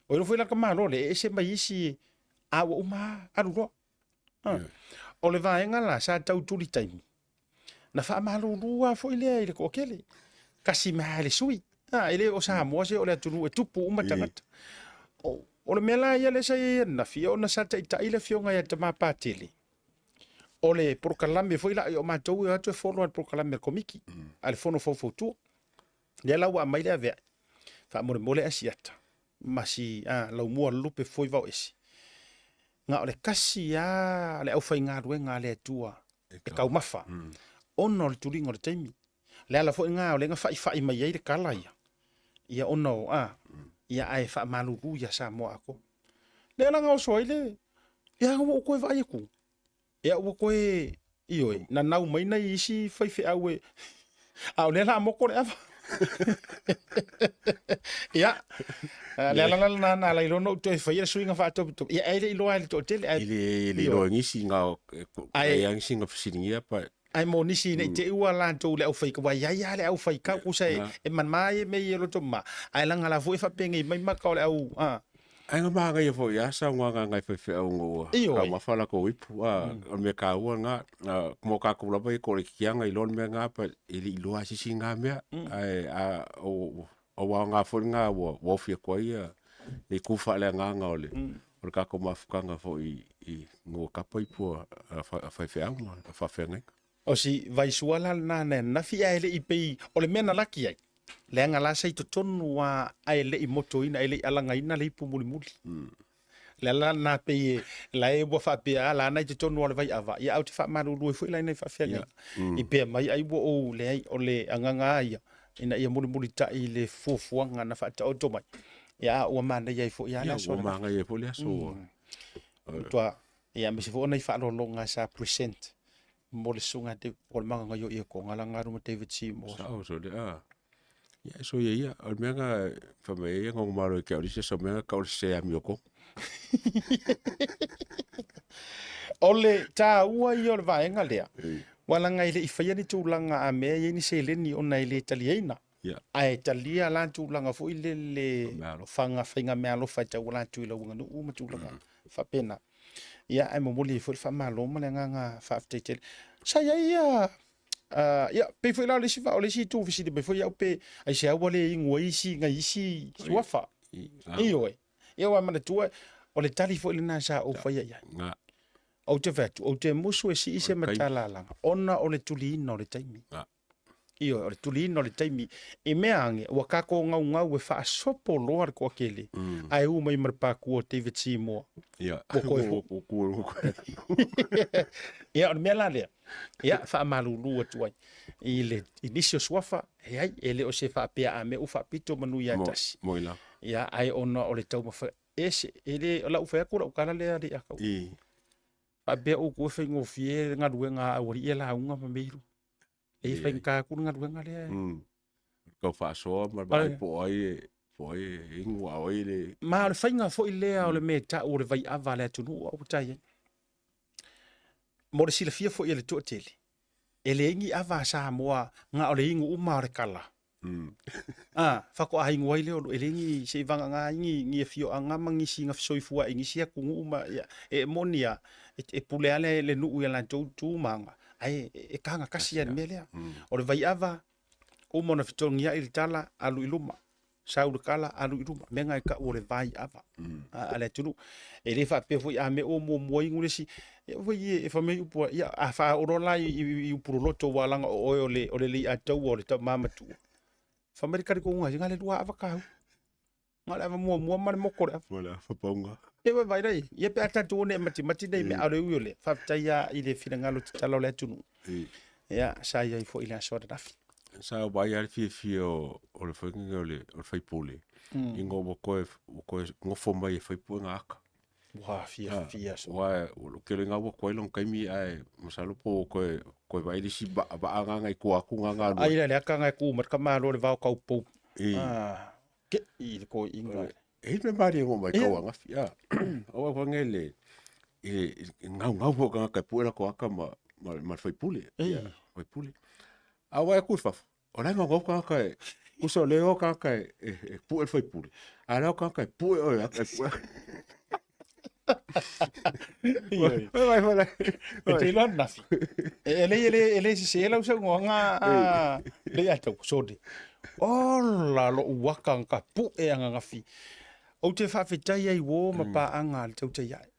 O iloa foi la ka malo le e ese mai isi a ua uma alu loa. Ah. O le vaega la sa tau tuli taimi. Na faamalulu lava foi lea i le toatele. Kasi mai lava i le sui. Ah, e le o Samoa se o le atunuu e tupu uma tagata. O, o le mea la ia lea sa i ai ananafi, ona sa taitai le afioga ia Tama Patele. O le polokalame foi la o matou e o atu e follow le polokalame a le Komiti, a le Fono Faufautua. Lea la ua aumai le aveae, faamolemole asiata ma si a, laumua lupe foi vao ese. Na o le kasi lava le aufaigaluega a le Atua e taumafa, ona o le tuliga o le taimi. Le ala foi lena o lea na faifai mai ai le tala ia, ia ona o a, ia ae faamalulu ia Samoa atoa. Lea la na oso ai le, ia ua ou toe vaai atu, Ia ua toe, ioe, nanau mai nai isi faifeau e, a o lea la moto le ava. Ia, le ala la lena na ala ai loa ona ou toe faia le suiga faatopetope. Ia, ai le iloa e le toatele. Ai, e le iloa e nisi nga, ai a nisi nga fesiligia pa. Ai mo nisi nei te ua latou le aufaikau, aua e i ai lava le aufaikau, kusa e manama ai mea ia loto ma, ae laga la foi e faapenei mai maka o le au, a. Ai nga manaia foi a saunoaga a nai faifeau ina ua taumafa latou ipu. A, o le mea taua lena, mo tatou lava ia toalaitiiti iloa le mea lena, but e le i iloa lava e se isi lena mea. Ae a, o aoga foi lena ua ofi atu ai le itu faaleagaga o le o le tatou mafutaga foi i ina ua tapa ipu a faifeau ma faafeagaiga. O si vaisua la lena na ananafi ae le i pei o le mea na laki ai, leaga la sa i totonu a ae le i motoina, e le i alagaina le ipu mulimuli. Le ala lena pei e la e ua faapea a la na i totonu o le vaiava, ia ae ou te faamalulu ai foi la i nai faafeagaiga. I pea mai ai ua ou leai, o le agaga lava ia ina ia mulimulitai i le fuafuaga na faataoto mai. Ia a ua manaia ai foi lava le aso. Ua manaia ai foi le aso. Matua, ia aemaise foi o nai faaaloaloga sa present mo le susuga ia David, o le magaga o ia ko ngala ngaru ma David Seymour. Sao so le a. Ia so ia ia, o le mea na fai mai ai ia malo i ke o se mea ka o le se ami o ko. O le taua ia o le vaega lea, ua laga e le i faia ni tulaga a mea e i ai ni seleni ona e le taliaina. Ae talia la tulaga foi lele faga faiga meaalofa e tauala atu i lau aganuu ma tulaga faapena. Ia, ae momoli ai foi le faamalo ma le agaga faafetai tele. Sa i ai ia, ia, pei foi la o le isi, o le isi itu fesili mai foi au pe aisea ua le inu ai isi nai isi suafa. Ioe. Ia ua manatua, o le tali foi lena sa ou faia i ai. Ou te fai atu, ou te musu e sii se matalalaga ona o le tuliina o le taimi. Ioe, o le tuliina o le taimi. I mea age, ua tatou naunau e faasopo loa le toatele, ae u mai ma le pākua o David Seymour. Ia, Ua toe Ia, o le mea la lea, ia, faamalulu atu ai i, le, i nisi o suafa, e ai, e le o se faapea a mea ua faapito manu ia tasi. Moi la. Ia, ae ona o le taumafai, ese, e le, o lau fai atu lau tala lea alii a tau. Faapea outou e faigofie le galuega a aualii e lauga ma meilu. E faigata atu le galuega lea. Tau faasoa ma vaai po o ai po o ai e inu a o ai le. Ma o le faiga foi lea o le mea e tau o le vaiava a le atunuu ua tai ai. Mo le silafia foi e le toatele, e leai ni ava a Samoa na o le inu uma o le kala. A, faatoa inu ai lea o e leai ni se i vagana ai ni, ni afioaga ma nisi na fesoifua i nisi atunuu ma ia, e moni lava, e pule lava le, le nuu i a latou tu ma aga, ae e tagatasi lava i le mea lea. O le vaiava, uma ona fetogiai le tala, alu i luma. Sau le tala, alu i luma. Mea na e tau o le vaiava a le atunuu. E le faapea foi a mea ua muamua inu le isi, Ia foi e e fai mai upu a- ia a faaoo loa la i, i, i upu loloto ua laga o oe o le, o le lei ataua o le tama matua. Fai mai le talitonuga na o le lua ava kāu. Na o le ava muamua ma le moko o le ava. Ma le ava pauga. Ia vai vai lai. Ia pe a tatou one e matimati nei mea, a o le ui o lea, faafetai lava i le finagalo tatala o le atunuu. Ia, sa i ai foi i le aso ananafi. Sa vaai lava le fiafia o, o le foi o le, o le faipule, ina ua toe, ua toe nofo mai e fai puega aka. Ua fiafia so. Aua o lou tele lena ua tuai lona taimi ae masalo po ua toe toe vaai le isi vaa vaa na na i tua atu na galue. Ai la le aka na e ku mai le tamaloa le vao taupou. I. Ah, ke i le toeaina. E i le mea malie na mai kau angafi a. Aua foi nei le i le gaugau foi o tagata e pue latou aka ma ma le faipule. Ia, faipule. A ua vaai atu i fafo, o la e gaugau tagata e, tusa o lea e o tagata e, e, e pue le faipule, a o la e o tagata e pue oe aka e pue. E te iloa ananafi. E le e le e le sese lau saunoaga a le ia tau sode. Ola lo'u aka ka pu'e ananafi. Ou te faafetai ai uo ma paaga a le tautai ae.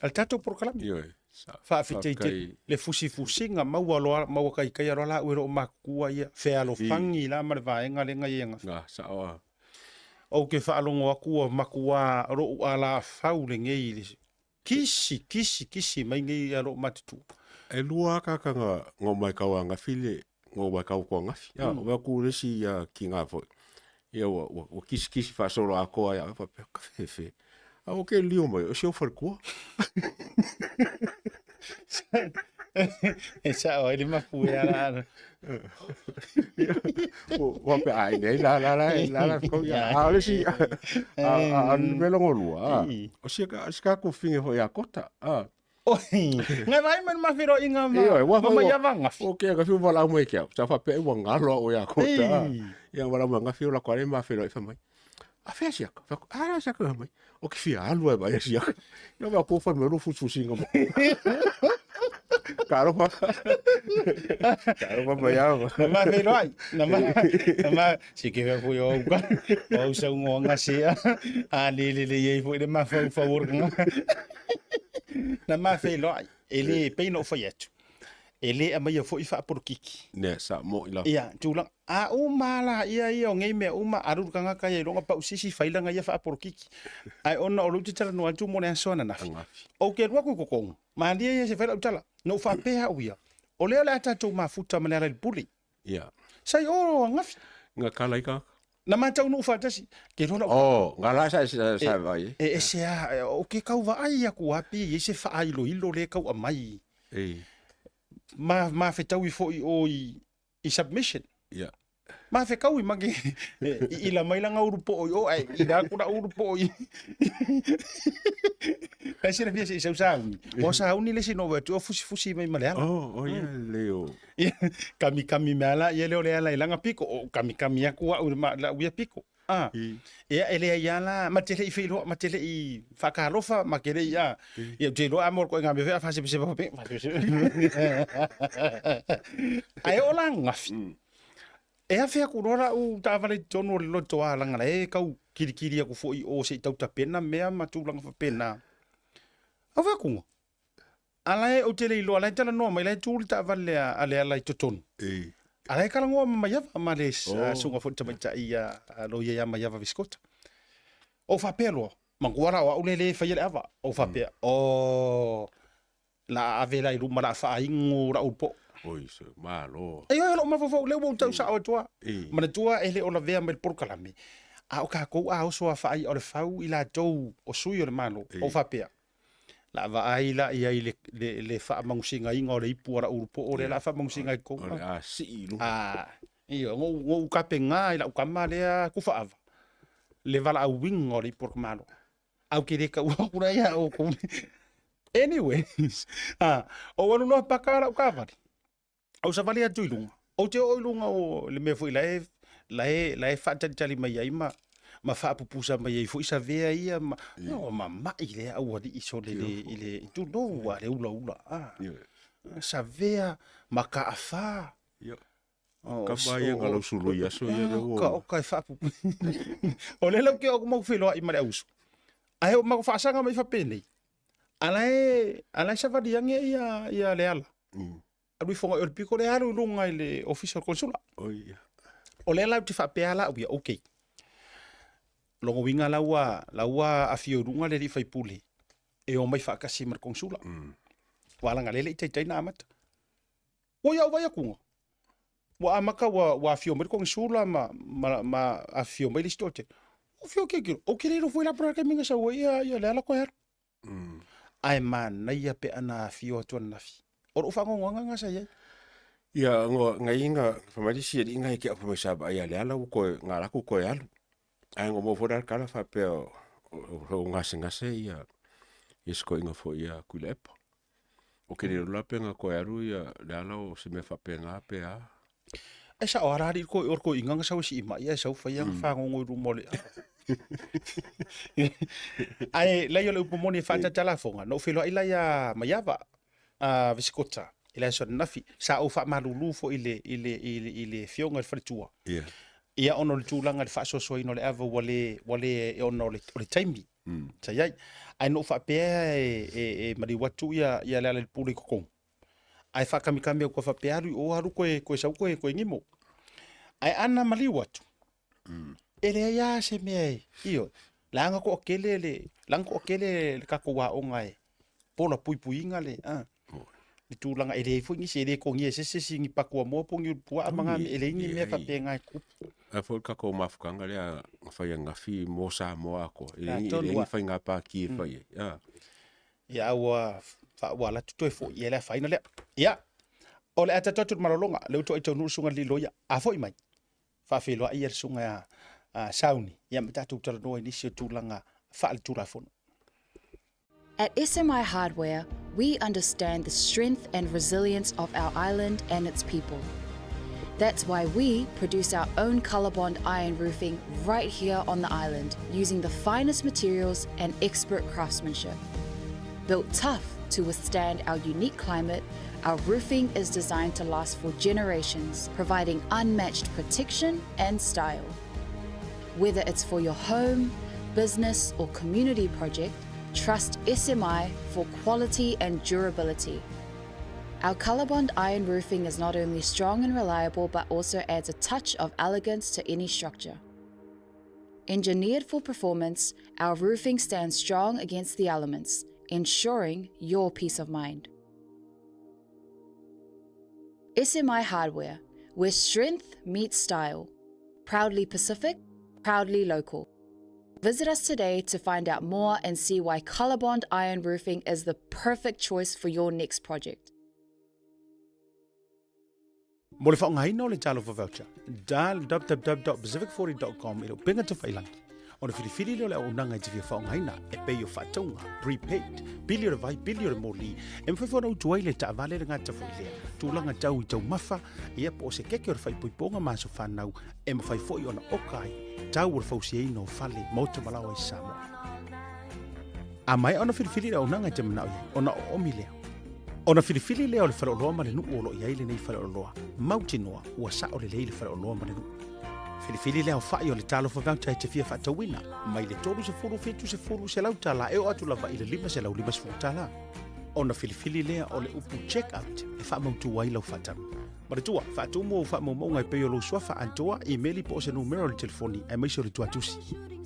A le tatou polokalame. Ioe. Faafetai tele. Le fusifusiga maua loa maua kaikaia loa la ue loo matutua ia fealofani la ma le vaega lea na i ai ananafi. Na, sao lava. Ou te faalogo atu ua matua lou alafau lenei i le kisi kisi kisi mai nei a loo matutua. E lua lava tagata na na omai tau ananafi le na omai tau atu ananafi. A, vaai atu le isi tina foi, ia ua ua kisikisi faasoloatoa ia au faapea, ka fefe. A ua ke lio mai, o si ou faletua. E sao ai le mapu e ala ala. Ua pe ai nei la la la la la ko ia. A o le si a a le mea lona lua. A o si ka si ka ku finge foi a kota. A Oi, ngai vai mai ma feroaiga ma Ioe, ua ma mai ava angafi. O ke angafi ua valaau mai ke au. Sa faapea ua galo au ia kota. Ia valaau mai angafi o la koa le ma feroai fai mai. A fea siaka? Fai atu, a la siaka fai mai. O ke fia alu ai vai siaka. Ia va ko fai mai lo fusifusiga mo. Ka alofa. Ka alofa mai au. Na ma feroai. Na ma na ma se ke fea foi o au ka. O au saunoaga se a. A le le le iai foi le mafaufau o le tagata. Na ma feiloai. E le pei ona ou fai atu. E le aumaia foi faapolokiki. Ne, sa mo i lava. Ia, tulaga. A uma la ia ia o nei mea uma, alu le tagata ia i luga pau sisi failaga ia faapolokiki. Ae ona o lea ou te talanoa atu mo le aso ananafi. Ou te alu atu i totonu, malie ia se fai lau tala. Na ou faapea au ia, o lea o le a tatou mafuta ma Lealailepule. Ia. Sa i o angafi. Nga kala i ka. Na ma taunuu faatasi. Ke loa lau. Oh, nga la sa sa sa vai. E ese a, o ke kau vaai aku a pi i se whaailoilo le kau amai. E. Ma, ma whetaui foi o i, i submission. Ia. Ma whekaui ma ke, i ila mai langa uru po i o, ai, i la kura uru po i. Kai sila fia se i sau sauni. O sauni le si no watu o fusi fusi mai ma le ala. Oh, oh ia le o. Ia, kamikami mea la, ia lea o le ala i langa piko, o kamikami aku au ma lau ia piko. Ah, ia e leai a la, ma te le i feiloa, ma te le i whakalofa, ma ke le i a. Ia, te iloa a mo koe ngā mea whea, whasepesepa whape, whasepesepa. Ae o la ngafi. E awhi aku roa la u taavale i totonu o le loto a langa la e kau kirikiri aku foi o se i tautapena mea ma tulaga faapena. Au whea kunga. A la e ou te le iloa, la e talanoa mai, la e tu le taavale a, a le ala i totonu. E. A la e kalangoa ma Maiava, ma le Oh. susuga foi le tamaitai a, a loia ia Maiava Visikota. Ou faapea loa, manatua la o au lea le faia le ava. Ou faapea, oh, la a ave la i luma la a faainu la'u po'o. Oi, se malo. E ioe, o lo'u mafaufau lea ua ou tau sa'o atu a. E. Manatua e le o lavea mai le polokalame, a o kākou a oso a faai'a o le fau i latou o sui o le Malo, ou faapea, la a vaai la i ai le, le, le faamanusigaina o le ipu a la'u ulupo'o lea la a faamanusiga ai kou. O le a sii i luga. A, ioe, na ou, na ou tapena i la'u tama lea tufaava, le valaauina o le ipu o le Malo. Au ke le kau aku la ia o kou. Anyways, a, ou alu loa paka la'u taavale. Ou savali atu i luga. Ou te oo i luga o le mea foi la e, la e, la e faatalitali mai ai ma, ma faapupusa mai ai foi savea ia ma, no, mama'i lea aualii sole i le, i le, tulou a le ulaula. A, savea ma kaafa. Kama ia nga lau sulu i aso ia le ua. Oka, oka e faapupu. O lea lau ke o mau feloai ma le auso. Ae o mau faasaga mai faapenei. A la e, a la e savali age ia, ia Leala. Alu ifoga i o le piko lea alu i luga i le ofisa o le konsula. Oi ia. O lea la ou te faapea la au ia, okay. Lona uiga la ua, la ua afio i luga le alii faipule e omai faatasi ma le konsula. Aua leaga o lea e le i taitai ona amata. Ua ia ou vaai atuga, ua amata ua, ua afio mai le konesula ma, ma, ma afifio mai le isi toatele. Ua afio tilotilo, ou te le iloa foi la po o le a le taimi na sau ai ia, ia Leala toe alu. Ae manaia pe ana afio atu ananafi. O lou faanoanoaga lena sa i ai. Ia, ngo, ngai nga, fai mai le isi alii ngai ke au fai mai sa vaai ia Leala ua toe, nga latou toe alu. Ae ngo maua foi la le tala faapea o, o, o gasegase ia, ia si toeaina foi ia Tuilaepa. O ke le la pe nga toe alu ia Leala o se mea faapena pe a. E sao lava la alii o le toeaina na sau e siimai ae sau fai ana fagogo i luma o le Ae leai o le upu moni e faaataata lafoga, na ou feiloai la ia Maiava a Vesikota i le aso ananafi, sa ou faamalulu foi i le i le i le i le afioga i le faletua. Ia. Ia ona o le tulaga i le faasoasoaina o le ava ua le ua le ona o le o le taimi sa i ai. Ae na ou faapea e e e maliu atu ia ia Lealailepule i totonu, ae faakamikami atu faapea alu i o alu toe toe sau toe toe gimo. Ae ana maliu atu, e leai lava se mea e, ioe, leaga toatele le leaga toatele le tatou aoga e pola puipuiga le a le tulaga e leai foi nisi e le togia e se isi ni patuamoa po o ni ulupuaa ma na mea, e leai ni mea faapena e tutupu. Ae foi le tatou mafutaga lea na fai ananafi mo Samoa atoa, e leai e leai ni faiga pati e fai ai a. Ia a ua ua alu atu toe foi, ia le afaina lea. Ia, o le a tatou atu i le malologa, lea ua toai taunuu le susuga i le alii loia, a foi mai, faafeiloai ia le susuga ia Sauni, ia ma tatou talanoa i nisi o tulaga faaletulafono. At SMI Hardware, we understand the strength and resilience of our island and its people. That's why we produce our own Colorbond iron roofing right here on the island using the finest materials and expert craftsmanship. Built tough to withstand our unique climate, our roofing is designed to last for generations, providing unmatched protection and style. Whether it's for your home, business, or community project, trust SMI for quality and durability. Our Colorbond iron roofing is not only strong and reliable, but also adds a touch of elegance to any structure. Engineered for performance, our roofing stands strong against the elements, ensuring your peace of mind. SMI Hardware, where strength meets style. Proudly Pacific, proudly local. Visit us today to find out more and see why Colorbond Iron Roofing is the perfect choice for your next project. Mo le faaaogaina o le Talofa Voucher, dial www.pacific40.com i le upega tafailangi. Ona filifili lea o le auaunaga e te fia faaaogaina e pei o faatauga, prepaid, pili o le vai, pili o le moli, e mafai foi ona utu ai le taavale le gata foi lea, tulaga tau i taumafa, ia po o se keke o le faaipoipoga ma aso fanau, e mafai foi ona oka ai tau o le fausiaina o fale, maota ma laoa i Samoa. A maea ona filifili le auaunaga e te manao i ai, ona oomi lea. Ona filifili lea o le faleoloa ma le nuu o lo o i ai lenei faleoloa, mautinoa ua sao lelei le faleoloa ma le nuu. Filifili le aofai o le Talofa Voucher e te fia faatauina, mai le 30 70 $100 e oo atu lava i le $550. Ona filifili lea o le upu check out e faamautu ai lau faatau. Manatua, faatumu ou faamaumauga e pei o lou suafa atoa, imeli po o se numera o le telefoni aemaise o le tuatusi.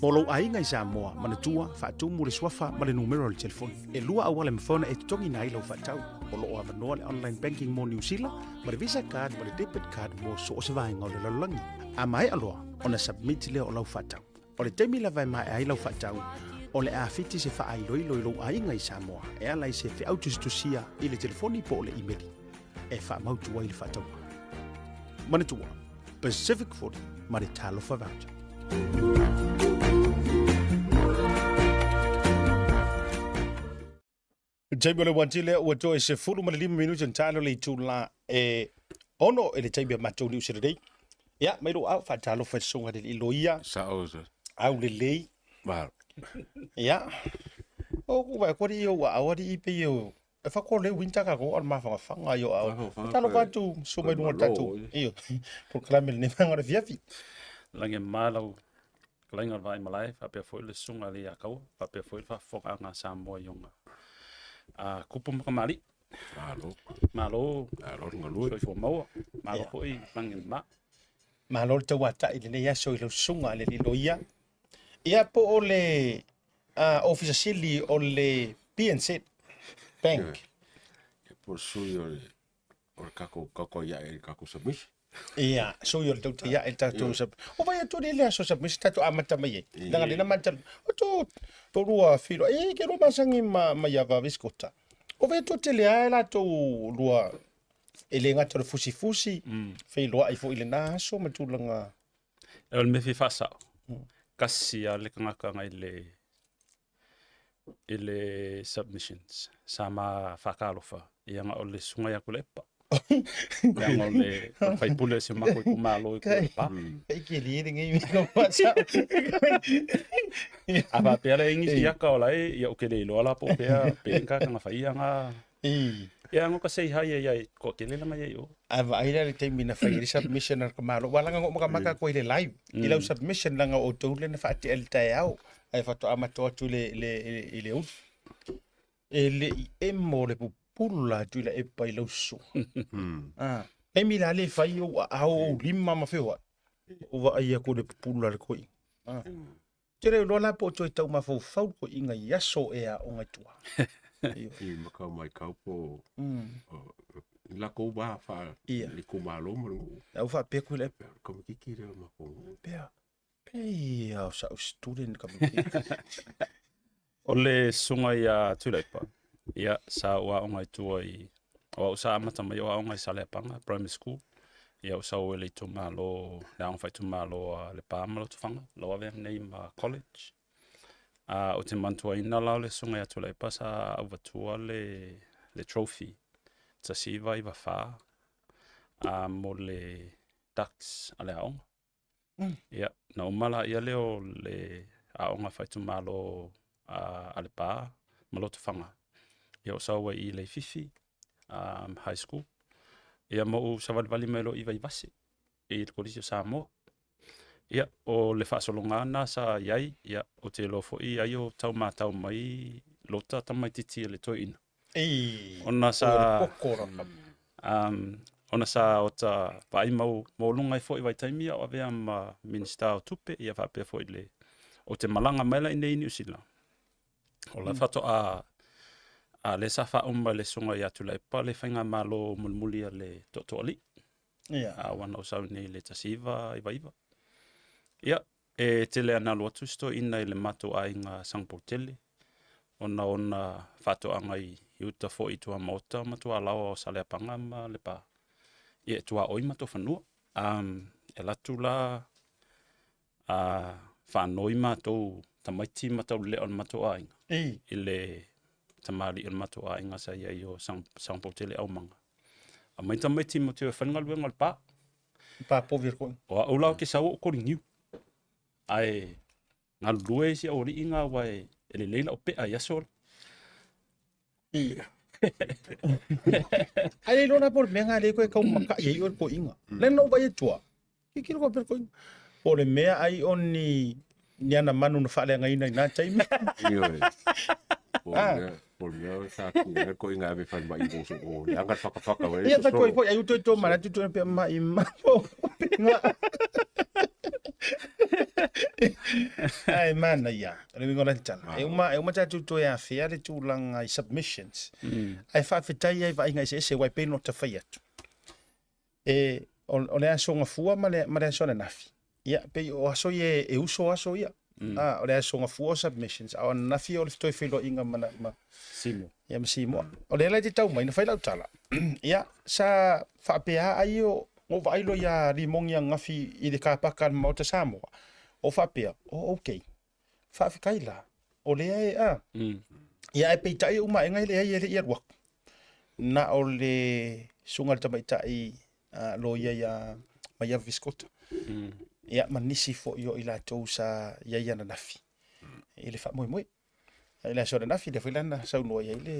Mo lou aiga i Samoa, manatua, faatumu le suafa ma le numera o le telefoni. E lua auala e mafai ona e totogiina ai lau faatau. O lo o avanoa le online banking mo Niu Sila, ma le Visa card ma le debit card mo so o se vaega o le lalolagi. A maea loa ona submit lea o lau faatau. O le taimi lava e maea ai lau faatau, o le a fiti se faailoilo i lou aiga i Samoa e ala i se feau tusitusia i le telefoni po o le imeli e faamautu ai le faatauga. Manatua, Pacific 40 ma le Talofa Voucher. Taimi o le uati lea ua toe 15 minute na talo le itula e ono e le taimi a matou Niu Sila nei. Ia, mai lou au faatalofa i le susuga i le alii loia. Sao sa. Au lelei. Malo. Ia. O ku vai kori i ou aao alii pei o e whako le winter ka ko al mawhangawhanga i o ao. Talofa atu so mai lunga o le tatou. Io. Polokalame lenei vaega o le afiafi. Lagi e malau Kalaiga o le Vaaimalae, faapea foi le Susuga ia Kaua, faapea foi le faafofogaaga a Samoa i ona a kupu ma kamali'i. Malo. Malo. Malo le galue. Soifua maua. Malo foi lagi le ma. Malo le tauata'i i lenei aso i lau susuga i le alii loia. Ia po o le Ofisa Sili o le BNZ Bank. Ia po o le sui o le o le tatou tautai ae i le tatou submission. Ia, sui o le tautai ae i le tatou sub. O vai atu le aso submission tatou amata mai ai. Leaga lena mata o to to lua filo e ke lua masangi ma ma ia va viskota. O vai atu tele ai latou lua e le gata o le fusifusi, feiloai foi i lena aso ma tulaga. O le mea fia faasao, tasi lava le tagata na i le i le submissions sa ma faatalofa, ia na o le susuga ia Tuilaepa. Leaga o le faipule o si o matou itumalo i Tuilaepa. A faapea la e i ai nisi ata o la e, ia ou te le iloa la po o fea pe i ai ni tagata na faia na. Ia no ka say hi ai ai toatele lana iai o. A vaai la le taimi na fai ai le submission a le Malo, aua leaga na ou makamaka atu ai i le live i lau submission leaga o outou lea na faatea i le taeao ae faatoa matou atu i le ulu. E le i emo le pupula atu i Tuilaepa i lau susuga. Ah, taimi la le fai ou aao ou lima ma feoai. Ou vaai atu i le pupula a le toeaina. Ah. Te reo loa la po o toe tau mafaufau le toeaina i aso e aoga i tua. I makau mai kau po o lakou va fa le itumalo ma le nuu. Au faapea koe le Kamakiki lea o makou nuu. Pea, pei o sa'u student kamakiki. O le susuga ia Tuilaepa, ia, sa ou aoga i tua i, o au sa amata mai au aoga i Saleapaga Primary School, ia ou sau ai i le itumalo, le aoga faaitumalo a Lepa ma Lotofaga, lau avea nei ma college. A ou te manatuaina la o le susuga ia Tuilaepa sa auvatua le, le trophy 1994 a mo le Ducks a le aoga. Ia, na uma laia lea o le aoga faaitumalo a Lepa ma Lotofaga. Ia ou sau ai i Leififi High School. Ia ma ou savalivali mai loa i Vaivase i le Kolisi o Samoa. Ia, o le faasologa lena sa i ai, ia, ou te iloa foi ai o tau matau mai lota tamaitiiti a le toeaina. Ei, Ona sa o le koko raka. Ona sa ota vaai mau maualuga ai foi vaitaimi a o avea ma Minisita o Tupe, ia faapea foi le ou te malaga mai la i inei i Niu Sila. O la faatoa a lea sa faauma e le Susuga ia Tuilaepa le faigamalo mulimuli a le Tootooalii. Ia. A ua na ou sau i inei i le 1999. Ia, E tele ana alu atu si toeaina i le matou aiga Sagapolutele ona o ona faatoaga i uta foi i tuamaota ma tualaoa o Saleapaga ma Lepa. Ia e tuaoi matou fanua. E alu atu la a faanoi matou tamaiti ma taulelea o le matou aiga i le tamalii o le matou aiga sa i ai o Sagapolutele Aumaga. Aumai tamaiti matou te o e fai le galuega o le pa. Pa povi o le koina. O au la ou te sau ou koli niu. Ae galulue isi aualii nga aua e lelei lau pea i aso la. Ai le iloa la po o le mea lena lea e tau maka'i ai oe le toeaina. Lea na ou vaai atu lava, tilotilo faapea le toeaina. Po o le mea ai o ni ni ana manu na faaleagaina i na taimi. Ioe. Po o le mea, po o le mea sa ki ai ko inga ave fai mai mo so o le anga whakawhaka wai. Ia ta toi foi ai toi to mana tu tu pe mai ma po. Ai mana ia. Le wingo la tala. E uma e uma tātou toe afea le tulaga i submissions. Ae faafetai ai vaaiga eseese aua e pei ona ta fai atu. E, o, o le aso gafua ma le, ma le aso ananafi. Ia, pei o aso ia e uso aso ia. Ah, o le aso gafua o submissions, a o ananafi o le toe feiloaiga ma, ma, Simo. ia ma Simoa. O lea la e te tau mai, na fai lau tala. Ia, sa faapea ai o, ou vaai loa ia Limogi ananafi i le kapaka a le Maota Samoa, o faapea, oh okay, faafetai la, o lea e, a. Ia, ae peitai o maega e leai e le i alu aku. Na o le susuga i le tamaitai loia ia Maiava Viscota. Ia, ma nisi foi o i latou sa i ai ananafi i le faamoemoe. I le aso ananafi, lea foi la na saunoa i ai le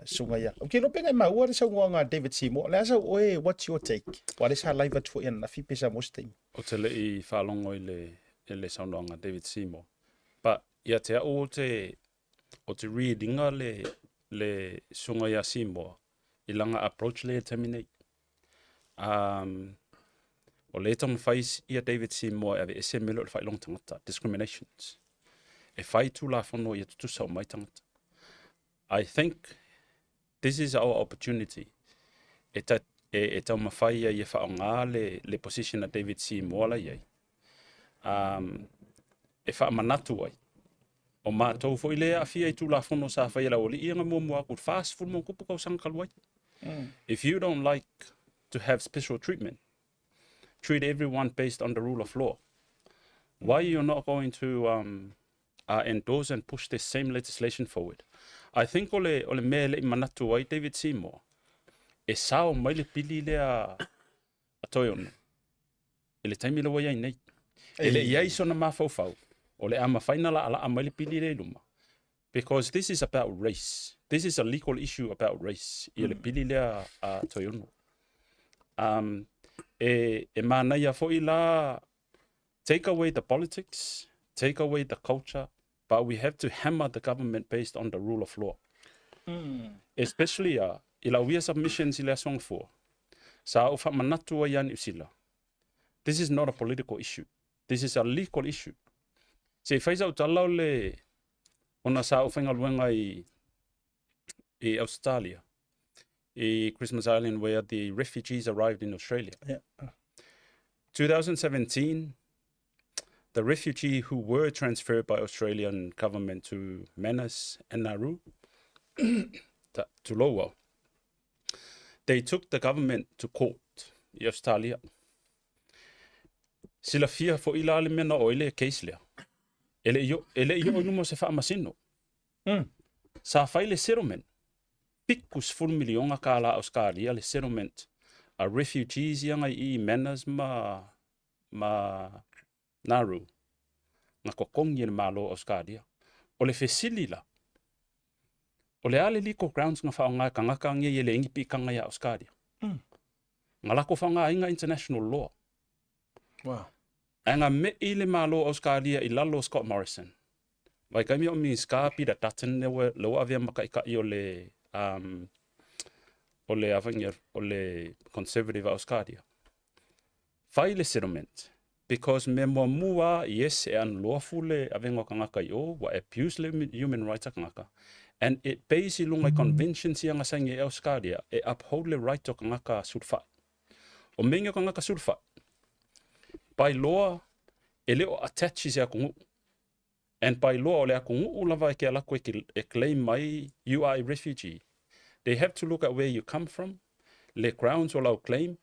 susuga ia. Ou te iloa pe na e maua le saunoaga a David Seymour. O le a sau oe, what's your take? Aua lea sa live atu foi ananafi pe sa maua se taimi. Ou te le i faalogo i le saunoaga a David Seymour. But ia te au ou te, ou te read ina le, le susuga ia Simoa i lana approach lea i le taimi nei. Um, o lea e taumafai ia David Simoa e aveese le mea lea o le faailoga tagata, discriminations. E fai tulafono ia tutusa uma ai tagata. I think this is our opportunity e, ta, e, e taumafai ai e faaaoga le, le position a David Simoa la i ai. Um, e faamanatu ai. O matou foi lea e aafia i Tulafono sa faia e le aualii ia na muamua atu i le 40 ma ona tupu tausaga talu ai. If you don't like to have special treatment, treat everyone based on the rule of law. Why you're not going to um, endorse and push this same legislation forward? I think o le, o le mea e le i manatu ai David Seymour, e sao mai le pili lea a Toeono i le taimi lea ua i ai nei. E le i ai sona mafaufau, o le a mafai ona laalaa mai le pili lea i luma. Because this is about race. This is a legal issue about race, ia le pili lea a Toeono. Um, e, e manaia foi la, take away the politics, take away the culture, but we have to hammer the government based on the rule of law. Especially uh, i lau ia submissions i le Aso Gafua, sa ou faamanatu ai ia Niu Sila, this is not a political issue, this is a legal issue. Se i fai sau tala o le, ona sa ou faigaluega i, i Australia, i Christmas Island where the refugees arrived in Australia. Yeah. 2017, the refugee who were transferred by Australian government to Manus and Nauru, to Lowell, they took the government to court i Australia. Silafia foi la le mea na oo ai le case lea. E le i oo e le i oo i luma o se faamasino. Sa fai le settlement, 70 miliona kālā Auskalia le settlement a refugees ia ngai i Manus ma ma Nauru, na totogi e le Malo o Auskalia. O le fesili la, o le a le legal grounds na faaaoga e tagata nei e leai ni piitaga ia Auskalia? Na lako faaaogaina international law. Wow. Ae na me'i le Malo o Auskalia i lalo o Scott Morrison. Vaitaimi o Minisita Peter Dutton lea ua, lea ua avea ma taitai o le, um, o le, o le Conservative a Auskalia. Fai le settlement because mea muamua yes e unlawful le avega o tagata i o, ua abuse le human rights a tagata and it base i luga i conventions ia na saini e Auskalia e uphold le right o tagata sulufai. O mea o tagata sulufai, by law e le o attach i se atunuu. And by law o le atunuu lava e ke ala koe e claim mai you are a refugee. They have to look at where you come from, le grounds o lau claim,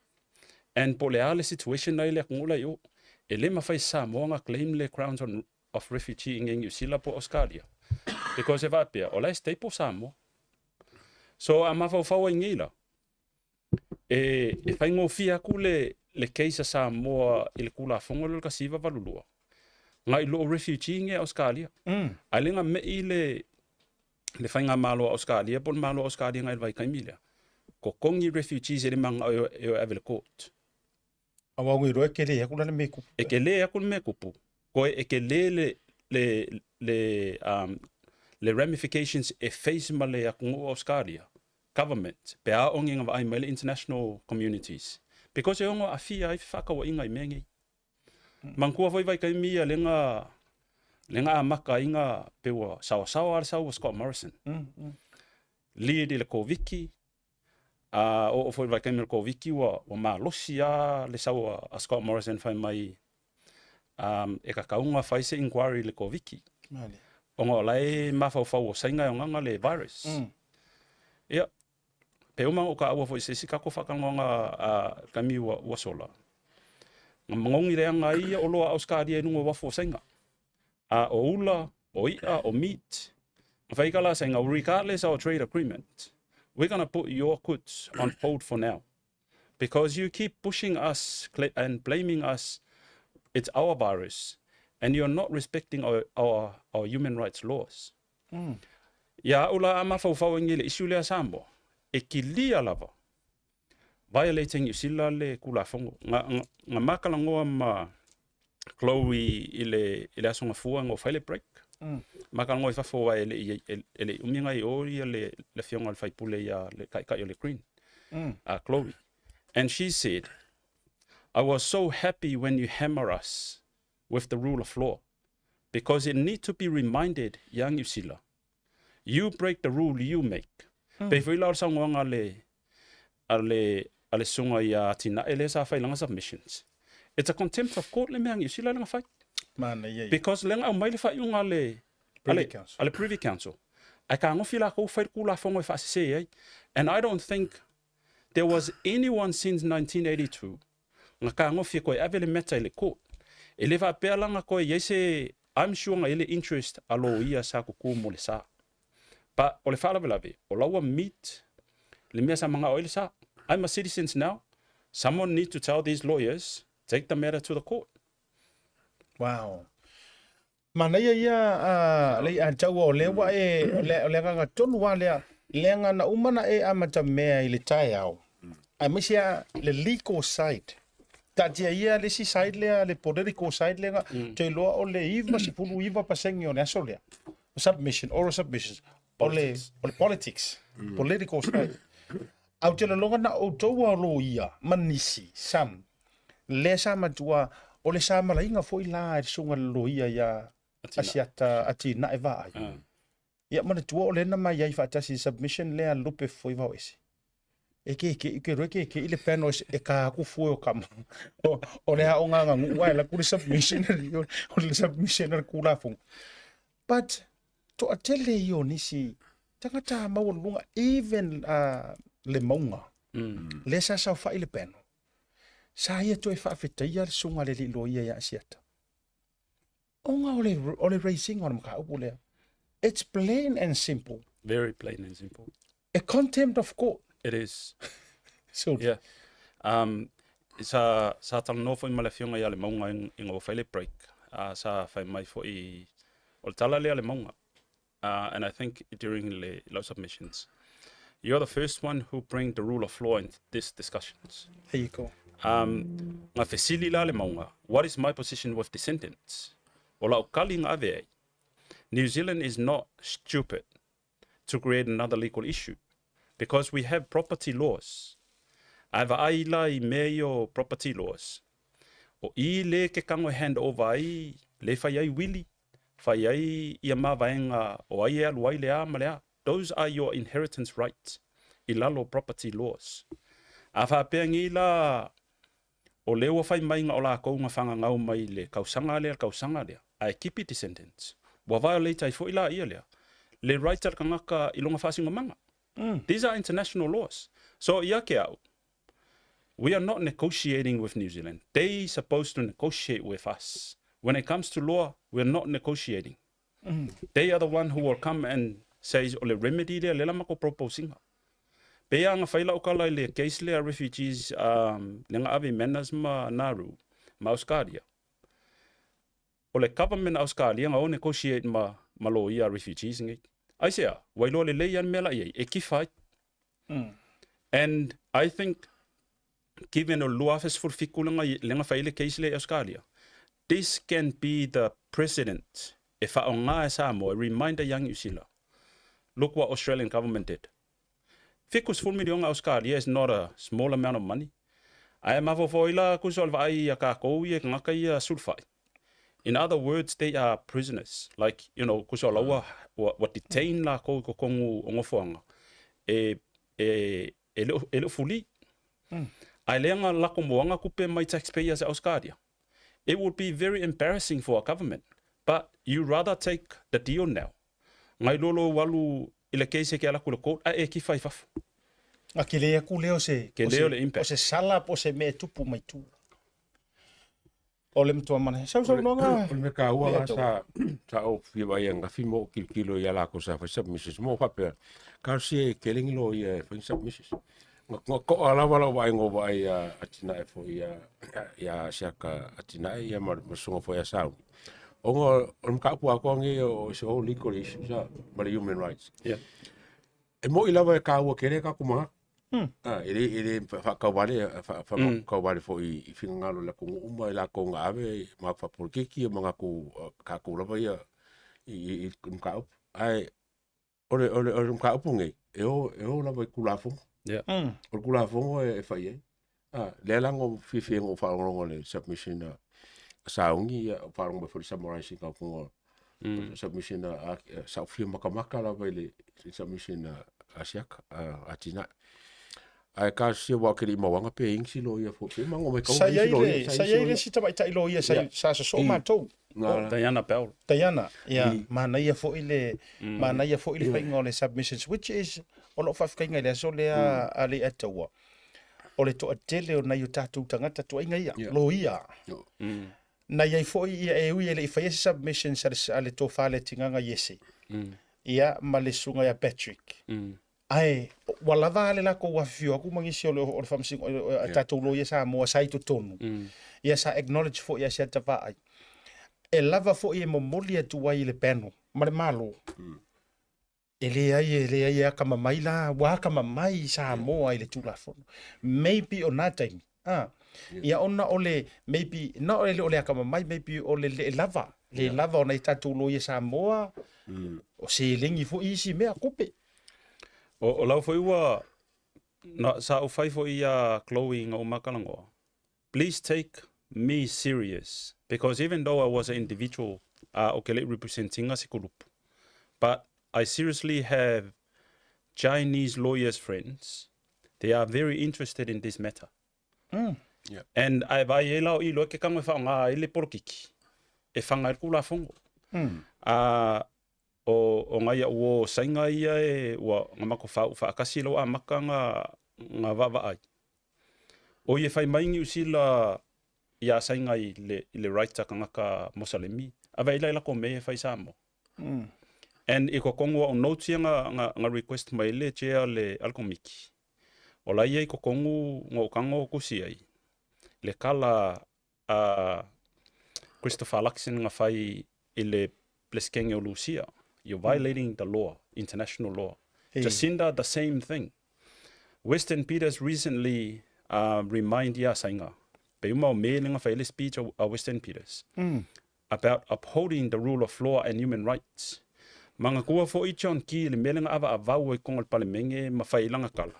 and po o le a le situation ai le atunuu la i o. E le mafai e Samoa ona claim le grounds on, of refugee i Niu Sila po o Australia. Because e faapea, o la e stable Samoa. So a mafaufau ai nei la, e, e faigofie atu le, le case a Samoa i le Tulafono lea o le 1982, ngai lo o refugee nge Australia. Ae le ga me'i le, le faigamalo a Australia po o le Malo o Australia ngai le vaitaimi lea. Totogi refugees e le mana'o e o e o e ave i le court. Aua ua iloa e tele atu la le mea e tupu. E tele atu le mea e tupu, koe e tele le, le, le, um, le ramifications e face ma le atunuu o Australia, government, pe a oo ina vaai mai le international communities. Because e ono aafia ai fefaatauaiga i mea nei. Manatua foi vaitaimi ia lea lea na amata ai na pei ua saoasaoa lava le sau a Scott Morrison. Lead i le Koviti, a oo foi i le vaitaimi o le Koviti ua ua malosi lava le sau a Scott Morrison fai mai um, e tatau ona fai se inquiry i le Koviti. Ona o la e mafaufau o Saina e ogaga le virus. Ia, pe uma ona ou taua foi i se isi tatou faatalanoaga a le taimi ua, ua sola, na manogi leaga ai ia oloa a Ausetalia i luga o uafu o Saina. A o ula, o i'a, o meat, na fai ika la a Saina, regardless our trade agreement, we're gonna put your goods on hold for now because you keep pushing us and blaming us, it's our virus, and you're not respecting our, our, our human rights laws. Ia au la a mafaufau ai nei le issue lea a Samoa, e kilia lava violating Niu Sila le Tulafono. Na, na, na ma talanoa ma Chloe i le, i le Aso Gafua na ou fai le break. Ma talanoa i fafo aua e le i e le i umi ona i o ia le le afioga i le faipule ia le taitai o le Green, a Chloe. And she said, I was so happy when you hammer us with the rule of law because it need to be reminded ia Niu Sila, you break the rule you make. Pei foi la o le saunoaga a le a le a le susuga ia Atinae lea sa fai lana submissions. It's a contempt of court le mea a Niu Sila lea na fai. Manaia ia. Because lea na aumai le faaiuga a le a le Privy Council. a le Privy Council. Ae tagofi lakou fai le Tulafono e faasese ai. And I don't think there was anyone since 1982 na tagofi e toe ave le matter i le court. E le faapea la na toe i ai se, I'm sure na i ai le interest a loia sa tutu mo le sa. But o le faalavelave, o la ua meet le mea sa manao ai le sa. I'm a citizens now, someone need to tell these lawyers, take the matter to the court. Wow. Manaia ia a lei a taua o lea ua e, o le, o le agaga tonu lava lea, leaga na uma na e amatamea i le taeao, aemaise lava le legal side. Taatia ia le isi side lea, le political side lea, ou te iloa o le 99% o le aso lea, submission, oral submissions, o le, o le politics, political side. Ae ou te lagona na outou lava o loia ma nisi, some, lea sa matua, o le sa malaiga foi la e le susuga i le loia ia Asiata Atinae Vaai. Ia manatua o lea na mai ai faatasi i le submission lea a Lupe foi Vaoese. E kekeʻi, ou te iloa e kekeʻi le panel e ka aku fue o kama. O le aoga aganuu ae alu atu le submission o le submission a le Tulafono. But toatele ia o nisi tagata maualuluga even le mauga lea sa saofai le panel. Sa ia toe faafetaia le susuga a le alii loia ia Asiata. Ona o le, o le raising o le mataupu lea. It's plain and simple. Very plain and simple. A contempt of court. It is. So, Yeah. Um, sa, sa talanoa foi ma le afioga ia Lemauga ina ua fai le break. Sa fai mai foi, o le tala lea a Lemauga. And I think during le lau submissions, you're the first one who bring the rule of law in this discussions. There you go. Na fesili la Lemauga, what is my position with descendants? O lau kali na ave ai, New Zealand is not stupid to create another legal issue because we have property laws. Ae vaai la i mea ia o property laws, o i le ke kago e hand over ai, le fai ai wili, fai ai ia mavaega o ai e alu ai le a ma le a. Those are your inheritance rights i lalo o property laws. A faapea nei la, o lea ua fai mai na o lakou na fagagau mai le kausaga lea le kausaga lea, ae keep it descendants. Ua violate ai foi la ia lea, le right a le tagata i lona faasinomaga. These are international laws. So ia ke au, we are not negotiating with New Zealand. They supposed to negotiate with us. When it comes to law, we are not negotiating. They are the one who will come and says o le remedy lea, lea la matou proposing. Pei lava na fai lau tala i le case lea refugees lea na ave i Manus ma Nauru ma Auskalia. O le government a Auskalia na o negotiate ma ma loia a refugees nei. Aisea, ua iloa lelei lava le mea la i ai, e kifa ai. And I think given o le 2017 lea na fai ai le case lea i Auskalia, this can be the precedent e faaaoga e Samoa e remind ai ia Niu Sila, look what Australian government did. 70 miliona Auskalia is not a small amount of money. Ae mafaufau ai la tusa o le vaai ia tatou ia tagata ia sulufai. In other words, they are prisoners. Like, you know, tusa o la ua, ua detain lakou i totonu o nofoaga e, e, e le o, e le o fuli. Ae leaga lako moaga tupe mai taxpayers a Auskalia. It would be very embarrassing for our government, but you rather take the deal now. Ngai loa lou alu i le case e ke ala atu i le court ae e kifa i fafo. A ke le aku lea o se, Ke o le se, o le impact. o se sala po o se mea e tupu mai tua. O le matua mana. Sau sau noga. O le mea taua Lea la tau. sa, sa ou fia vaai ananafi ma ou kilokilo ia lakou sa fai submissions mo faapea, talosia e keleni loia e fai ni submissions. Na na to'a lava lau vaaiga o vaai ia atinae foi ia ia Asiata atinae ia ma le susuga foi ia Sauni. Ona o le mataupu atoa lenei o it's all legal issues ma le human rights. Yeah. E moni lava e taua tele tatou manatu. E le e le faatauvale faatauvale foi i finagalo o le atunuu ma i latou na ave manatu faapolokiki ma manatu tatou lava ia i i mataupu. Ae o le o le o le mataupu nei, e o e o lava i Tulafono. Yeah. O le Tulafono e fai ai. A, lea la na ou fiafia ai na ou faalogologo i le submission a Sauni, ia faalogo mai foi i le summarizing a o submission a sa ou fia matamata lava i le submission a Siaka a Atinae. Ae talosia aua ou te le i mauaga pe i ai nisi loia foi pe mago mai Sa i ai le sa i ai le isi tamaitai loia sa sa sosoo matou. Diana Bell. Diana, ia, manaia foi le manaia foi le faiga o le submissions which is o lau faafetaiga i le aso lea a Leiataua, o le toatele o nai o tatou tagata tuaiga ia, loia. Na i ai foi ia e ui e le i faia se submissions a le tofa le Tigaga Iese, ia ma le susuga ia Patrick. Ae ua lava a le latou afifio atu ma nisi o le o le faamasino a tatou loia Samoa sa i totonu, ia sa acknowledge foi ia Siata Vaai. E lava foi e momoli atu ai i le panel ma le Malo, e leai e leai e akamamai la, ua akamamai Samoa i le Tulafono. Maybe o na taimi, a, ia ona o le, maybe, na o le o le akamamai, maybe o le le lava, le lava o nai tatou loia Samoa, o seleni foi isi mea, tupe. O lau foi ua, na, sa ou fai foi iā Chloe ina ua ma talanoa, please take me serious because even though I was an individual a o ke le i represent ina se kulupu, but I seriously have Chinese lawyers friends, they are very interested in this matter. And ae vaai ai la o i loa ke kago e whaonga ai le polokiki, e whanga ai le kulafono. A o, o ngai au o sainga ia e ua nga mako whaau whaakasi lau amaka nga, nga vaavaai. O ia whai mai Niu Sila ia sainga i le, i le right a kangaka Mosalemi, a vai lai lako me e whai Samoa. And i kokongu au notes ia nga, nga, nga request mai le chair le al komiki. O la ia i kokongu nga ukango o kusi ai. Le kala a Christopher Luxon nga whai i le Pleskenge o Lucia. You're violating the law, international law. Jacinda, the same thing. Weston Peters recently remind ia sainga. Pe uma o me le nga whai le speech a Weston Peters. About upholding the rule of law and human rights. Ma nga kua fo i John Key le mele nga ava avau ai konga le palemenge ma whai langa kala.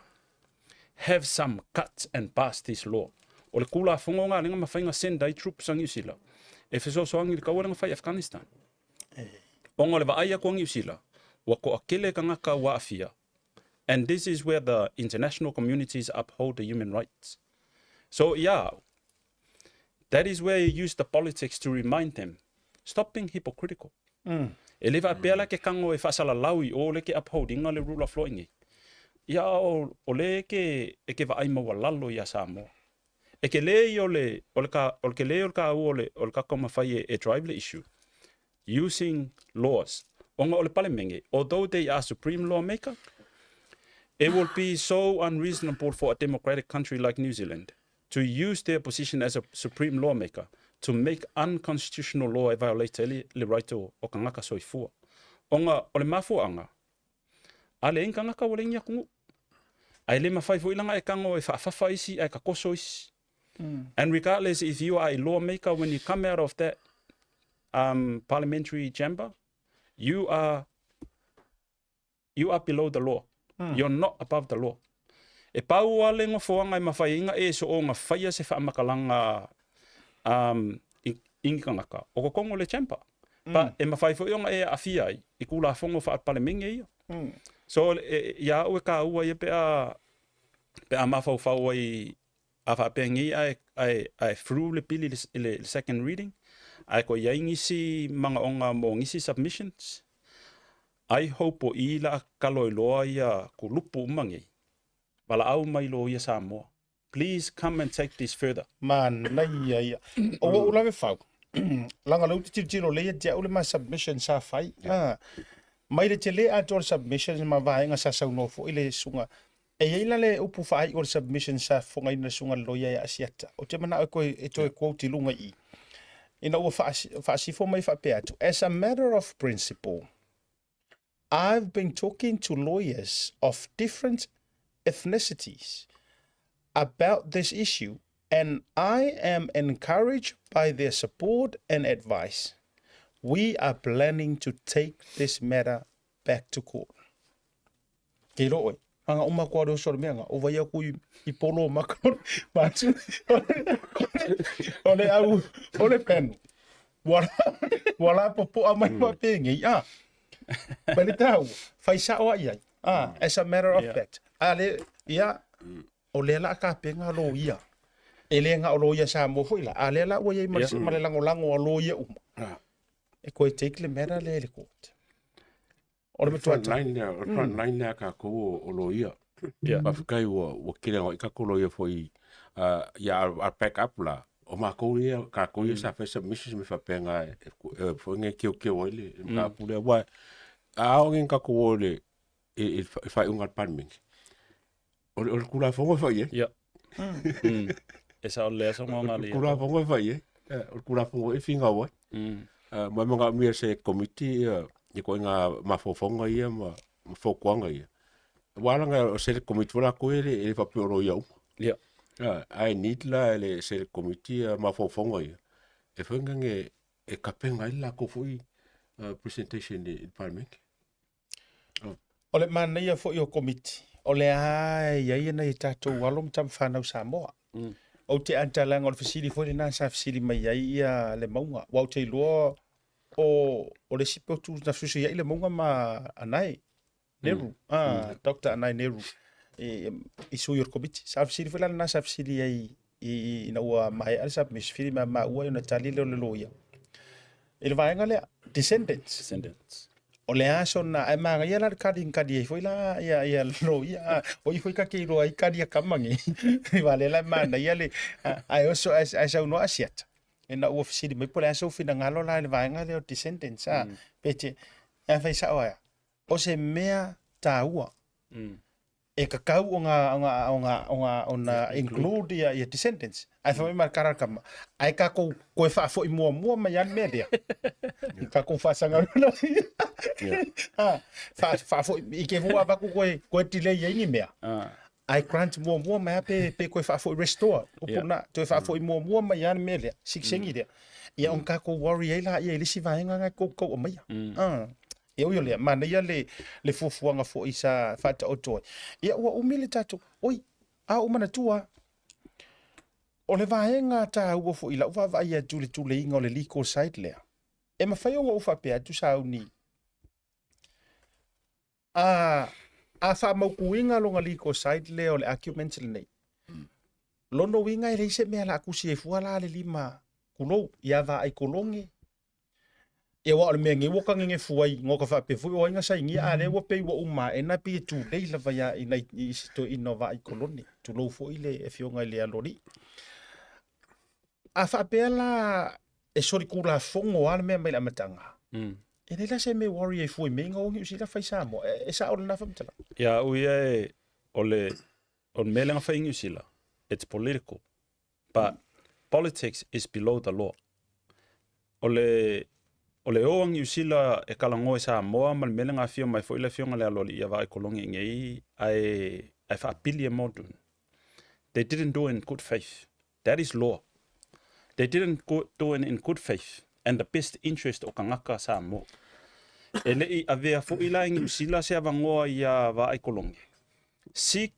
Have some guts and pass this law. O le kula fongo nga lenga ma whainga send ai troops ang New Zealand. E fesoasoani i le kaua lenga whai Afghanistan. Onga le vaai aku ang New Zealand, ua koakele kangaka ua aafia. And this is where the international communities uphold the human rights. So yeah, that is where you use the politics to remind them, stop being hypocritical. E le faapea la ke kago e faasalalau i o le ke upholding le rule of law i nei. Ia o, o le ke, e ke vaai maualalo iā Samoa. E ke lē ia o le, o le ka, o le ke lē o le kāua o le, o le ka mafai e, e drive le issue using laws. Ona o le palemenge, although they are supreme lawmaker, it will be so unreasonable for a democratic country like New Zealand to use their position as a supreme lawmaker to make unconstitutional law e violate ai le, le right o, o kangaka soifua. Ona o le mafuaanga, a le kangaka ua le ingi atunuu. Ae le mafai foi langa e kago e faafafa isi ae takoso isi. And regardless if you are a lawmaker, when you come out of that parliamentary chamber, you are below the law. You're not above the law. E pau a le ngofoanga e mawhai inga e so o ngā whaia se whaamakalanga i, ingi kangaka. O ko kongo le chamber. Pa e mawhai fo ionga e awhia ai, i kula fongo wha palemenge ia. So e, ia au e ka ua ia pe a pe a mawhau whau ai a whaapengi ai ai ai through le pili le, le, le second reading ai ko ia ngisi manga onga mo ngisi submissions ai hope o i la kaloi loa ia ku lupu umangi wala au mai lo ia Samoa. Please come and take this further. Manaia ia. O ou lave fau. Langa lau te tilotilo lea te au le ma submission sa fai. Ah. Mai le tele atoa le submission ma vaega sa saunoa foi le susuga. E i ai la le upu faaiu o le submission sa fofogaina le susuga le loia ia Asiata. Ou te manao e koe e toe quote i luga i i. Ina ua faasifo mai faapea atu, as a matter of principle, I've been talking to lawyers of different ethnicities about this issue and I am encouraged by their support and advice. We are planning to take this matter back to court. Ke iloa oe, aga uma atu lava le oso o le mea ga, o vai atu i, i polo maka ma atu, o le au, o le panel. Ua la, ua la popoa mai faapenei, a. Ma le taua, fai sao ai ai. A, as a matter of fact. A le, ia, o lea la a tapena loia. E le na o loia Samoa foi la, a lea la ua i ai ma le, ma le lagolago a loia uma. E koe take le matter lea i le court. O le matua Front line lea, o le front line lea a tatou o loia. Faafetai ua kele ai tatou loia foi ia a back up la. O matou ia, tatou ia sa fai submissions ma faapea na e foi nei keokeo ai le mataupu lea. Aua a oo nei ina tatou o i le i le faaiuga a le Palemene, o le Tulafono e fai i ai. Ia. E sao lea sa O le Tulafono e fai i ai. O le Tulafono e finau ai. Ma e manaomia e se Komiti ia ituaiga mafaufauga ia ma fautuaga ia. Aua leaga o se Komiti foi latou ia e le faapea o loia uma. Ia. Ae need la e le se Komiti ia mafaufauga ia e fai nage e tapena ai le latou foi presentation i le Palemene. O le manaia foi o Komiti, o lea lava e i ai nai a tatou alo ma tama fanau Samoa. Ou te ata leaga o le fesili foi lena sa fesili mai ai ia le mauga. Aua ou te iloa o, o le isi potu na fesuisuiai le mauga ma Anae Neru, Doctor Anae Neru i, i sui o le Komiti. Sa fesili foi la lena sa fesili ai i, ina ua maea le submission, fesili mai maua ona tali lea o le loia. I le vaega lea, descendants. Descendants. O le a sona, ae manaia la le kali na kali ai foi la ia, ia loia. A, o i foi ka ke iloa ai kali a kama nei. Aua lea la e manaia le, ae oso, ae saunoa Asiata. Ina ua fesili mai po o le a sou finagalo la i le vaega lea o descendants, a, pe te, ae fai sao ai, o se mea taua. E kakau ona ona ona ona ona include ia ia descendants. Ae fai mai ma le kara kama. Ae tatou toe faafoi muamua mai lava le mea lea. I tatou faasaga Ha, faafoi i ke hua avatu koe koe delay ai ni mea. Ae grant muamua mai lava pe pe toe faafoi restore. Upu na, toe faafoi muamua mai lava le mea lea, sikisengi lea. Ia ona tatou worry ai laia i le isi vaega na e tou tau aumaia. Ia ui o lea, manaia le, le fuafuaga foi sa faataoto ai. Ia ua umi le tatou, oi, a ou manatua lava, o le vaega taua foi i lau vaavaai atu i le tuleiga o le legal side lea, e mafai ona ou faapea atu sauni, a, a faamautuina lona legal side lea o le argument lenei, lona uiga e leai se mea o le a tusi ai fua la le lima, tulou, ia Vaai Kolone, Ia aua o le mea nei ua tagegefu ai no ka faapea foi o ai na sainia a lea ua pei ua uma ae na pei e tulei lava ia i nai i isi toeaina o Vaai Kolone, tulou foi le afioga i le Aloalii. A faapea la e solitulafono lava le mea mai le amataga, e leai la se mea e worry ai fua i mea ia na o Niu Sila fai Samoa. E sao lena faamatalaga? Ia au ia e, o le, o le mea lea na fai i Niu Sila, it's political. But politics is below the law. O le, o le o a Niu Sila e kalagoa i Samoa ma le mea lea na afio mai foi le afioga i le Aloalii ia Vaai Kolone i inei ae, ae faapili e Muldoon. They didn't do it in good faith. That is law. They didn't go, do it in good faith and the best interest o tagata Samoa. E le i avea foi la e Niu Sila se avanoa ia Vaai Kolone. Seek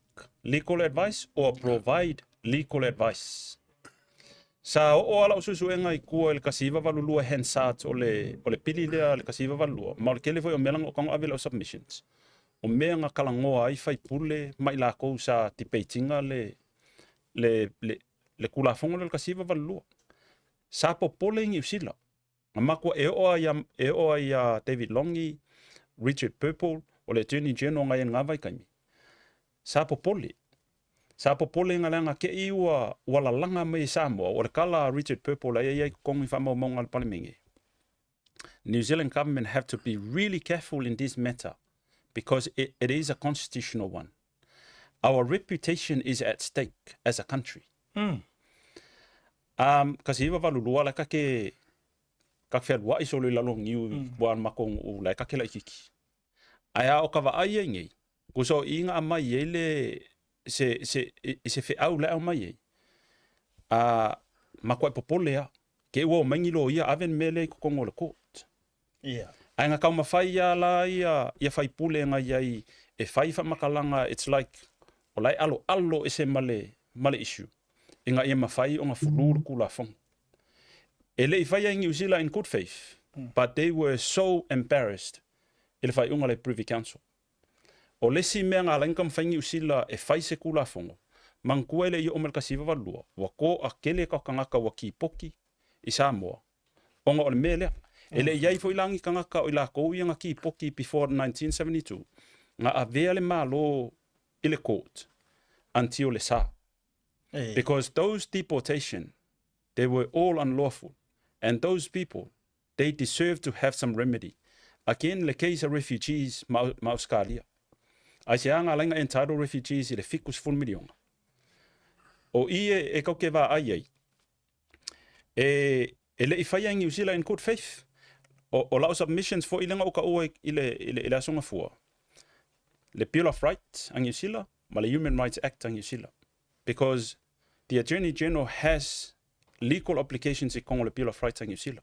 legal advice or provide legal advice. Sa oo lava lau suesuega i tua i le 1982 Hansards o le, o le pili lea le 1982, ma o le tele foi o mea na o ave lau submissions. O mea na talanoa ai faipule ma i lakou sa debate ina le, le, le, le Tulafono lea o le 1982. Sa popole i Niu Sila. Na matua e oo ai ia, e oo ai ia David Longi, Richard Purple, o le Attorney General ngai ngā vaitaimi. Sa popole. Sa popole nga leaga ke'i ua, ua lalaga mai e Samoa, o le kala a Richard Purple ai ai i totogi faamaumauga a le Palemene. New Zealand government have to be really careful in this matter because it is a constitutional one. Our reputation is at stake as a country. 1982 la ka ke ka fealua'i solo i lalo o niu ua makou nuu la e kake laitiiti. Ae a o ka vaai ai nei, kusa o i na aumai ai le se se i se feau la e aumai ai, a makuai popole lava, te i ua omai ni loia ave le mea lea i totonu o le court. Ia. Ae na taumafai lava la ia ia faipule na i ai e fai faamatalaga it's like o la e aloalo ese ma le ma le issue ina ia mafai ona fulu le Tulafono. E le i faia i Niu Sila in good faith, but they were so embarrassed i le faaiuga a le Privy Council. O le isi mea na ala ai ona taumafai Niu Sila e fai se Tulafono, manatua e le i oo mai le 1982, ua toatele tagata ua tipoti i Samoa ona o le mea lea. E le i i ai foi la ni tagata o i latou ia na tipoti before 1972 na avea le Malo i le court until le sa. Because those deportation, they were all unlawful and those people, they deserve to have some remedy. Again, le case a refugees ma, ma Auskalia. Aisea na ala ai ona entitle refugees i le 70 miliona? O i e, e kau ke vaai ai, E, e le i faia i Niu Sila in good faith. O, o lau submissions foi lea na ou taua i le, i le, i le Aso Gafua, le Bill of Rights a Niu Sila ma le Human Rights Act a Niu Sila. Because the Attorney General has legal obligations i totonu o le Bill of Rights a Niu Sila.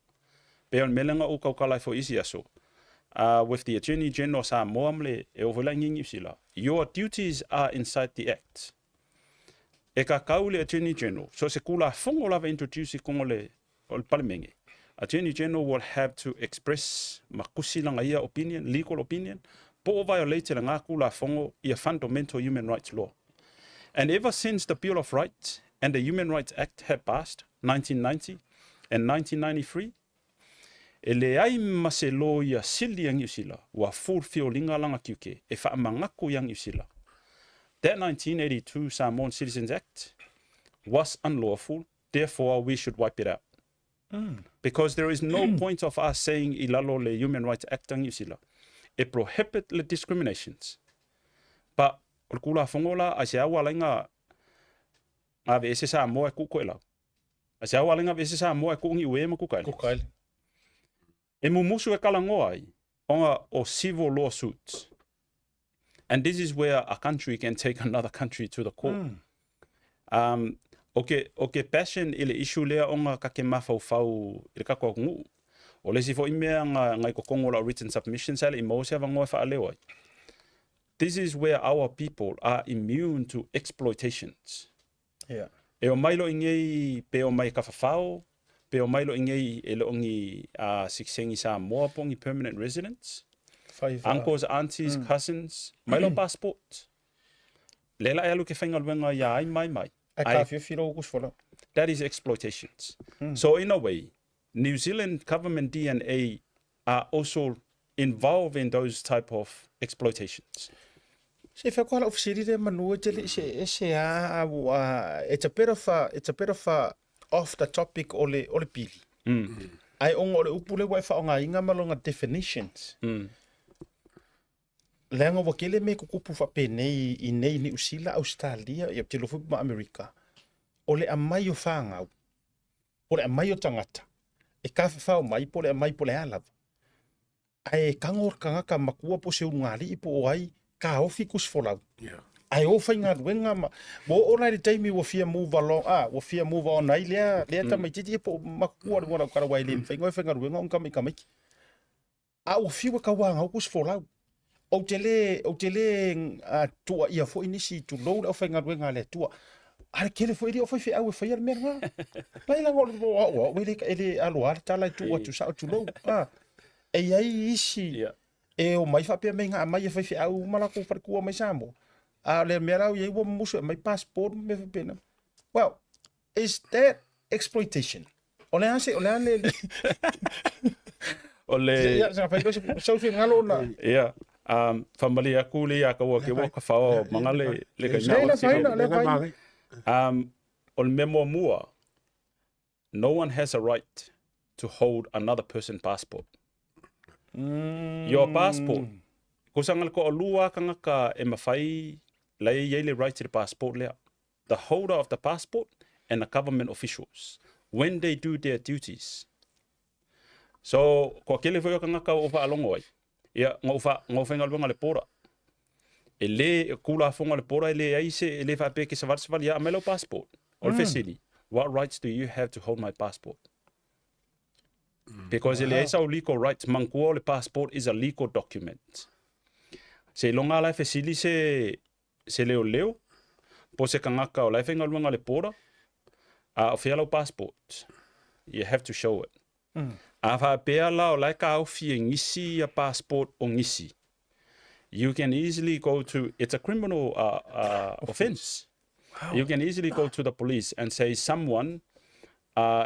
Pei o le mea lea na ou tautala ai foi i isi aso, with the Attorney General o Samoa ma le, e oo foi la i Niu Sila, your duties are inside the Act. E kakau le Attorney General, so se Tulafono lava e introduce i totonu o le o le Palemene, Attorney General will have to express ma tusi lana ia opinion, legal opinion, po o violate lana Tulafono ia fundamental human rights law. And ever since the Bill of Rights and the Human Rights Act had passed, 1990 and 1993, e leai ma se loia sili a Niu Sila ua fulfillinga lana tiute e faamanatu ia Niu Sila. That 1982 Samoan Citizens Act was unlawful, therefore we should wipe it out. Because there is no point of us saying i lalo le Human Rights Act a Niu Sila e prohibit le discriminations. But o le Tulafono la, aisea ua ala ai na aveese Samoa e tuu toelau? A se au alenga vese Samoa e kuu Niue ma Cook Islands. Cook Island. E mumusu e kalagoa ai ona o civil lawsuits. And this is where a country can take another country to the court. O ke, o ke passion i le issue lea ona ka ke mafaufau i le tatou atunuu. O le isi foi mea na, na i totonu o lau written submissions ae le i maua se avanoa e faaleo ai. This is where our people are immune to exploitations. Yeah. E omai loa i nei pe omai e kafafao, pe omai loa i nei e le o ni sikisengi Samoa po o ni permanent residents, Whai wha. uncles, aunties, cousins, mai lau passport. Lea la e alu ke faigaluega ia ai mai mai. Ai Ai ka whiwhi rau kusi wala. That is exploitations. So in a way, New Zealand government DNA are also involved in those type of exploitations. Se whea kohala ofisiri rea manu e te le se e se a a it's a bit of a it's a bit of a off the topic o le o le pili. Ai onga o le upu le ua e whaongainga ma longa definitions. Leaga ua tele mea e tutupu faapenei i nei Niu Sila, Ausetalia, ia ou te iloa foi po ma Amerika, o le aumai o fanau, po o le aumai o tagata e tafafao mai po o le aumai po o le a lava, ae tago le tagata matua po o se ulugalii po o ai, taofi tusi folau. Ae o faigaluega ma, ua oo la i le taimi ua fia move along, a, ua fia move on ai lea, lea tamaitiiti ia po o matua i luga o lau tala aua e le mafai ona e faigaluega ona tamaiti. A ua fiu e tauāgau tusi folau. Ou te le, ou te le tuuaia foi nisi, tulou le aufaigaluega a le Atua. A le tele foi alii o faifeau e faia le mea lena. Laila o o au au e le, e le aloa le tala e tuu atu sao, tulou. A, e i ai isi e omai faapea mai na aumai e faifeau uma latou faletua mai Samoa. A o le mea la ua i ai ua mumusu e aumai passport ma mea faapena. Well, is that exploitation? O le a se, o le a le... O le... Ia, sa fai se sau finagalo ona... Ia, faamalie atu le ia kaua ke ua ka whao manga le, le kai Le, le faina, le faina. O le mea muamua, no one has a right to hold another person passport. Your passport, ko sanga le toalua tagata e mawhai la e iai le right i le passport lea. The holder of the passport and the government officials when they do their duties. So, kua kele foi o tagata o faalogo ai, ia, na ou wha, na ou whaingaluega le pora. E le, kulafono a le pora e le ai se, e le faapea ke savali savali ia aumai lau passport. O le fesili, what rights do you have to hold my passport? Because e leai sau legal rights, manatua o le passport is a legal document. Seiloga lava la e fesili se se leoleo po o se tagata o la e faigaluega i le border, a o fea lau passport? You have to show it. A faapea la o la e taofi e nisi ia passport o nisi, you can easily go to, it's a criminal offence. You can easily go to the police and say someone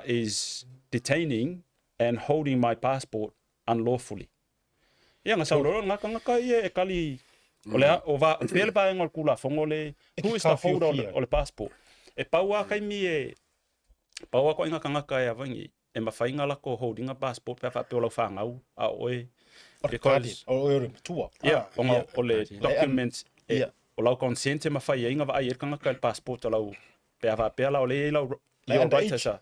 is detaining and holding my passport unlawfully. Ia, na sau loa lena tagata ia e kali, o le a, o va, fea le vaega o le Tulafono le, who is the holder o le, o le passport? E pau lava taimi e, pau lava ituaiga tagata e avagi, e mafai ona latou hold ina passport pe a faapea o lau fanau a o oe. Because, o oe o le matua. Ia, ona o le document, e, o lau consent e mafai ai ona vaai ai le tagata i le passport o lau, pe a faapea la o lea e i ai lau, your right as a,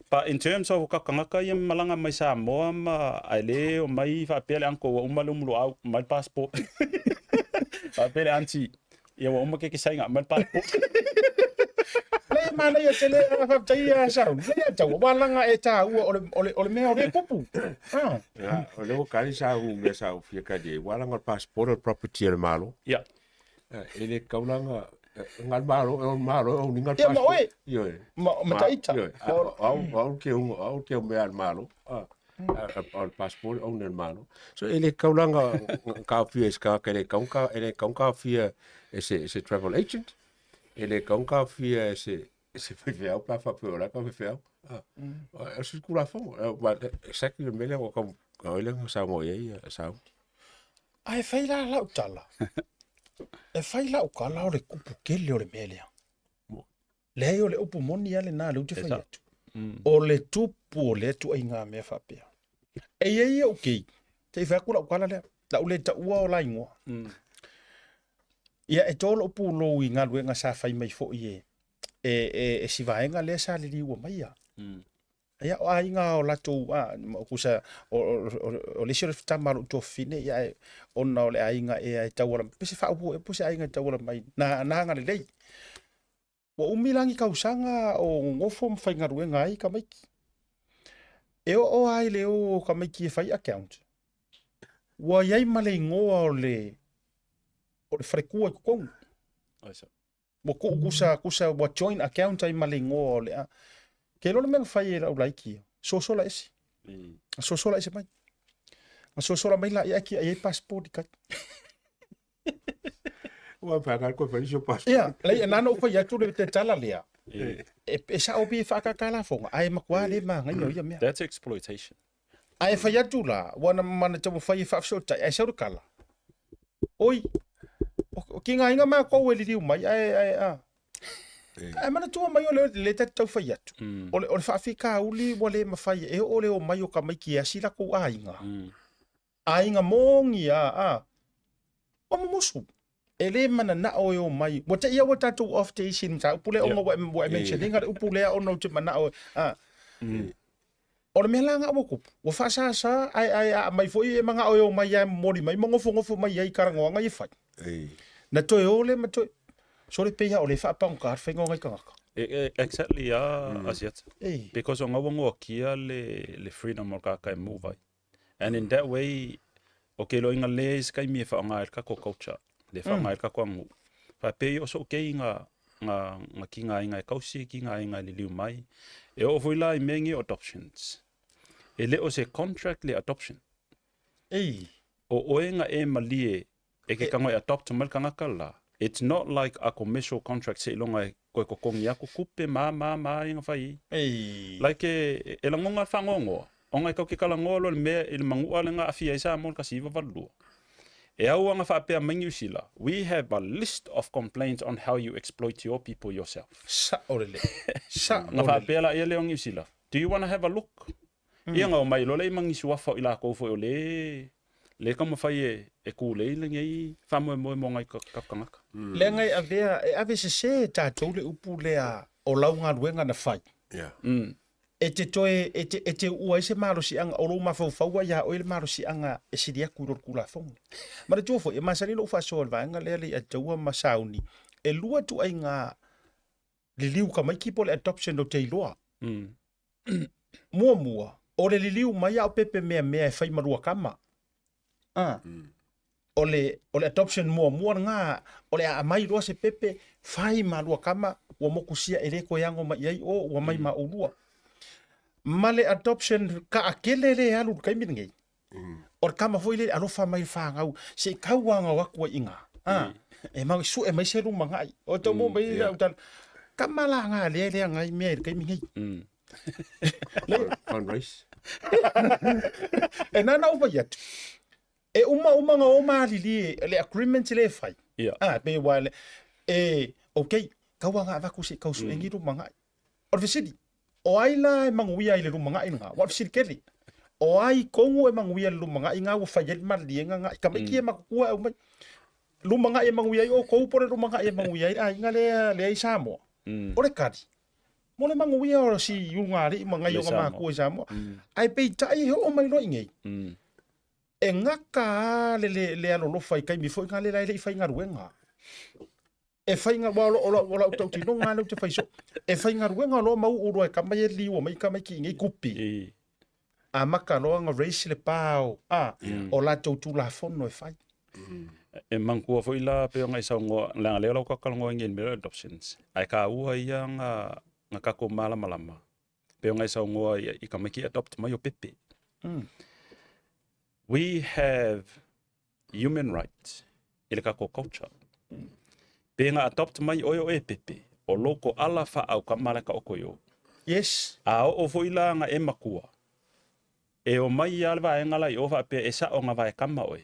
But in terms of ka tagata ia malaga mai Samoa ma ae le omai faapea le uncle ua uma le umuloau aumai le passport. Faapea le aunty ia ua uma keke saina aumai le passport. Lea e manaia tele a faafetai ia Saul. Lea e tau ua laga e taua o le o le o le mea o lea e tupu. Ah. Ia, o lea ua kali sa u mea sa ou fia kali ai, ua laga o le passport o le property a le Malo. Ia. E le tatau la ona na le Malo, o le Malo e own ina le Ia ma passport. oe. Ioe. Ma ma taita. Ioe. O au, o au ke unga, au ke mea a le Malo. O le passport e own e le Malo. So e le tatau la ona taofia e se tagata, e le tatau ona, e le tatau ona taofia e se, e se travel agent. E le tatau ona taofia e se, e se faifeau pe a faapea o la e faifeau. O se Tulafono. Exactly le mea lea ua tau, o ai lea na saunoa i ai Sauni. Ae fai la lau tala. E fai lau tala o le kupu tele o le mea lea. Leai o le upu moni lava lena lea ou te fai atu. O le tupu o lea ituaiga mea faapea. E i ai ou keiki, se i fai atu lau tala lea, lau le taua o la igoa. Ia e to lou pulou i galuega sa fai mai foi e e e, e si vaega lea sa liliua maia. Ia, o aiga o latou, a, kusa, o, o, o, o le isi o le tama a lou tuafafine, ia, e, ona o le aiga ea e tauala, pe se faaupu ea, po se aiga e tauala mai, na, na agalelei. Ua umi la ni tausaga o nonofo ma faigaluega ai tamaiti. E oo lava i le o o tamaiti e fai account, ua i ai ma le igoa o le, o le faletua i totonu. Ua tuu kusa, kusa ua joint account ai ma le igoa o le a. Ke iloa le mea na fai e lau laiti ia, sosola ese. Na sosola ese mai. Na sosola mai la ia ki ai passport i kai. Ua pea ka koe whai passport. Ia, lei nana ou fai atu le te tala lea. E, e sao pi whaakaka la fonga, ai makuā le māngai o ia mea. That's exploitation. Ae fai atu la, ua na mana taumafai e faafesootai, ae sau le kala. Oi, o, ki ngā inga mākou e liliu mai, ae, ae, a. Ae manatua mai o le, le tatu tau fai atu. O le, o le faafitauli ua le mafai e oo le omai o tamaiti e asi latou aiga. Aiga moni a, a. Ua mumusu. E le mananao e omai. Ua te i au ua tatou off te isi mataupu lea ona ua, ua e mention ina le upu lea ona ou te manao e, a. O le mea la na ua tupu, ua faasāsā ae, ae a aumai foi e manao e omai lava e momoli mai ma nofonofo mai ai i talanoaga ia e fai. Na toe o lea ma toe, sole pei lava o lea e faapagota le faiga o nai tagata. Exactly a Asiata. Ei. Because o na ua noatia le, le freedom o le tagata e move ai. And in that way, o ke iloa ina le se taimi e faaaoga ai le tatou culture, le faaaoga ai le tatou aganuu. Faapei o soo kei nga nga nga kiga aiga e kausi, kiga aiga e liliu mai. E oo foi la i mea nei o adoptions. E le o se contract le adoption. Ei. O oe nga e malie e ke tago e adopt mai le tagata la. It's not like a commercial contract seiloga e toe totogi aku kupe ma ma ma ai nga fai ai. Ei. Like e, e lagoga le faanoanoa, ona e tau ke talanoa loa i le mea i le manua lea na aafia ai Samoa i le 1982. E au ana faapea mai Niu Sila, we have a list of complaints on how you exploit your people yourself. Sao lelei. Sao Na lelei. faapea laia lea o Niu Sila, do you wanna have a look? Ia na omai loa lea i magi suafa o i lakou foi o le le taumafai e e kulei lenei faamoemoe mo nai tagata. Leaga e avea, e ave sese e tatou le upu lea o lau galuega na fai. Yeah. E te toe, e te, e te uua ai se malosiaga o lou mafaufau ia oe le malosiaga e sili atu i lo le Tulafono. Manatua foi, e masani lou faasoa i le vaega lea le Ataua ma Sauni, e lua ituaiga liliu tamaiti po o le adoption ou te iloa. Muamua, O le liliu mai a o pepe meamea e fai ma lua kama. A. O le, o le adoption muamua lena, o le a aumai loa se pepe, fai ma lua kama, ua mokusia e le toe ago mai i ai o, ua mai ma oulua. Ma le adoption kaakele lea e alu i le taimi lenei, o le kama foi lea e alofa mai i le fanau, se i tau agao atu ai i ina. A, e mau sue mai se lumanai. O tau mo mai lau tala, kama la nga lea lea ngai mea i le taimi nei. Fundraise. E nana ou fai atu. E uma uma nga o malilie le agreement le fai. Yeah. Ah, pe wa le e okay, kaua nga avaku se kau sue mm. lumangai. O le fesili, o ai la e manuia i le lumangai nga? Wa fesili kele. O ai kongu e manuia le lumangai nga ua fai ai le maliliega nga i tamaiti e makutua e aumai. Lumangai e manuia ai outou po o le lumangai e manuia ai aiga lea lea i Samoa. O le kali, mo le manuia o si ulugalii ma nai ona matua i Samoa. Ae peitai e oo mai loa i inei, e gata lava le, le, le alolofa i taimi foi na lea e le i faigaluega. E faiga, aua o, o, o lau tautinoga lea ou te fai soo, e faigaluega loa ma uu loa e tama ia liua mai tamaiti i inei kupi. Amata loa ona raise le pa o, a, o latou Tulafono e fai. E manatua foi la pei ona e saunoa, leaga lea o lau talanoa i mea o adoptions, ae taua ia na, na tatou malamalama, pei ona e saunoa i, i tamaiti e adopt mai o pepe. We have human rights i le tatou culture. Pe na adopt mai oe o e pepe, o lou koala faaaukama la e taoto i o. Yes. A oo foi la na e matua, e omai lava le vaega la i o faapea e sao na vaekama oe,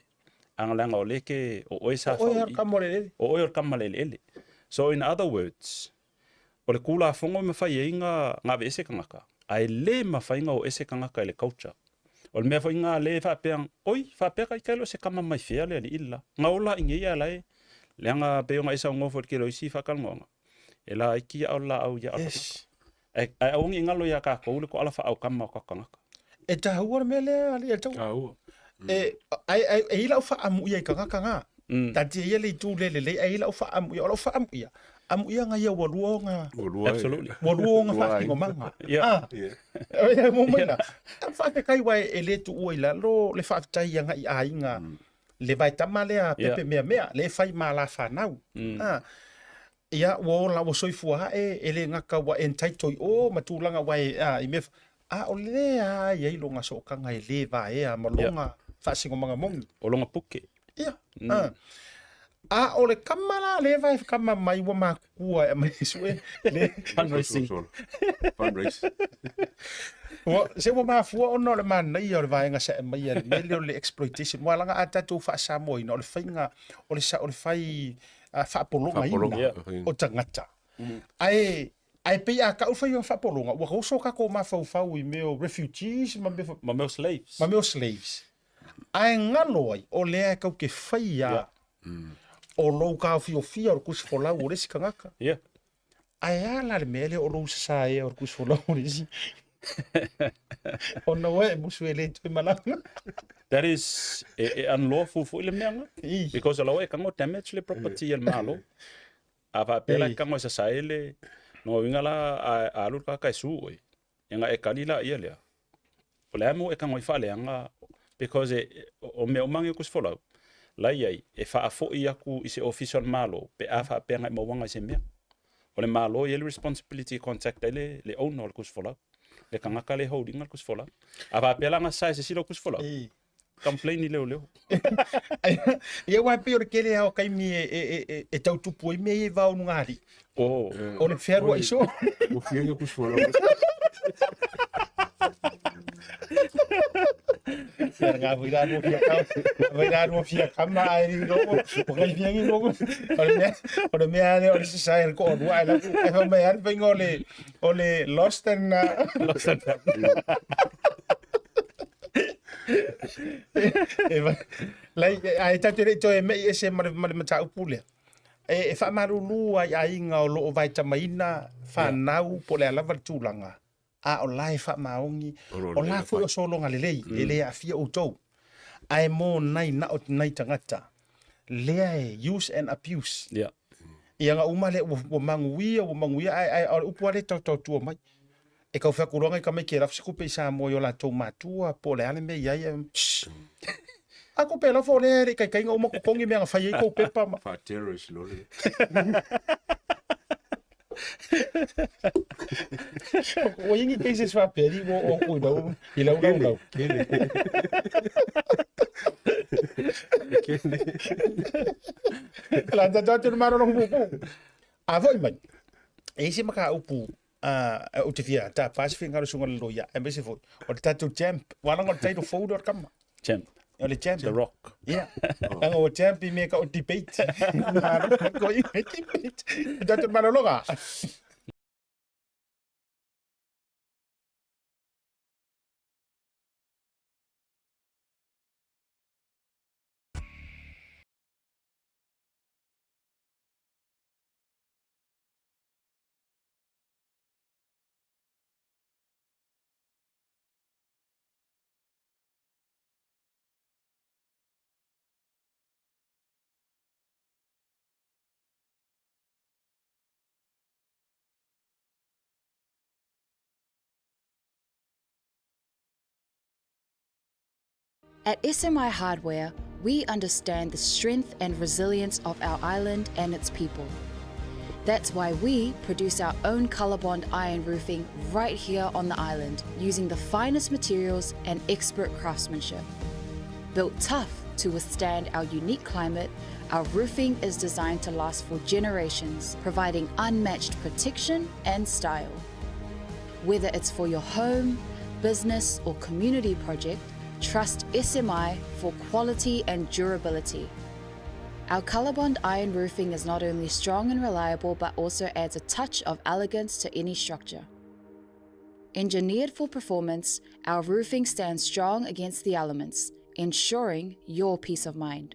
a leaga o lea ke, o oe sa O oe fau o le kama o le eleele. O oe o le kama o le eleele. So in other words, o le Tulafono e mafai ai na na aveese tagata, ae le mafai na o ese tagata i le culture. O le mea foi lena lea e faapea, oi, faapea ka ita e le o se kama mai fea le alii le la. Na ola i nei a la e, leaga pei ona e saunoa foi i le tele o isi faatalanoaga, e laiti lava o le laau ia o le tagata. Ae, ae aua ne i galo iā tatou le koala faaaukama o tatou tagata. E taua le mea lea, alii a le taua. Taua. E, ai, ai, e i ai lau faaamuia i tagata na. Taatia ia le itu le lelei, ae i ai lau faaamuia. O lau faaamuia, amuia ia ua lua ona... Ua lua. Absolutely. Ua lua ona faatinomaga. Yeah. Ah. Yeah. Mo mai la. Faafetai aua e le tuua i lalo le faafetai agai i aiga le vaetama lea pepe meamea, le fai ma la fanau. Ah. Ia, ua ola, ua soifua ae, e le gata ua entitle i o ma tulaga ua e, a, i mea, a o lea a i ai lona sootaga e le vaea ma lona faasinomaga moni. O lona puke. Ia, a. A o le kama la lea vae kama mai ua matutua e aumai e sue, le. Fundraising. Fundraise. Ua, se ua mafua ona o le manaia o le vaega sa e aumaia i le mea lea o le exploitation. Aua leaga a tatou faa-Samoaina, o le faiga, o le sa, o le fai faapologaina o tagata. Ae, ae pei a tau le faiga faapologa, ua oso tatou mafaufau i mea o refugees ma mea, Ma mea o slaves. Ma mea o slaves. Ae galo ai, o lea e tau te faia o lou taofiofia o le tusifolau o le isi tagata. Ae a la le mea lea o lou sasaea o le tusifolau o le isi? Ona ua e musu e le toe malaga. That is, e, e unlawful foi le mea nga. Because o la ua e tago damage le property a le Malo. A faapea la e tago e sasae le, lona uiga la a, a alu le tagata e sue oe, e na e kali laia lea. O le a mo e tago ai faaleaga because e, o mea uma nei o tusifolau, la i ai, e faafoi atu i se ofisa o le Malo pe a faapea na e mauaga i se mea. O le Malo e i ai le responsibility e contact ai le, le owner o le tusifolau, le tagata lea e hold ina le tusifolau. A faapea la na sae e se isi lou tusifolau, complain i leoleo. Ia aua e pei o le tele lava o taimi e, e, e, e, e tau tupu ai mea ia i va o Nugalii. Oh. O le fealuai soo. Ua fia ia tusifolau. Ia ngā vai rā rua fia kama, vai rā rua fia kama ai ni rogo, o kai fia ni rogo. O le mea, o le mea lea o le sasae le ko'olua ai laku, ai fai mai a le faiga o le, o le lost and, Lost and found. E vai, lai, ae tatou te le i toe me'i ese ma le, ma le mataupu lea. E, e faamalulu ai aiga o lo o vaetamaina fanau po o le a lava le tulaga, a o la e faamaoni, o la foi o sologa lelei, e le aafia outou. Ae mo nai na o nai tagata, lea e use and abuse. Yeah. Ia na uma lea ua, ua manuia, ua manuia, ae, ae o le upu lava lea e tautautua mai. E kau fai atu loa nai tamaiti e lafo se tupe i Samoa i o latou matua po o le a le mea i ai ae shh. A tupe e lafo o lea e le i taitai ona uma totogi mea na fai ai tou pepa ma. Faa-terrorist loa le. Ua i ai ni cases faapea alii ua oo atu i lau i lau laulau. Kele. Kele. La tatou atu i le malologa puupuu. A foi mai, e i ai se mataupu ou te fia tapa se finagalo susuga i le loia, aemaise foi o le tatou champ. Ua ala ona o le title fou lea o le tama. Champ. O le champ. The Rock. Ia. Leaga ua champ i mea e tau o debate. Malo ko i debate. O tatou malologa. At SMI Hardware, we understand the strength and resilience of our island and its people. That's why we produce our own Colorbond iron roofing right here on the island using the finest materials and expert craftsmanship. Built tough to withstand our unique climate, our roofing is designed to last for generations, providing unmatched protection and style. Whether it's for your home, business, or community project, trust SMI for quality and durability. Our Colorbond iron roofing is not only strong and reliable, but also adds a touch of elegance to any structure. Engineered for performance, our roofing stands strong against the elements, ensuring your peace of mind.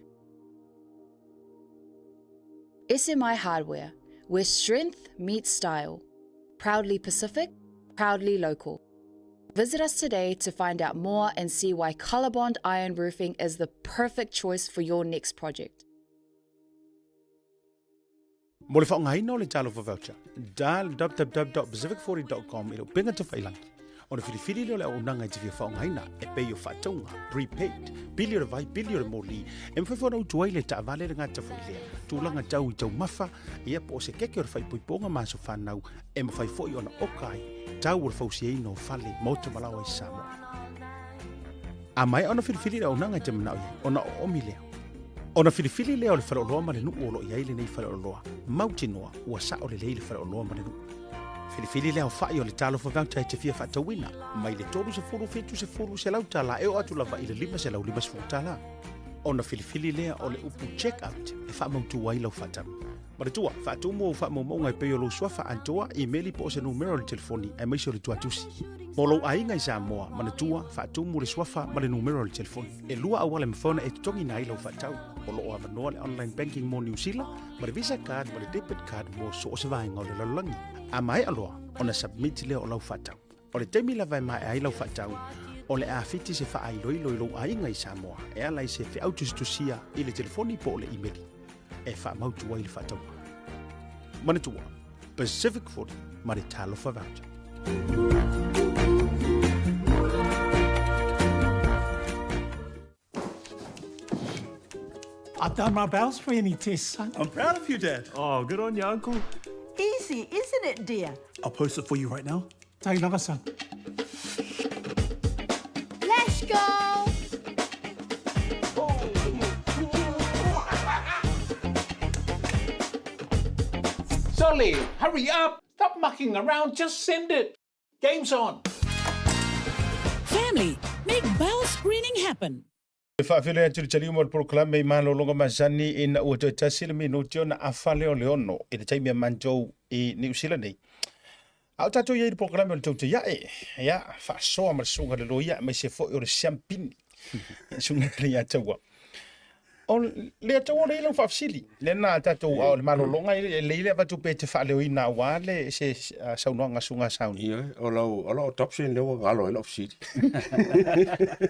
SMI Hardware, where strength meets style. Proudly Pacific, proudly local. Visit us today to find out more and see why Colorbond Iron Roofing is the perfect choice for your next project. Mo le faaaogaina o le Talofa Voucher, dial www.pacific40.com i le upega tafailangi. Ona filifili lea o le auaunaga e te fia faaaogaina e pei o faatauga, prepaid, pili o le vai, pili o le moli, e mafai foi ona utu ai le taavale le gata foi lea, tulaga tau i taumafa, ia po o se keke o le faaipoipoga ma aso fanau, e mafai foi ona oka ai tau o le fausiaina o fale, maota ma laoa i Samoa. A maea ona filifili le auaunaga e te manao i ai, ona oomi lea. Ona filifili lea o le faleoloa ma le nuu o lo o i ai lenei faleoloa, mautinoa ua sao lelei le faleoloa ma le nuu. Filifili le aofai o le Talofa Voucher e te fia faatauina, mai le 30, 70, $100 e oo atu lava i le $550. Ona filifili lea o le upu check out e faamautu ai lau faatau. Manatua, faatumu ou faamaumauga e pei o lou suafa atoa, imeli po o se numera o le telefoni aemaise o le tuatusi. Mo lou aiga i Samoa, manatua, faatumu le suafa ma le numera o le telefoni. E lua auala e mafai ona e totogiina ai lau faatau. O lo o avanoa le online banking mo Niu Sila, ma le Visa card ma le debit card mo so o se vaega o le lalolagi. A maea loa ona submit lea o lau faatau. O le taimi lava e maea ai lau faatau, o le a fiti se faailoilo i lou aiga i Samoa e ala i se feau tusitusia i le telefoni po o le imeli e faamautu ai le faatauga. Manatua, Pacific 40 ma le Talofa Voucher. I've done my bowels for any test, son. I'm proud of you, Dad. Oh, good on you, Uncle. Easy, isn't it, dear? I'll post it for you right now. Take lava, son. Let's go! Solly, hurry up! Stop mucking around, just send it! Game's on! Family, make bowel screening happen. E faafeiloai atu i le taliu mo le polokalame i malologa masani ina ua toe tasi le minute ona afa lea o le ono i le taimi a matou i Niu Sila nei. A o tatou i ai i le polokalame o le Tautaiae, ia, faasoa ma le susuga i le loia aemaise foi o le siampini, le susuga i le Leiataua. O Leiataua o lea e i lau faafesili, lea na tatou, a o le malologa e lelei le avatu pea e te faaleoina aua le se saunoaga a Susuga Sauni. Ioe, o lau, o lau adoption lea ua galo ai lau fesili.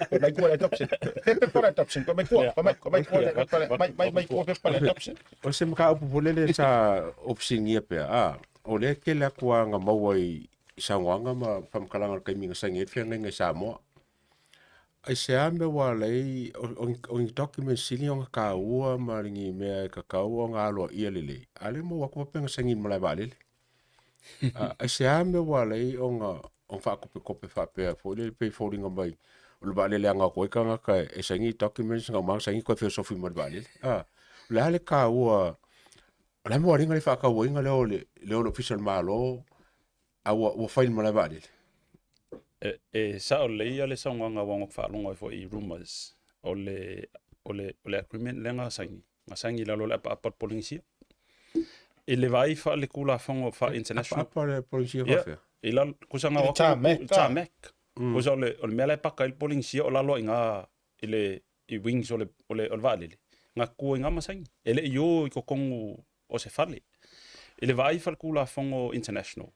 Ko mai kua le adoption. Pepe po le adoption. Ko mai kua, ko mai, ko mai kua le, mai, mai, mai kua pepe le adoption. O se mataupu foi lele sa ou fesiligia pea, a, o lea e tele atu lava na maua i, i saunoaga ma faamatalaga o le taimi na saini ai le feagaiga i Samoa. Aisea mea ua ala ai o ni documents sili ona taua ma ni mea e tatau ona aloaia lelei, a o lea e maua atu faapea na saini i le malae vaalele. Aisea mea ua ala ai ona faatopetope faapea foi lele pei e foliga mai o le vaalele e aga atu ai tagata e saini documents na uma ona saini toe feosofi ma le vaalele. O le a le taua, o le a le mea ua ala ai ona le faatauaina lea o le Ofisa o le Malo a ua fai i le malae vaalele? E sao lelei ia le saunoaga aua na ou faalogo ai foi i rumours o le o le o le agreement lea na saini, na saini i lalo o le apaapa o le Polenisia. I le vaai faaletulafono faa-international. Apaapa o le Polenisia faapefea? I lalo, kusa na o atu i le tarmac. Kusa o le mea la e paka ai le Polenisia o lalo ai i ina i le i wings o le o le o le vaalele, na tu ai i ina ma saini. E le i o i totonu o se fale. I le vaai faaletulafono international,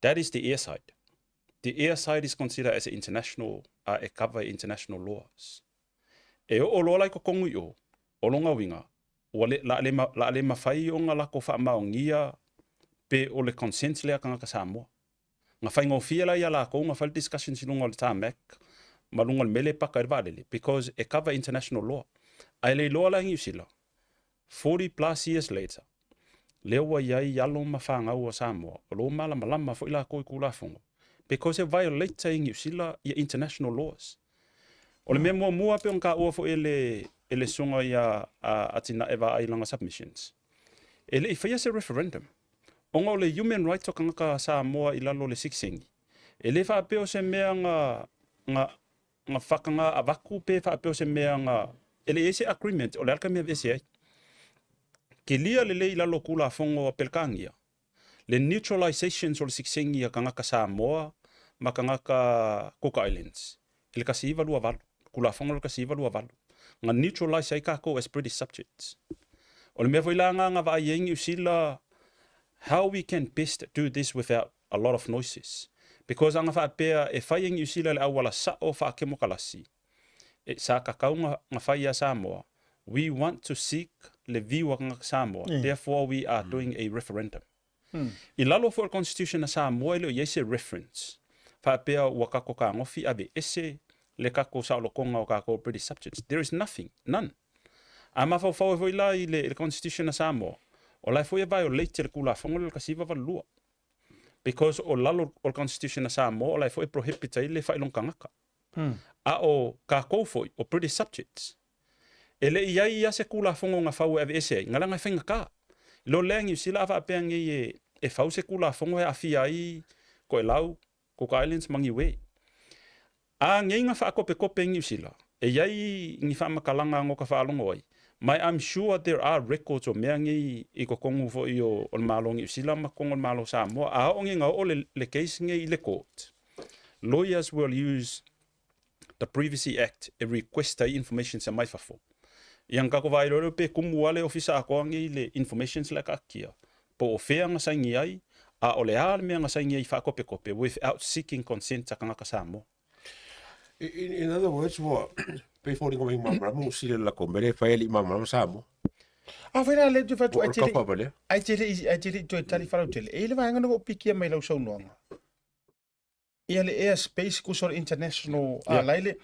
that is the air side. The air side is considered as a international a e cover i international laws. E oo loa la i totonu i o, o lona uiga, ua le, la le, la le mafai ona latou faamaonia pe o le consent lea a tagata Samoa. Na faigofie la ia lakou na fai le discussions i luga o le tarmac ma luga o le mea lea e paka ai le vaalele because e cover international law. Ae le iloa la e Niu Sila, 40 plus years later, lea ua i ai alo ma fanau a Samoa o lo o malamalama foi lakou i Tulafono because e violate ai e Niu Sila ia international laws. O le mea muamua pei ona taua foi e le e le susuga ia Atinae Vaai i lana submissions, e le i faia se referendum ona o le human rights o tagata Samoa i lalo o le sikseni. E le faapea o se mea na na na whakanga avatu pe faapea o se mea na e le i ai se agreement o le a le ka mea e aveese ai. Kelia lelei i lalo o Tulafono a Pelekania le neutralizations o le sikseni a tagata Samoa ma tagata Cook Islands i le 1928, Tulafono o le 1928, na neutralize ai tatou as British subjects. O le mea foi la na na vaai ai Niu Sila how we can best do this without a lot of noises because ana faapea e fai e Niu Sila le auala sa'o faakemokalasi e sa kakau na fai ia Samoa, we want to seek le view a tagata Samoa, therefore we are doing a referendum. I lalo foi o le Constitution a Samoa e le o i ai se reference faapea ua kako kagofi aveese le kako saolotoga o kakou British subjects. There is nothing, none. A mafaufau ai foi la i le Constitution a Samoa, o la e foi e violate le Tulafono lea o le 1982. Because o lalo o le Constitution a Samoa o la e foi e prohibit ai le faailoga tagata. A o kakou foi o British subjects. E le i i ai a se Tulafono na fau e aveese ai, na leaga e faigata. I lo lea Niu Sila a faapea nei e fau se Tulafono e aafia ai Toelau, Cook Islands ma Niue. A nei na faakopekope i Niu Sila, e i ai ni faamatalaga no ka faalogo ai, ma I'm sure there are records o mea nei i totonu foi o le Malo o Niu Sila ma totonu o le Malo o Samoa. A oo nei na oo le case nei i le court, lawyers will use the Privacy Act e request ai informations e mai fafo. Ia na tatou vaailoa pe kumu a le ofisa atoa nei le informations le akaakia, po o fea na saini ai, a o le a le mea na saini ai faakopekope without seeking consent a tagata Samoa. In other words, ua pei foliga mai malamalama ua sili le latou mea lea e fai e alii malamalama Samoa. A fai la le te fai atu Ua ai o le te le kapa lea. ai te le ai te le toe tali falautele. E i le vaega na ua ou pikia mai lau saunoaga. Ia le air space kusa o le international a la ile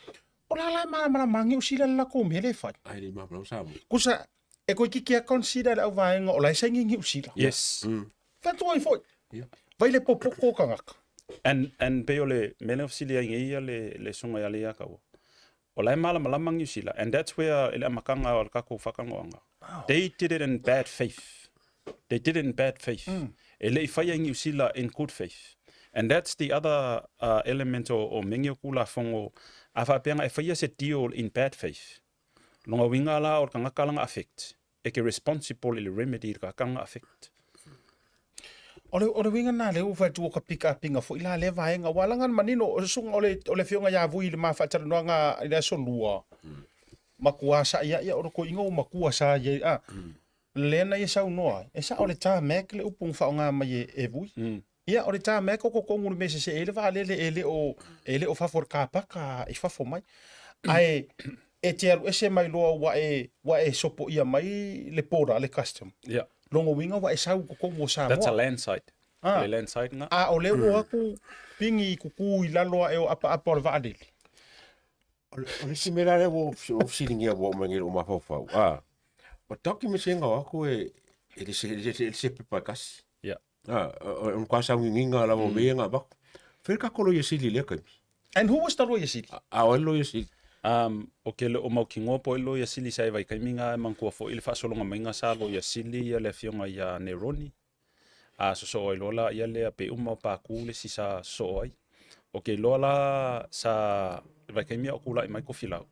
o la la malamalama Niu Sila le lakou mea lea e fai. Ai le malamalama Samoa. Kusa e koe kiki a consider le auvaega o la e saini Niu Sila. Yes. Fai atu ai foi. Yeah. Vai le popoko o tagata. And pei o le mea lea fesili ai nei ia le susuga ia Leiataua. O la e malamalama Niu Sila and that's where i le amataga o le tatou faatanoaga. They did it in bad faith. They did it in bad faith. E le i faia i Niu Sila in good faith. And that's the other element o mea nei o Tulafono a faapea na e faia se deal in bad faith. Lona uiga la o le tagata lana affect e ke responsible i le remedy i le tagata lana affect. O le, o le uiga lena lea ua fai atu ua ka pikapiga foi la lea vaega, ua alaga le manino o le susuga o le, o le afioga ia Vui i le ma faatalanoaga i le aso Lua, matua sa'ia'i o le toeaina ua matua sa i ai, a, lea na ia saunoa ai, e sa'o le tarmac le upu na faaaoga mai e, e Vui. Ia, o le tarmac o totonu o le mea e sesee ai le vaalele e le o, e le o fafo o le kapaka i fafo mai. Ae e te alu ese mai loa ua e, ua e sopoia mai le border, le custom. Yeah. Lona uiga ua e sau i totonu o That's a Samoa. land site. Ah. Le land side lena. A o lea ua o atu pigi kuku i lalo ae o apaapa o le vaalele. O le isi mea la lea ua ou fesiligia ua oo mai nei i lou mafaufau, a, o documents ia na o atu e le se pepa e tasi. Ia. A, o le matua sauniuniga lava o mea ia na avatu. Fea le tatou Loia Sili i lea taimi? And who was the Loia Sili? A o ai le Loia Sili? Um, ou te le o mautinoa po o ai le Loia Sili sa i vaitaimi na, e manatua foi le faasologa maiga sa Loia Sili ia le afioga ia Neroni. A sosoo ai loa la ia lea pe uma o Pākū le isi sa sosoo ai. Ou te iloa la sa i le vaitaimi a o tulai mai Tofilau,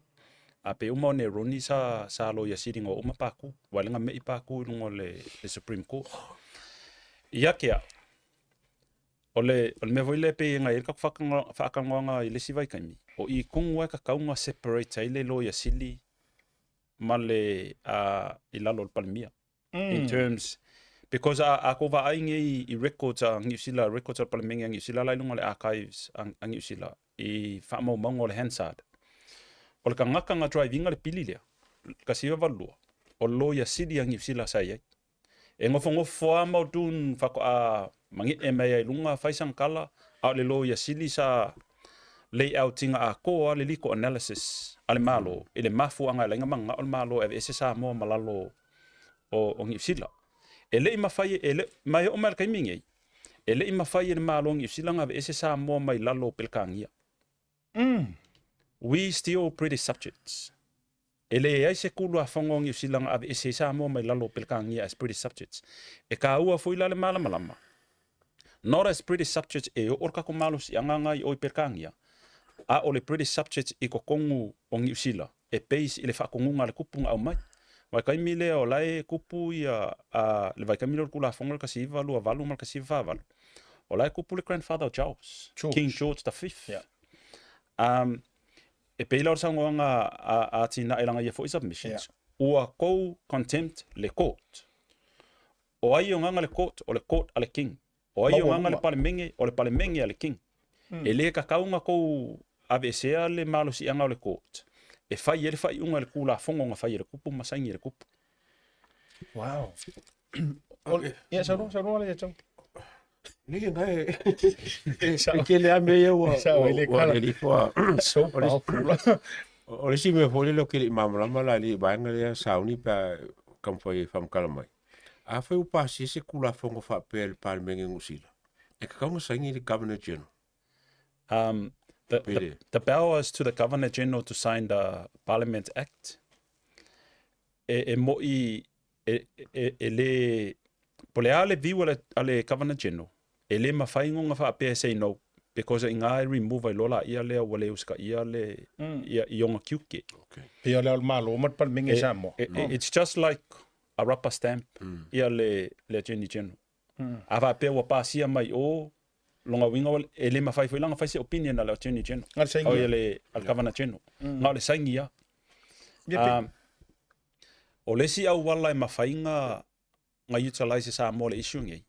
a pe uma o Neroni sa sa Loia Sili ina ua uma Pākū, aua o lea na me'i Pākū i luga o le le Supreme Court. Ia te au, o le o le mea foi lea pei ona i ai le tatou faatalanoaga i le isi vaitaimi, o i tonu lava e tatau ona separate ai le Loia Sili ma le i lalo o le Palemia. in terms because a a kou vaai nei i records a Niu Sila, records a le Palemene a Niu Sila la i luga o le archives a Niu Sila i faamaumauga o le Hansard. O le tagata na drive ina le pili lea, 1982, o le Loia Sili a Niu Sila sa i ai. E nofonofo lava Muldoon faatoa mage'e mai ai i luga fai sana tala, a o le Loia Sili sa layout ina atoa le legal analysis a le Malo i le mafuaaga e ala ai ona mananao le Malo e aveese Samoa ma lalo o Niu Sila. E le i mafai e le, ma e oo mai i le taimi lenei, e le i mafai e le Malo o Niu Sila ona aveese Samoa mai lalo o Pelekania. We still British subjects. E leai se kuluafono o Niu Sila na aveese ai Samoa mai lalo o Pelekania as British subjects. E kāua foi la le malamalama. Not as British subjects e oo le tatou malosiaga na i o i Pelekania, a o le British subjects i totonu o Niu Sila e base i le faatonuga a le kupu na aumai. Vaitaimi lea o la e kupu ia a le vaitaimi lea o le Tulafono le 1928 ma le 1948, o la e kupu le grandfather o Charles, George. King George the Fifth. Yeah. E pei la o le saunoaga a Atinae lana ia foi submissions, ua kou contempt le court. O ai o gaga le court? O le court a le King. O ai o gaga le Palemene? O le Palemene a le King. E le kakau ona kou aveesea le malosiaga o le court e fai ai le faaiuga i le Tulafono na fai e le Kupu ma saini e le Kupu. Wow. Ia, saunoa, saunoa le ia tau. Nei, ngai, e tele lava mea ia ua, Sao, e le ua kala. alii fua. So powerful. O le isi mea foi lele ou te le i malamalama la i le vaega lea sauni pe a taumafai e faamatala mai. Afai ua pasia se Tulafono faapea i le Palemene o Niu Sila, e tatau ona saini le Governor General. The power is to the Governor General to sign the Parliament Act. E mo'i, e le, po o le a le view a le Governor General, e le mafai ona faapea e say no, because i ina e remove ai loa laia lea ua le usitaia le, ia, i ona tiute. Pei o le ao o le Malo ma le Palemene i Samoa. It's just like a rubber stamp ia le Attorney General. A faapea ua pasia mai o, lona uiga e le mafai foi la ona fai se opinion a le Attorney General. Na o le saini Oi, a le Governor General. Na o le saini lava. Ia pe- O le isi auala e mafai ona utilize e Samoa le issue lenei,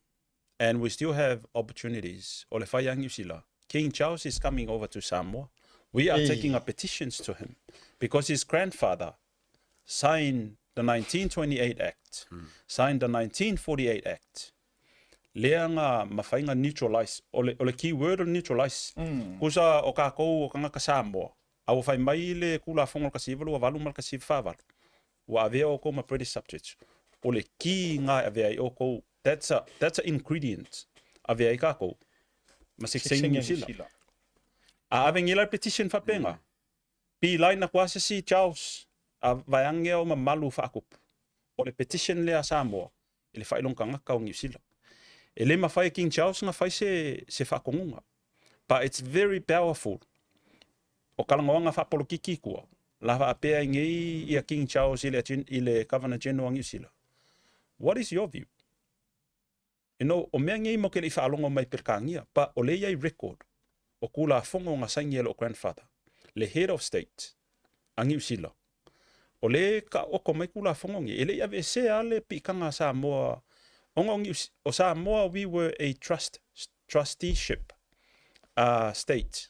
and we still have opportunities, o le fai a Niu Sila, King Charles is coming over to Samoa, we are taking our petitions to him because his grandfather signed the 1928 Act, signed the 1948 Act, lea na mafai ona neutralize, o le, o le key word o le neutralize. Kusa o kākou o kangaka Samoa, a ua fai mai le Tulafono o le 1928 ma le 1948, ua avea outou ma British subjects. O le key nga e avea ai outou, that's a, that's a ingredient, avea ai kākou ma sikisaini Niu Sila. A ave nei la le petition faapena, Pi line aku lava se isi Charles, a vaeane o mamalu faakupu. O le petition lea a Samoa i le faailoga tagata o Niu Sila. E le mafai e King Charles ona fai se se faatonuga. But it's very powerful. O talanoaga faapolokiki i tua, la faapea ai nei ia King Charles i le i le Governor General a Niu Sila. What is your view? You know, o mea nei matou te le i faalogo mai i Perekania, but o lea e i ai record o Tulafono na saini e lou grandfather, le Head of State a Niu Sila. O lea e taoto mai Tulafono nei, e le i aveesea lava le piitaga a Samoa, ona o Niu, o Samoa we were a trust, trusteeship state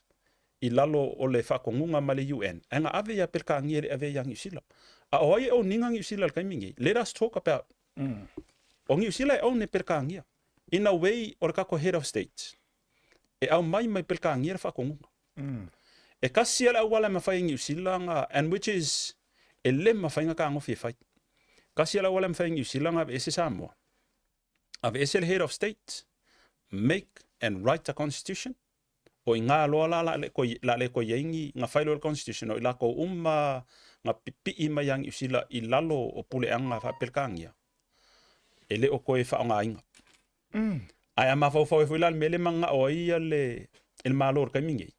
i lalo o le faatonuga ma le UN, ae na ave ia Perekania e le i avea ia Niu Sila. A o ai e own ina Niu Sila i le taimi nei? Let us talk about O Niu Sila e own e Perekania. In a way, o le tatou head of state, e aumai mai Pelekānia le faatonuga. E tasi lava le auala e mafai e Niu Sila ona, and which is, e le mafai ona tagofi e fai. Tasi lava le auala e mafai e Niu Sila ona aveese Samoa, aveese le head of state, make and write a constitution, o i ina loa la, la le toe, la le toe i ai ni, na fai loa le constitution, o i latou uma na pipii mai ia Niu Sila i lalo o puleaga faa-Pelekānia, e le o toe faaaogaina. Ae a mafaufau ai foi la i le mea lea e mananao ai ia le, le Malo i le taimi nei,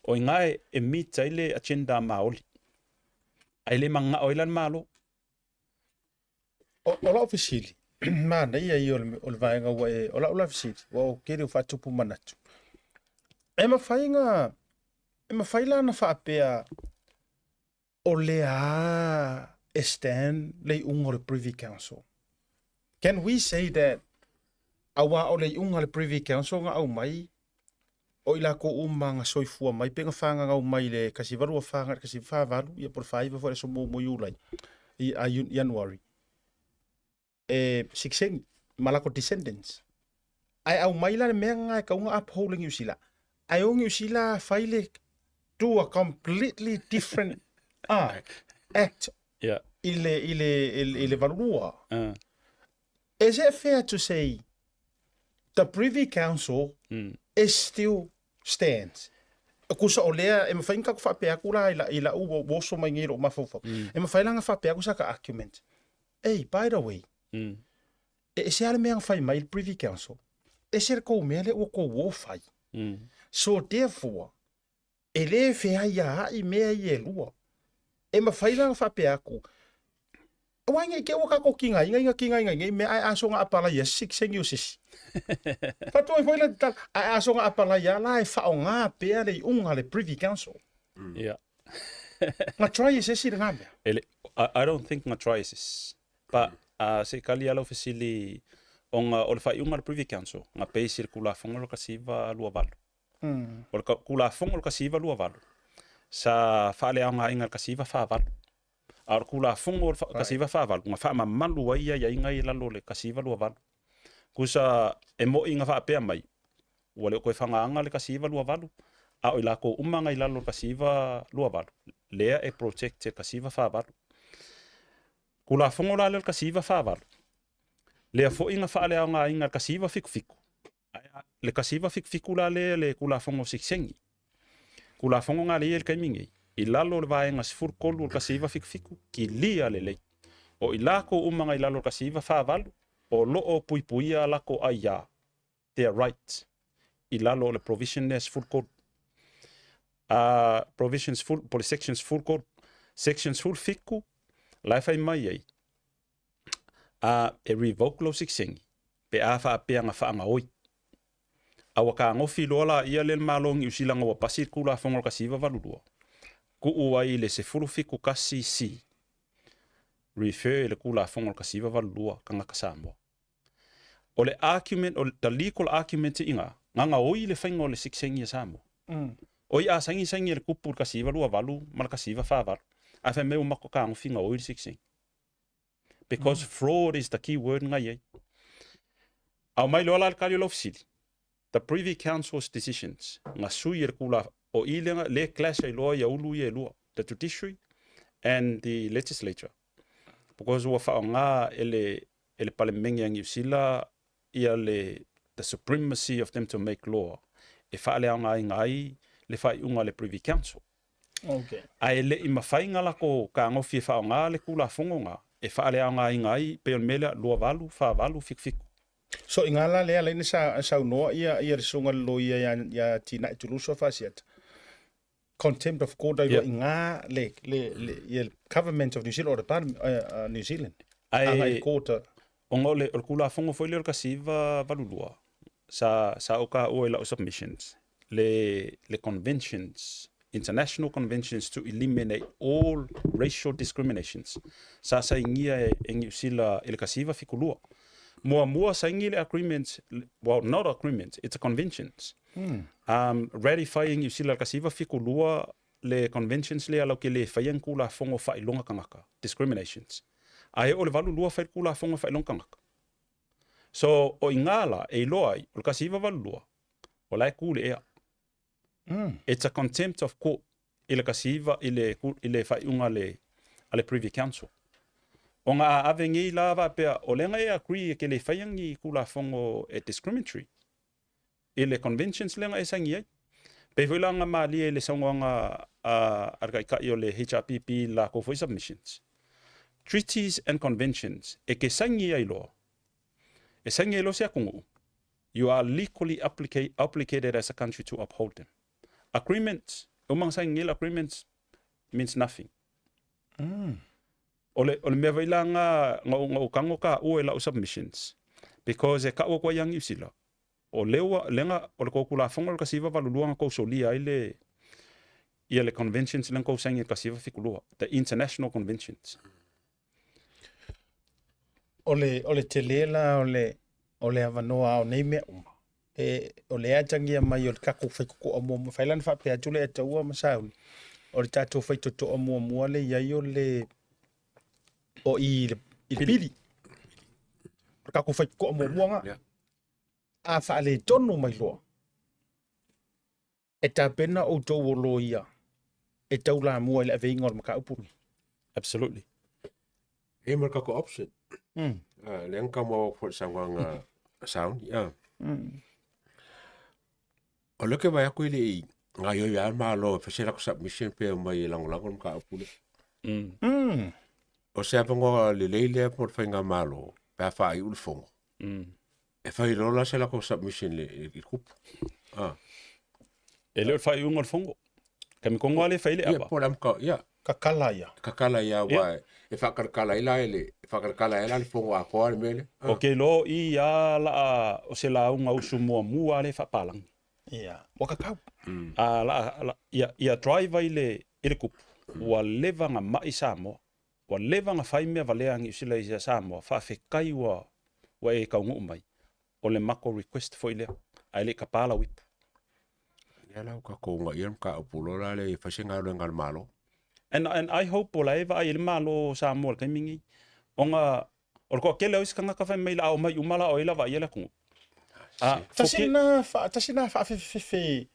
o i ina e meet ai le agenda a Maoli. Ae le mananao ai la le Malo. O lau fesili, manaia ia o le vaega ua e, o lau la fesili, ua o tele o faatupu manatu. E mafai na, e mafai la ona faapea o lea lava e stand le iuga o le Privy Council. Can we say that aua o le iuga a le Privy Council na aumai o i latou uma na soifua mai pe na fananau mai i le 1824 agai i le 1848 ia po o le 49 foi i le aso muamua o Iulai, Ianuari, e sikiseini ma latou descendants. Ae aumai la le mea lena e tatau ona uphold e Niu Sila. Ae o Niu Sila fai le do a completely different act i le i le i le 82. Is it fair to say the Privy Council is still stands? Kusa o lea e mafai ona tatou faapea atu la i lau ua oso mai nei i lou mafaufau. E mafai la ona faapea atu saka argument. Ei, by the way, e ese lava le mea na fai mai le Privy Council, ese le tou mea lea ua tou o fai. So therefore, e le feaiaai mea ia e lua. E mafai la ona faapea atu, aua ne i te i ua tatou tigaina ina tigaina i nei mea ae a soona apalai se sitiseni o se isi. Faatu ai foi la te tala, ae a soona apalai lava la e faaaoga pea le iuga a le Privy Council. Na try e se isi lena mea. E le, I don't think na try e se isi. But se i kali lava lau fesili ona o le faaiuga a le Privy Council, na base i le Tulafono 1928. O le Tulafono o le 1928, sa faaleaogaina i le 1948. A o le Tulafono o le 1948, na faamamalu ai aiaiga ia i lalo o le 1928. Tusa e moni na faapea mai, ua le o toe fagaga le 1928, a o i latou uma na i lalo o le 1928, lea e protect e le 1948. Tulafono la lea o le 1948, lea foi na faaleaogaina i le 1977, Ae le 1977 la lea le Tulafono o Sitiseni. Tulafono na lea i le taimi nei, i lalo o le vaega 13 o le 1977, kilia lelei. O i lakou uma na i lalo o le 1948, o lo o puipuia a lakou aiā, their right, i lalo o le provision lea 13. A provision 10, po o le section 13, section 17, la e fai mai ai, a e revoke lou sitiseni pe a faapea na faagaoi. A ua tagofi loa laia lea le Malo o Niu Sila na ua pasi le Tulafono o le 1982, tuu ai i le 17 1C, refer i le Tulafono o le 1982, tagata Samoa. O le argument, o the legal argument i ina, na gaoi le faiga o le sitiseni a Samoa. O i a saini saini e le kupu i le 1928 ma le 1948, ae fai mai ua matou tagofi gaoi le sitiseni. Because fraud is the key word nga i ai. Aumai loa la le tali o lau fesili, the Privy Council's decisions, nga sui e le kula, o i lea le clash ai loa ia ulu ia e lua, the judiciary and the legislature. Because ua faaaoga e le, e le Palemene a Niu Sila ia le the supremacy of them to make law e faaleaogaina ai le faaiuga a le Privy Council. Okay. Ae le i mafai na lako tagofi e faaaoga le Tulafono na e faaleaogaina ai pei o le mea lea 28, 48, 77. So i ngā la lea laina sa saunoa ia ia le susuga le loia ia ia Tinai Tuluso Fasiata. Contempt of court ai loa i ngā le le le ia le government of New Zealand or the parliament New Zealand. Ae Agai i le court. Ona o le o le Tulafono foi lea o le 1982 sa sa ou taua i lau submissions le le conventions international conventions to eliminate all racial discriminations sa sainia e, e Niu Sila i le 1972. Muamua saini le agreement, well not agreement, it's a conventions. Ratify e Niu Sila i le 1972 le conventions lea lau ke le faia ni Tulafono faailoga tagata, discriminations. Ae oo i le 82 fai le Tulafono faailoga tagata. So o iga la e iloa ai o le 1982 o la e ku le ea. It's a contempt of court i le 19 i le i le faaiuga a le a le Privy Council. Ona a ave nei la faapea o lea na e agree e ke le faia ni Tulafono e discriminatory i le conventions lea na e saini ai. Pei foi la ona malie i le saunoaga a a le Taitai o le HRPP i latou foi submissions. Treaties and conventions e ke saini ai loa, e saini ai loa se atunuu, you are legally obligated as a country to uphold them. Agreements, e uma ona saini nei le agreements means nothing. O le, o le mea foi la na, na ou, na ou tago taua i lau submissions, because e tau atu ai ia Niu Sila, o lea ua, lea na, o le tou Tulafono o le 1982 na tou solia ai le, ia le conventions lea na tou saini i le 1972, the international conventions. O le, o le tele la o le, o le avanoa o nei mea uma, e, o le atagia mai o le tatou faitotoa muamua, fai la na faapea atu le Ataua ma Sauni, o le tatou faitotoa muamua le i ai o le, o i le, i le pili. O le tatou faitotoa muamua nga. Yeah. A faaletonu mai loa, e tapena outou o loia e taulamua i le aveiga o le mataupu lenei. Absolutely. E ma le tatou option. Ah, lea na tau foi le saunoaga a Sauni. Ah. O lea ke vaai atu e le i gaoioi lava le Malo e fai se latou submission pe omai e lagolago le mataupu lea. O se avanoa lelei lea mo le faigamalo pe a faaiu le fono. E fai loa la se latou submission i le kupu. Ah. E le o le faaiuga o le fono. Taimi tonu lava lea e fai ai le Ia, ava. po o le amata, ia. Kakala ia. Kakala ia, aua e faakalakala ai la e le, e faakalakala ai la le fono atoa le mea lea. Ah. Ou te iloa o i a laa o se lauga usu muamua lea e faapalagi. Ia, ua kakau. A laa, la, ia, ia drive ai le, i le kupu, ua leva na mai Samoa. Ua leva na fai mea valea a Niu Sila ia Samoa, faafetai ua, ua e taunuu mai. O le matou request foi lea, ae le i tapa lau ipu. Lea la ua tatou uunaia le mataupu loa la lea e fai se galuega a le Malo. And, and I hope o la e vaai ai le Malo o Samoa i le taimi lenei. Ona o le toatele o isi tagata fai mai la a omai uma la o ai la vaaia le atunuu. A, Tasi forget, lena, tasi lena faafefefefe i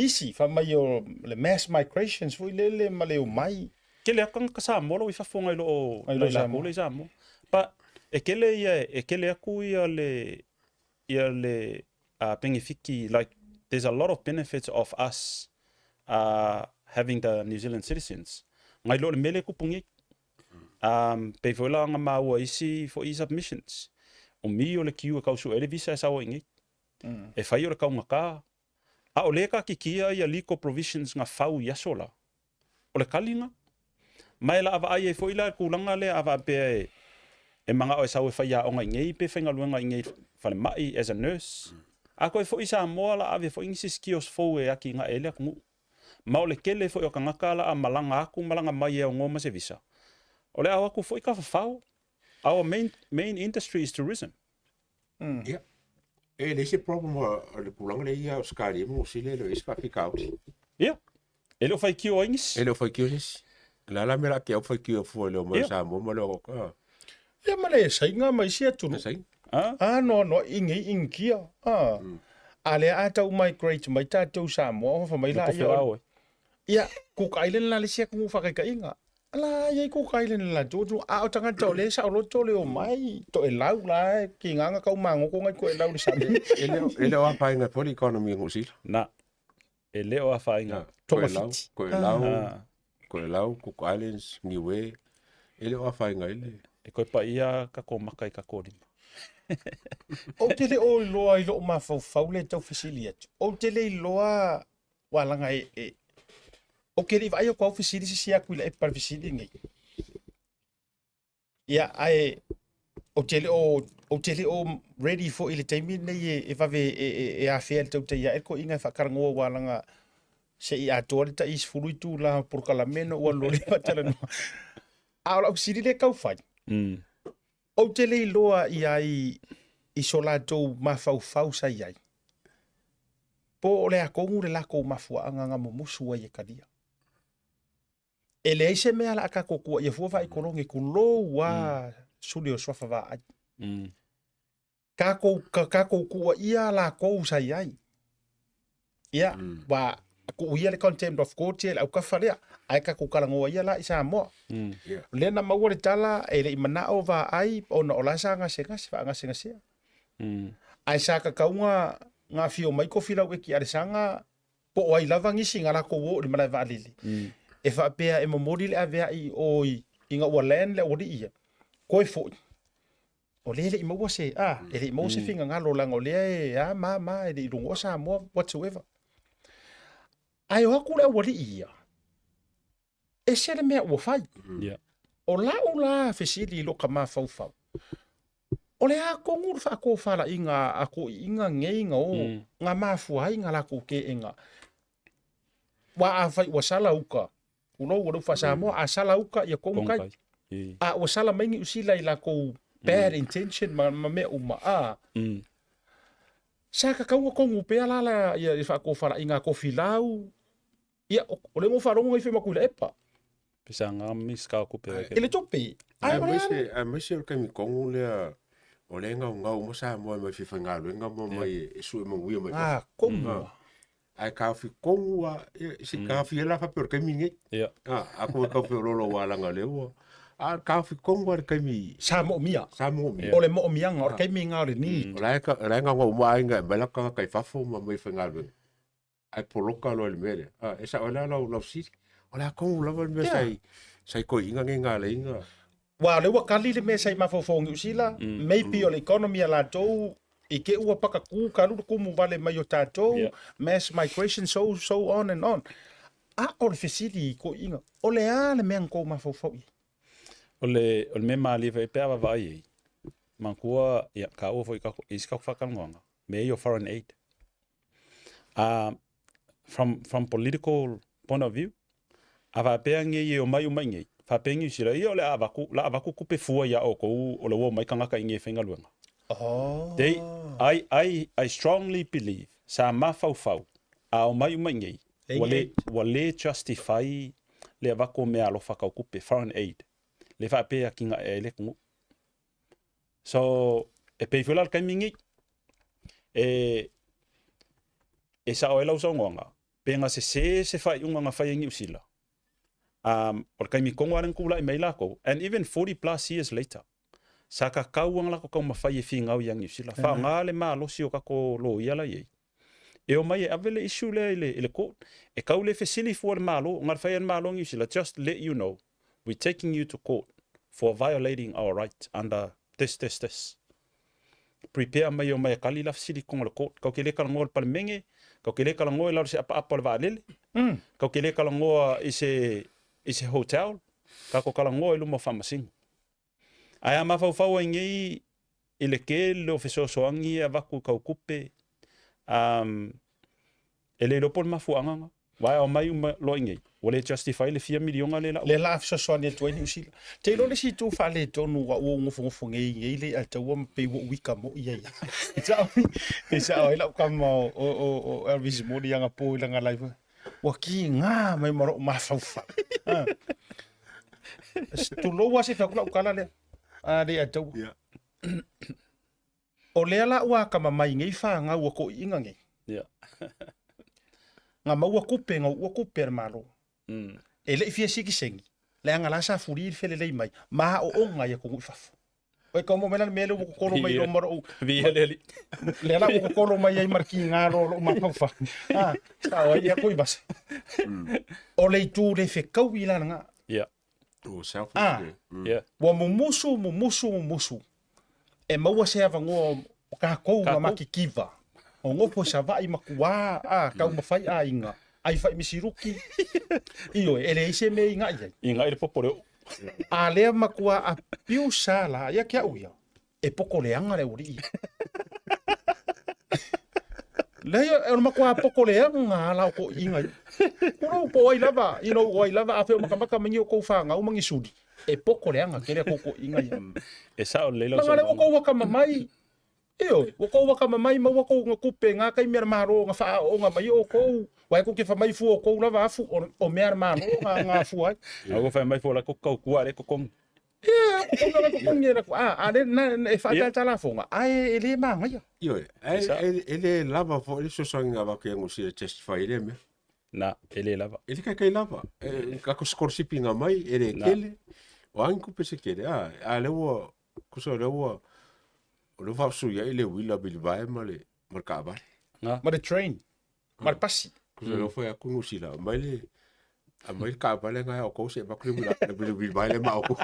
isi, fai mai o le mass migrations foi lele ma le omai. Tele atu tagata Samoa o lo o i fafo nai lo o Nai lo nai latou Samoa. lea i Samoa. But e tele ia, e tele atu ia le, ia le penefiti, like there's a lot of benefits of us having the New Zealand citizens. Ngai lo le mele kupu nei. Pei foi la nga maua isi foi submissions. O mi o le kiu e kausu ele visa e sawa i nei. E fai o le kaungata. A o le ka kikia ia legal provisions nga fau i aso la. O le kalinga. Ma e la vaai ai foi la le tulaga lea a faapea e e manao e sau e faiaoga i nei pe faigaluega i nei falemai as a nurse. A koe foi i Samoa la ave foi nisi skills fou e atigae ai le atunuu. Ma o le tele foi o tagata la a malaga atu malaga mai e aoga ma se visa. O le a o atu foi tafafao. Our main main industry is tourism. Ia. E leai se problem o le tulaga lea ia Ausetalia ma Niu Sila e le o i ai se faafitauli. Ia. E le o faitio ai nisi. E le o faitio se isi. O le a la mea o le a te au faitio fua i le omai o Ia. Samoa ma le o a. Ia ma le Saina ma isi atunuu. Saina. A? A noanoai i nei Initia. A. A lea a tau migrate mai tatou Samoa fai mai Le la tofe ia. o au e. Ia, Cook Island la le isi atunuu faakaitaiga. Ala i ai Cook Island la tu a o tagata o le saoloto le omai toelau la e ki nganga kau magogo ngai toelau le sami. E le o e le o afaina foi le economy o Niu Sila. Na. E le o afaina. Tokelau, Togafiti. Tokelau, Ah. Tokelau, Cook Islands, Niue, e le o afaina i le. E koe paia ka maka i ka lima. Ou te le o iloa i lou mafaufau le tau fesili atu. Ou te le iloa ua laga e, e ou te le i vaai atu au fesili se isi atu i le epa le fesili lenei. Ia, ae ou te le o, ou te le o ready foi i le taimi lenei e, e vave e, e, e afea le tautai ae le toeaiina e faatalanoa ua laga se i atoa le tai 10 itula o polokalame ona ua alu loa lea faatalanoa. A o lau fesili lea e tau fai, ou te le iloa i ai i so latou mafaufau sa i ai, po o le a tonu le latou mafuaaga na mumusu ai e talia. E leai se mea o le a tatou tuuaia fua faaitologi, tulou lava suli o suafa vaai. Kākou, ka kākou kuʻuaʻia lākou sa i ai. Ia, wa kuʻu ia le contempt of court ia le aukafa lea, ae kākou kalagoa ia la i Samoa. O lea na maua le tala e le i manao vaai ona o la sa gasegase, faagasegasea. Ae sa kakauga nga afio mai kofi lau eki Alesanga po o ai lava nisi nga lakou o i le malae vaalele. E faapea e momoli le avea'i o i ina ua land le aualii ia, koe foi. O lea e le i maua se, a, e le i maua se finagalo leaga o lea e a ma ma e le i lugoa Samoa whatsoever. Ae o atu le aualii ia, ese le mea ua fai. O lau la fesili i loka mafaufau, o le a tonu le faatofalaiga a toeaiina nei na o na mafua ai na latou teena? Aua afai ua sala uta, tulou ua le faa-Samoa, a sala uta ia kogu tai. A ua sala mai Niu Sila i latou bad intention ma, ma mea uma, a. Sa tatau ona kogu pea la la ia le faatofalaiga a Tofilau, ia, o lea ua faalogo na ifo i Matuilaepa. Pe sa ngā Minisita o Tupe. I le tupe. Ai, o le a le. Aemaise o le taimi tonu lea o lea e gaugau uma Samoa e mai fefaigaluega ma mai e sue manuia mai fafo. Ah, komu. Ae taofi tonu lava, se taofi ai la faapea o le taimi lenei. A ko e tau feoloolo aua leaga o lea ua, a o le taofi tonu lava i le taimi Sa moomia. sa moomia. O le moomiaga, o le taimi lena o le need. O la e o la e gaugau uma aiga e aumai latou tagata i fafo ma mai faigaluega. Ae poloka loa i le mea lea. A, e sao ai la lau, lau fesili. O le a tonu lava le mea sa i, sa i toeaiina nei na ala ai na. Aua o lea ua kali le mea sa i mafaufau o Niu Sila, maybe o le economy a latou i te i ua pakakū ka alu le kumu vale mai o tatou, mass migration so, so on and on. A o le fesili i toeaiina, o le a le mea na tou mafaufau i ai? O le, o le mea malie foi pe a vaavaai i ai, manatua, ia, taua foi i tatou, i isi tatou faatalanoaga, mea ia o foreign aid. From political point of view, a faapea nei e omai uma i inei, faapea Niu Sila, ia o le a avatu, la avatu tupe fua iā outou o le ua omai tagata i inei e faigaluega. Oh. They, I strongly believe, sa mafaufau, a omai uma i inei, ua le, ua le justify le avatu o meaalofa tau tupe, foreign aid, le faapea e atinae ai le atunuu. So, e pei foi la le taimi nei, e, e sao ai lau saunoaga, pe na sesē se faaiuga na fai e Niu Sila, o le taimi tonu lava lea na tulai mai ai latou, and even 40 plus years later, sa tatau lava ona latou taumafai e finau ia Niu Sila, faaaoga le malosi o tatou loia la e i ai, e omai e ave le issue lea i le, i le court, e tau le fesili fua le Malo, na o le fai lava e le Malo o Niu Sila, just let you know, we're taking you to court for violating our right under this, this, this. Prepare mai e omai e tali la fesili i totonu o le court. Kau ke le talanoa i le Palemene, kau ke le talanoa i lalo i se apaapa o le vaalele, kau ke le talanoa i se, i se hotel, tatou talanoa i luma o faamasino. Ae a mafaufau ai nei i le tele o fesoasoani e avatu i tau tupe, e le iloa po o le mafuaaga na. Aua e aumai uma loa i inei, ua le justify le fia miliona lea lau. Lea la a fesoasoani atu ai Niu Sila. Te iloa le isi itu faaletonu ua ou nofonofo nei i nei le Altaua ma pei ua ou ika moi ai. E sao, e sao ai lau tama o Elvis Moni anapo i lana live. Ua kiga mai ma lou mafaufau. Tulou lava se i fai atu lau tala lea. A le Altaua. O lea la ua akamamai nei fanau a toeaiina nei. Na maua tupe, na uua tupe a le Malo. E le i fia sitiseni, leaga la sa fuli le felelei mai, ma aooga i atunuu i fafo. Oi ka mo mai la le mea lea ua totolo mai loma lou. Viia le Alii. Lea la ua totolo mai ai ma le kiga loa o lou mafaufau. Ah, sa o ai ia Tuivasa. O le itu le fekaui la lena. Oh, selfish Ah. le. Ua mumusu, mumusu, mumusu. E maua se avanoa o tatou ma matitiva. O nofo i Savaii ma tua a taumafai aiga, ai fai misiruki. Ioe, e leai se mea e inai ai. Inai le popo le oo. A lea matua abuse a la, ia ke au ia, e poko leaga le aualii. Leai, o le matua poko leaga a la o toeaiina ia. Tulou po o ai lava, you know, o ai lava, afai o makamaka mai ni o tou fanau ma ni suli, e poko leaga tele a tou toeaiina ia. E sao lelei lau Leaga o lea ua saunoaga. tou akamamai, ioe, ua tou akamamai ma ua tou tupe na taimi a le Malo na faaaooga mai ai outou, aua e tou te fai mai fua o tou lava afu, o mea a le Malo na afua ai. A ua fai mai fua o la e tou tautua a o lea e totogi. Ia, o le totogi e lako, a, a le, na, e whaatata la fonga, a e, e le māngaia. Ioe, e, e le lava foi le fesoasoani na avatu ia Niu Sila e justify ai lea mea. Na, e le lava. E le kaikai lava. E, kako scholarship ina mai, e le tele. O a ni tupe se tele, a, a lea ua, tusa o lea ua, o lea ua faafesuiai le uila vilivae ma le, ma le taavale. Na. Ma le train, ma le pasi. Tusa o lea ua fai atu Niu Sila, aumai le, aumai le taavale lena ia outou se i avatu le uila, le vilivae lea ma outou.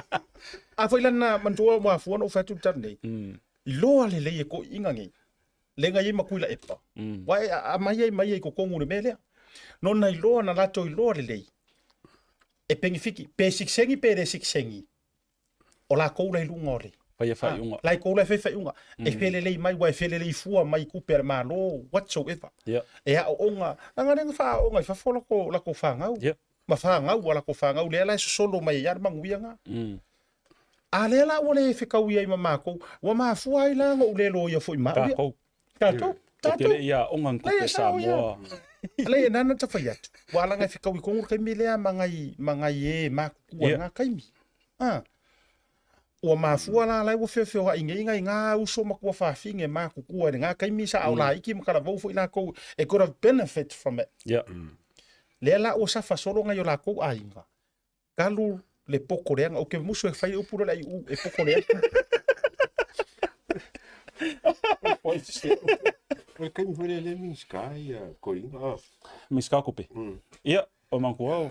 A foi la na manatua ua afua ona ou fai atu le tala nei, iloa lelei e toeaiina nei, le na iai ma Tuilaepa. Wa e aumai ai mai ai i totonu o le mea lea. Nona iloa na latou iloa lelei, e penefiti, pe sikisegipe le sikisegio lakou la i luga o le Faia faaiuga. Lakou la e fai faaiuga. E felelei mai, ua e felelei fua mai i tupe a le Malo, whatsoever. E aooga, leaga lea na faaaooga i fafo lako, lako fanau. Ma fanau a lako fanau lea la e sosolo mai ai lava le manuia lena. A lea la ua le fetaui ai ma makou, ua mafua ai la ona ou le loia foi ma au ia. Tatou. Tatou. Ou te Tatou. le i aoga ni Leai, tupe e sao ia. Samoa. Leai, e nana ta fai atu. Ua ala na e fetaui tonu le taimi lea ma nai, ma nai e matutua i lena taimi. A. Ua mafua la la e ua feofeoai nei nai na uso ma tuafafine matutua i lena taimi sa ao laiti ma talavou foi latou e could have benefit from it. Lea la ua safa solo nai o latou aiga. Talu le poto leaga, ou te musu e fai le upu lea o le aiuu e poto leaga. O le taimi foi lea lea e Minisita ia toeaina, a. Minisita o Tupe. Ia, o manatua o.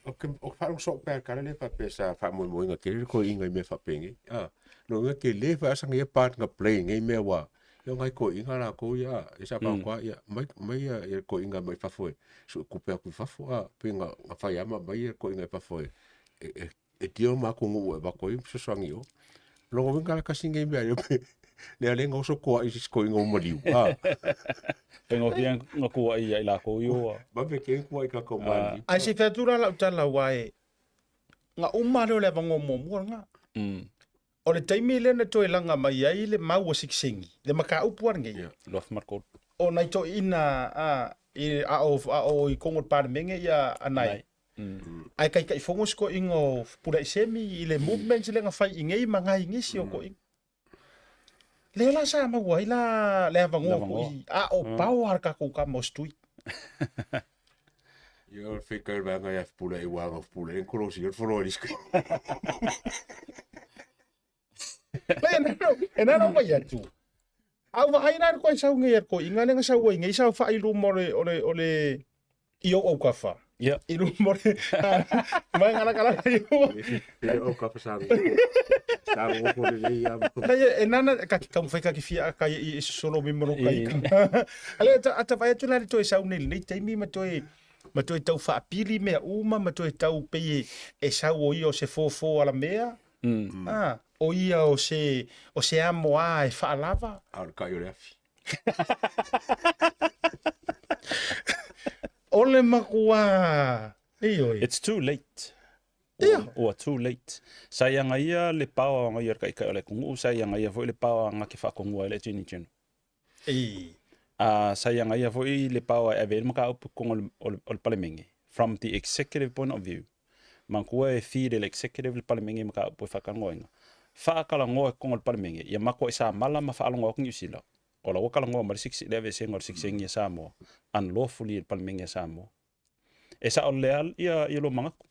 Ou te faalogo soo pea i le tala lea faapea sa faamoemoeina tele le toeaina i mea faapenei. A, lona uiga tele foi lava sana ia part na play i nei mea aua ia o nai toeaiina latou ia a, ia sa faaoga ia aumai aumai ia le toeaina mai fafo e suetupe atu i fafo a, pei na fai lava ma aumai le toeaina i fafo e e deal ma atunuu e avatu ai fesoasoani i o. O lona uiga la tasi lenei mea lea lea na oso toai i se isi toeaina ua maliu. A. Faigofie na tuuai ia i lakou ia ua. Vave tele tuuai i tagata ua maliliu. Ae se i fai atu la lau tala aua e na uma lea o le avanoa muamua lena. O le taimi lea na toe laga mai ai le mau a sikisegile mataupu lava lenei. 2003. O nai toeaiina a i a o a o i totonu o le Palemene ia Anae. Ae taitaifono si toeaina o Pulai Semi i le movement lea na fai i inei ma nai nisi o toeaiina. Lea la sa maua ai la le avanoa foi a o pao lava le tatou tama o Setui. Ia o le fika i le vaega ia Fepuleai aua na o Fepuleai na kolosi ai le fono a Lisika. Leai, e na ona fai atu. A ua vaai la le koe sau nei a le toeaina lea na sau ai nei saofai i luma o le, o le, o le, i ou autafa. I luma o le, mai galagalaga i luma. E le autafa sa sa nonofo lelei lava. Leai, e nana, ka te taumafai ka te fia aka i e sosolo mai ma lou taika. Alea, ata, ata vaai atu la le toe sau nei i lenei taimi ma toe, ma toe tau faapili mea uma ma toe tau pei e, e sau o ia o se fofo alamea. A, o ia o se, o se amo a e faalava. A o le kai o le afi. O le makuā, ioe. It's too late. Ia. Ua too late. Sa i agaia le pao a agaia le taitai o le atunuu, sa i agaia foi le pao a ga ke faatonua ai le Attorney General. E. A sa i agaia foi le pao a e ave ai le mataupu i totonu o le, o le Palemene, from the executive point of view. Manatua e feed e le executive le Palemene i mataupu e faatalanoaina. Faatalanoa i totonu o le Palemene, ia matuai samala ma faalogo atu Niu Sila, o la ua talanoa mai le six, le aveesega o le sikisegiga a Samoa, unlawfully e le Palemene a Samoa. E sao lea ia, ia lou manatu.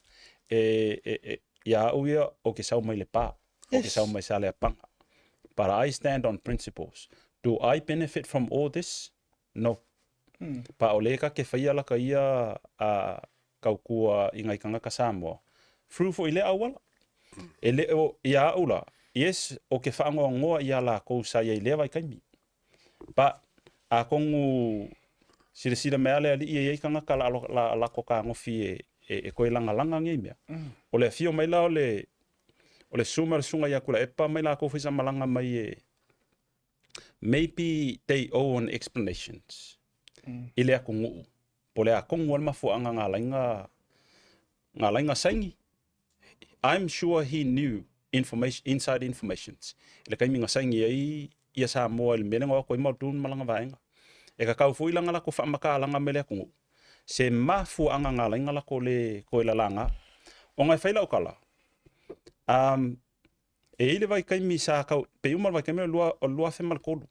E, e, e, ia au ia, ou te sau mai Lepa, ou te sau mai Saleapaga. But I stand on principles. Do I benefit from all this? No. Pa o le ka ke faia laka ia a tautua i ngai tagata Samoa through foi lea auala. E le o ia au la, yes, o ke whaangoangoa ia lakou sa iai lea vaitaimi. But atonu silasila mai a le alii e iai tagata la la lako kagofi e e toe lagalaga nei mea. O le afio mai la o le o le susu ma le susuga ia Tuilaepa mai lakou foi sa malaga mai e maybe they owe an explanations i le atunuu po o le atonu a le mafuaaga na ala ai na na ala ai na saini. I'm sure he knew information, inside informations i le taimi na saini ai ia Samoa i le mea lea na o atu ai Muldoon ma lana vaega. E kakau foi lana latou faamatalaga mai le atunuu se mafuaaga na ala ai na latou le toe lalaga. Ona e fai lau tala, um, E i ai le vaitaimi sa tau, pei uma le vaitaimi o le 2003,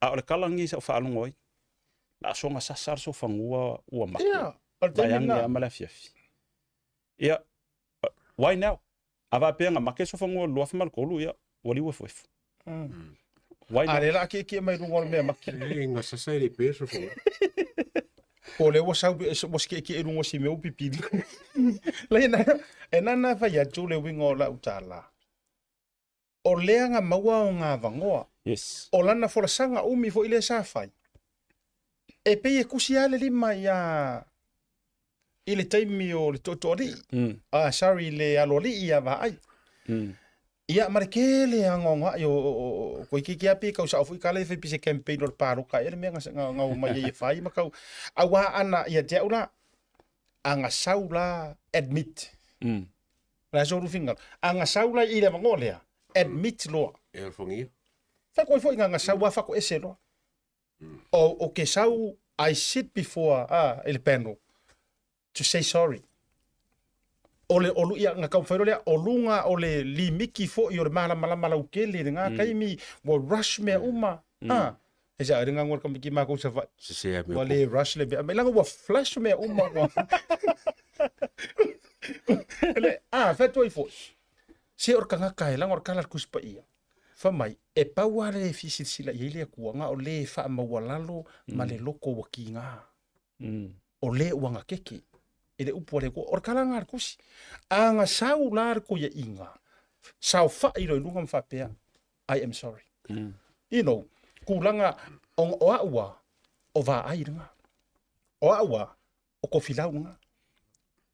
a o le tala lenei sa ou faalogo ai, la soga sasa le sofanua ua make. Ia, o le taimi Vaeane lena. lava ma le afiafi. Ia, why now? A faapea na make le sofanua o le 2003, ia, ua liu efuefu. Why A now? lea la a kiekie mai luga o le mea make. E gasasa e le i pea le sofanua. Po o lea ua sau ua sikiekie i luga o si mea ua pipili. Leai, e nana e fai atu le uiga o lau tala. O lea na maua ona avanoa. Yes. O lana folasaga umi foi lea sa fai, e pei e kusi lava le lima ia i le taimi o le tootooalii, ah, sorry, i le aloalii ia Vaai. Ia, ma le tele anoanoai o, o, o, toeitiiti lava pei e tau sao foi tala e fai pei se campaign o le paloka ea le mea na, na, na omai ai e fai ma tau, aua ana, ia te au la, ana sau la admit. O le a so lufiga? A na sau la i le avanoa lea, admit loa. E alofagia. Fai koe foi na sau a fako ese loa. O, o ke sau, I sit before ah, i le panel to say sorry. O le o ia na taumafai loa lea, o luga o le limiki foi o le malamalama lautele i lena taimi, ua rush mea uma. Ah, e sa le gagua le kamiki makou i Savaii. Sese a mea Ua le rush le mea, leaga ua flash mea uma ua. Le, ah, fai atu ai foi. Se o le tagata e laga o le tala a le Tusi Paia. Fai mai, e pau lava le fia silasila i ai le Atua, na o le faamaualalo ma le loto ua kiga. O le ua gatete i le upu a le Atua. O le tala lena a le Tusi. A na sau la le toeaiina, saofai loa i luga ma faapea, I am sorry. You know, tulaga, o, o au lava, o vaai lena. O au lava, o Tofilau lena.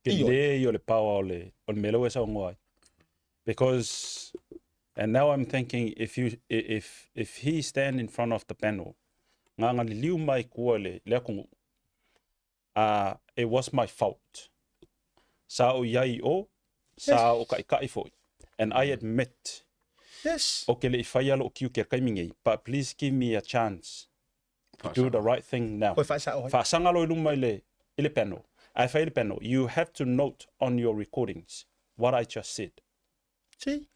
Ioe. Tele ia o le power o le, o le mea lea ua e saunoa ai. Because, and now I'm thinking if you, if, if he stand in front of the panel, na aga liliu mai tua i le, le atunuu, it was my fault. Sa ou i ai i o, sa ou kaʻikaʻi foi. And I admit, Yes. ou ke le i faia lou tiute i le taimi nei, but please give me a chance to do the right thing now. Koe faasao ai. Faasaga loa i luma i le, i le panel. Ae fai i le panel, you have to note on your recordings what I just said. Si.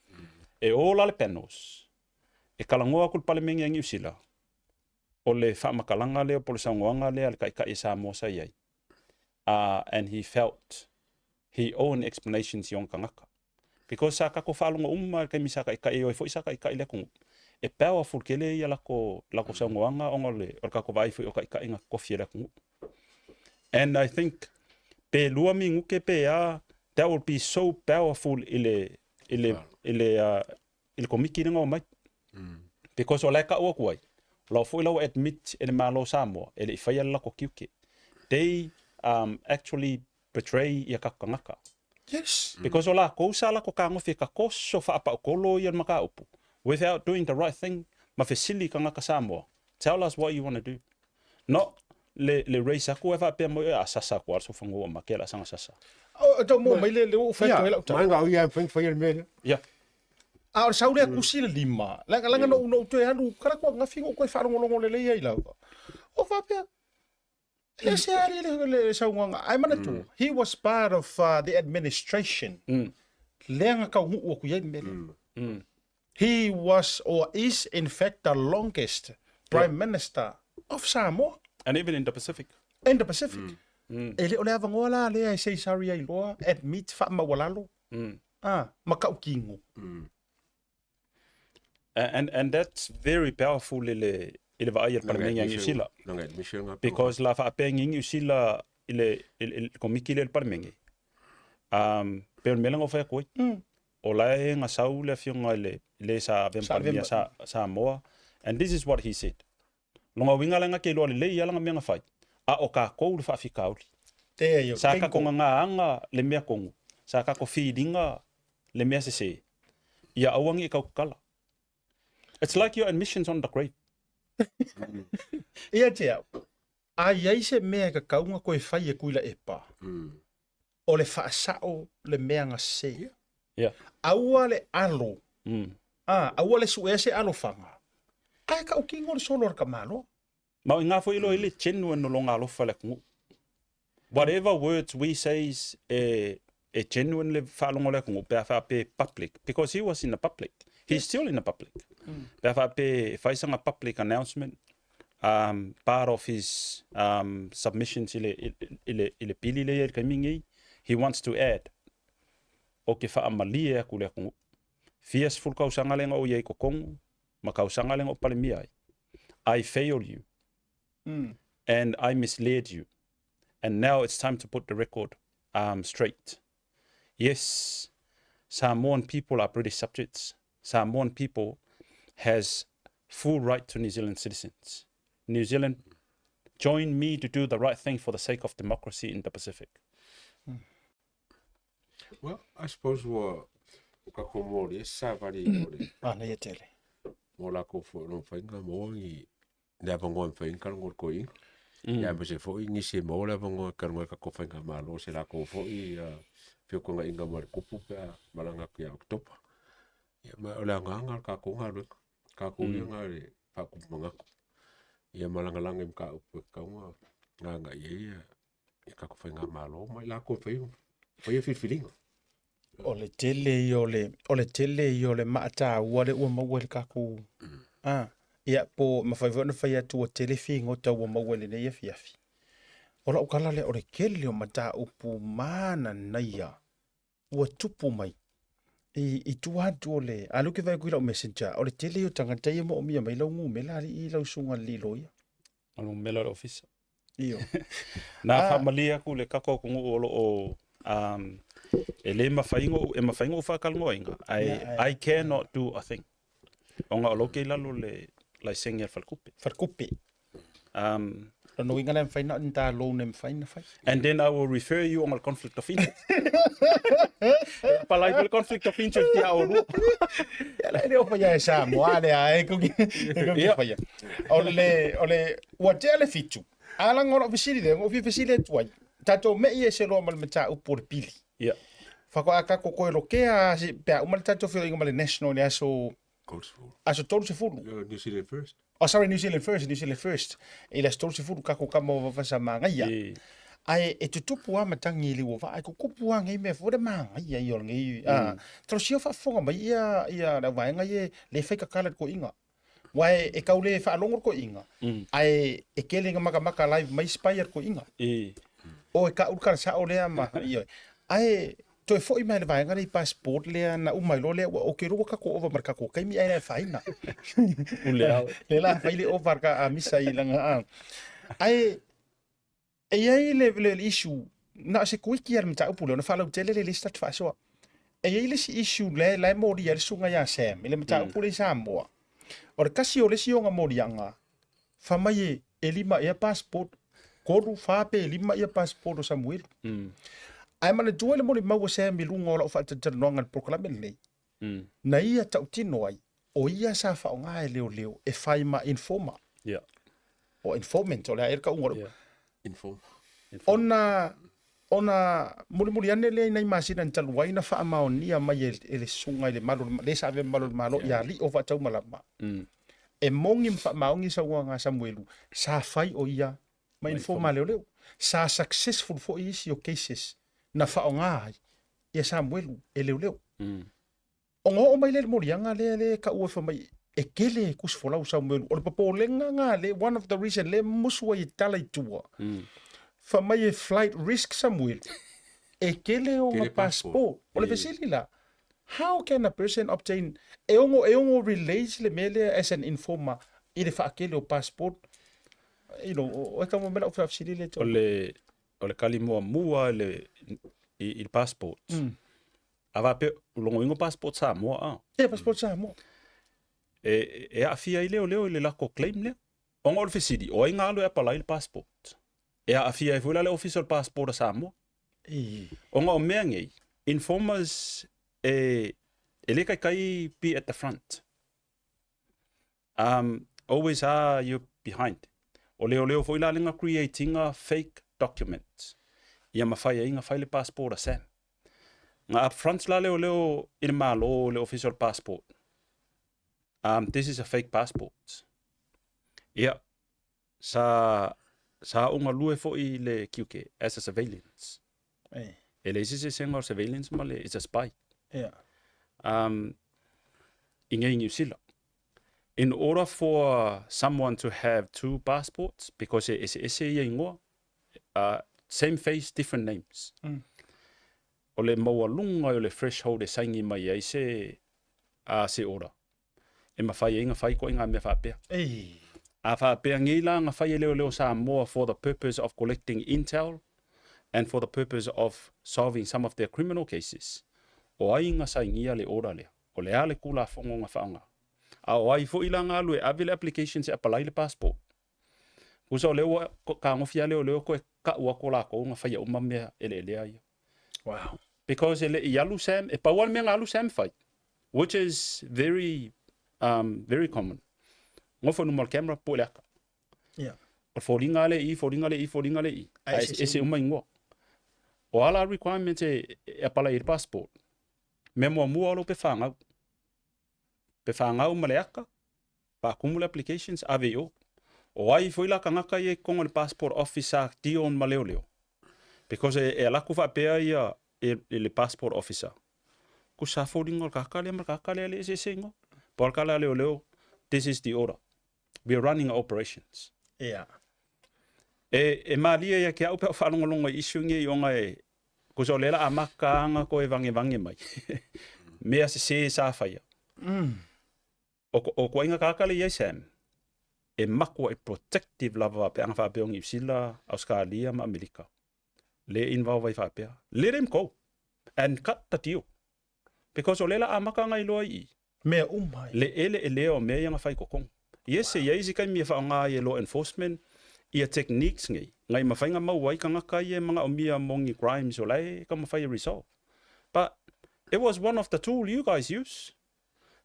E o la le panels, e talanoa atu le Palemene a Niu Sila, o le faamatalaga lea po o le saunoaga lea a le Taitai a Samoa sa i ai. And he felt he owned explanations i ona tagata. Because sa tatou faalogo uma i le taimi sa taitai ai, o ai foi sa taitai i le atunuu. E powerful tele ia lako, lako saunoaga ona o le, o le tatou vaai foi o taitai na tofi e le atunuu. And I think pe lua minute pe a, that will be so powerful i le, i le, i le, i le komiti lea na omai. Because o la e tau atu ai, o la foi la ua admit e le Malo o Samoa, e le i faia le lako tiute. They um, actually betray ia tatou tagata. Yes. Because o lakou sa lako kagofi e takoso faapaukolo ia le mataupu without doing the right thing ma fesili i tagata Samoa, tell us what you want to do. Not le, le raise atu e faapea mai oe a sasa atu lava le sofanua ma ke la saga sasa. O, tau mo mai le le ua fai atu ai lau tala. Mai ngau ia fai fai le mea lea. Yeah. A o le sau lea kusi le lima, leaga leaga na ou toe alu, kala kua gafi ou koe faalogologo lelei ai lava. O faapea, e ese lava le, le, le saunoaga. Ae manatua, he was part of the administration. Lea na taunuu atu i ai le mea lea. He was or is in fact the longest Prime Minister of Samoa. And even in the Pacific. In the Pacific. E le o le avanoa la lea e say sorry ai loa, admit faamaualalo, ah, ma kaukino. And, and that's very powerful i le, i le vaai a le Palemene a Niu Sila. Langa admission nga. Because la faapea ngi Niu Sila i le, i le, i le komiti lea i le Palemene, um, pe o le mea lea na ou fai atu ai. O la e gasau le afioga i le, i le sa avea ma Palemia sa, Samoa. And this is what he said. Lona uiga lea na te iloa lelei lava lana mea na fai, a o kakou le faafitauli. Sa kako gagaaga le mea tonu, sa kako filiga le mea sese, ia aua ne i tautatala. It's like your admissions on the grave. Ia te au, a i ai se mea e kakau na koe fai e Tuilaepa, o le faasao le mea na sese. Aua le alo, aua le suea se alofaga, ae tautino le solo a le tamaloa. Ma o i ina foi loa i le genuine o lona alofa i le atunuu. Whatever words we says e, e genuine le faalogo o le atunuu pe a faapea e public, because he was in the public. He's still in the public. Pe a faapea e fai sana public announcement, part of his submissions i le, i le, i le pili lea i le taimi lenei, he wants to add, ou te faamalie atu i le atunuu, fia sefulu tausaga lea na ou i ai i totonu, ma tausaga lea na ou Palemia ai, I failed you and I misled you and now it's time to put the record straight. Yes, Samoan people are British subjects. Samoan people has full right to New Zealand citizens. New Zealand, join me to do the right thing for the sake of democracy in the Pacific. Well, I suppose ua o kako mō le savali mo le Manaia tele. mo lākou foi o lo mafai maua ni le avanoa e mafai ai ona talanoa i le toeaina. Ia aemaise foi nisi e maua le avanoa e talanoa ai i tatou faigamalo se latou foi feutagaiga ma le tupu pe a malaga atu ia Oketopa. Ia ma o le agaga o le tatou galuega, tatou ia na le faatupu manatu ia ma lagalaga i mataupu e tatau ona agai i ai ia tatou faigamalo ma i latou e faia faia filifiliga. O le tele ia o le, o le tele ia o le maa taua lea ua maua i le tatou, a, ia po o mafai foi ona fai atu ua tele figota ua maua i lenei afiafi. O lau tala lea o le tele o mataupu mananaia ua tupu mai i tua atu o le, a lea ou te vaai atu i lau messenger, o le tele ia o tagata ia e moomia mai lau numera alii lau susuga i le loia. O le numera o le ofisa. Io. Na faamalie atu le tatou atunuu o lo o e le mafai ona ou, e mafai ona ou faatalanoaina, ae I cannot do a thing ona o la ou te i lalo o le laisene a le faletupe. Faletupe. Lona uiga la e mafai na o ni ta loan e mafai ona fai. And then I will refer you ona o le conflict of interest. E palai foi le conflict of interest ia oulua. Ia la e le o faia e Samoa lea e kuki e kuki faia. O le o le ua tea le 7. A laga o lau fesili lea, ua ou fia fesili atu ai. Tatou me'i ese loa ma le mataupu o le pili. Ia. Faatoa tatou toe lokea pe a uma le tatou feoaiga ma le National i le aso aso 30. New Zealand first. Oh, sorry, New Zealand first, New Zealand first. I le aso 30 kako kama o vavasa magaia. Ae e tutupu lava matagi i le ua vaa, e tutupu lava nei mea foi le magaia ia o lenei. Talosia faafofoga mai ia ia le auvaega ia le fai tatala i le toeaina. Aua e tau le faalogo le toeaina, ae e tele ina matamata live mai spy a le toeaina. O e tau le tala sao lea ma ioe. Ae toe foi mai le vaega lea i passport lea na uma ai loa lea, ua ou te iloa ua tatou ova ma le tatou taimi ae le afaina. Lea la fai le ova ka a misa i langa a. Ae e i ai le, le, le issue, na o se kuiki lava le mataupu lea, ona faalautele lea i le isi tatou faasoa. E i ai le isi issue lea la e molia ai le susuga ia Sam i le mataupu lea i Samoa. O le tasi o le isi ona moliaga, fai mai e lima ea passport, tolu, fa pe lima ia passport o Samuelu. Ae manatua le molimau a Sam i luga o lau faatalatalanoaga i le polokalame lenei, na ia tautino ai, o ia sa faaaoga e leoleo e fai ma informer. O informant, o le a ea le tauga o le upu. Informer. Ona, ona mulimuli ane lea i nai masina na talu ai na faamaonia mai e le susuga i le malu, le sa avea ma malu o le Malo ia alii o Faataumalama. E moni ma faamaoni saunoaga a Samuelu, sa fai o ia ma informer a leoleo. Sa successful foi isi o cases na faaaoga ai ia Samuelu e leoleo. Ona oo mai lea i le moliaga lea lea e taua fai mai e tele e tusi folau Samuelu. O le popolega na lea, one of the reason lea musu ai e tala i tua. Fai mai e flight risk Samuelu. E tele ona passport. O le fesili la, how can a person obtain, e ono, e ono relate le mea lea as an informer i le faatele o passport? You know, o e tau mai lau faafesili lea. O le, o le kali muamua i le, i, i le passport. A faapea, o lona uiga o passport Samoa a? Ia, passport Samoa. E, e aafia ai leoleo i le lako claim lea. Ona o le fesili, o ai na alu e apalai le passport? E aafia ai foi la le Ofisa o le Passport a Samoa. Ona o mea nei, informers e, e le taitai be at the front. Always are you behind. O leoleo foi la lea na create ina fake documents ia mafai ai ona fai le passport a Sam. Na up front la leoleo i le Malo i le Ofisa o le Passport. This is a fake passport. Ia, sa, sa ou galue foi i le QK as a surveillance. E leai se eseesega o le surveillance ma le, it's a spy. i nei Niu Sila. In order for someone to have two passports, because e eseese ia igoa, same face, different names. O le maualuga o le threshold e saini mai ai se se order. E mafai ai ona fai ituaiga mea faapea. A faapea nei la na fai e leoleo Samoa for the purpose of collecting intel and for the purpose of solving some of their criminal cases, o ai na sainia le order lea? O le a le Tulafono na faaaoga? A o ai foi la na alu e ave le application se apply le passport? Tusa o lea ua fetagofi lava leoleo toe ka'u atu lakou na faia uma mea eleelea ia. Because e le i alu Sam, e pau lava le mea na alu Sam fai, which is very, very common. Nofo i luma o le camera, pue le aka. O le foliga lea i i, foliga lea i i, foliga lea i i. Ae eseese uma igoa. O a la requirements e apalai ai le passport? Mea muamua o lou pefanau. Pefanau ma le aka, faatumu le applications, ave i o. O ai foi la tagata ia i totonu o le passport office sa deal ma leoleo? Because e alu atu faapea ia i le passport officer, tusa foliga o le tagata lea ma le tagata lea e le eseese igoa. Po o le tala a leoleo, this is the order. We are running operations. E malie ia te au pe a ou faalogologo i issue nei ona e tusa o lea o le a amata ona toe vagevae mai mea sesē sa faia. O ituaiga tagata lea e i ai Sam, e matuai protective lava pe ana faapea o Niu Sila, Ausetalia ma Amerika. Le involve ai faapea. Let him go and cut the deal. Because o lea o le a amata ona iloa i i. Mea uma ai. Le eleelea o mea ia na fai i totonu. Yes, e i ai isi taimi e faaaoga ai e law enforcement ia techniques nei, ina ia mafai ona maua ai tagata ia e manaomia mo ni crimes o la e taumafai e resolve. But it was one of the tool you guys use.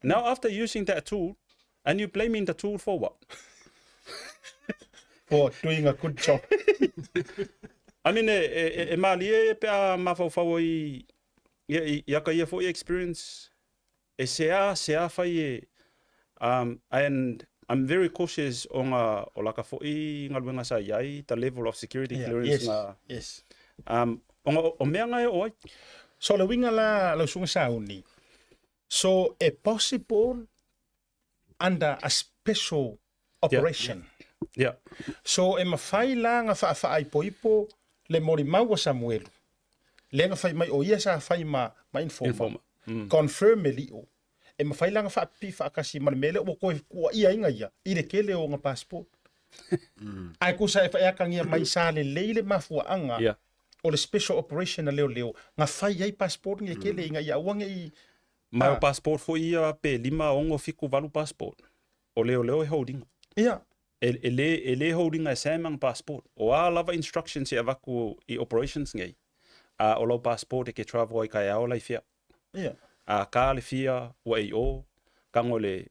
Now after using that tool, and you blaming the tool for what? For doing a good job. I mean, e malie pe a mafaufau ai i, i aka ia foi experience, e sea fai e, and I'm very cautious ona o laka foi galuega sa i ai, the level of security clearance na, ona o mea na e oo ai. So le uiga la lau susuga sauni, so e possible under a special operation. So e mafai la ona faafaaipoipo le molimau a Samuelu, lea na fai mai o ia sa fai ma informer. Informer. Confirm e lio. E mafai la ona faapipii faatasi ma le mea lea ua toe tuuaia ia i le tele o ona passport. Ae tusa e faeatagia mai sa lelei le mafuaaga o le special operation a leoleo na fai ai passport nei e tele ina ia aua ne i. Ma o passport foi ia pe 5, 6, 7, 8 passport. O leoleo e hold ina. E le hold ina e Sam ana passport. O a lava instructions e avatu i operations nei, a o lau passport e ke travel ai taeao la i fea. A ka le fia ua e i o, tago le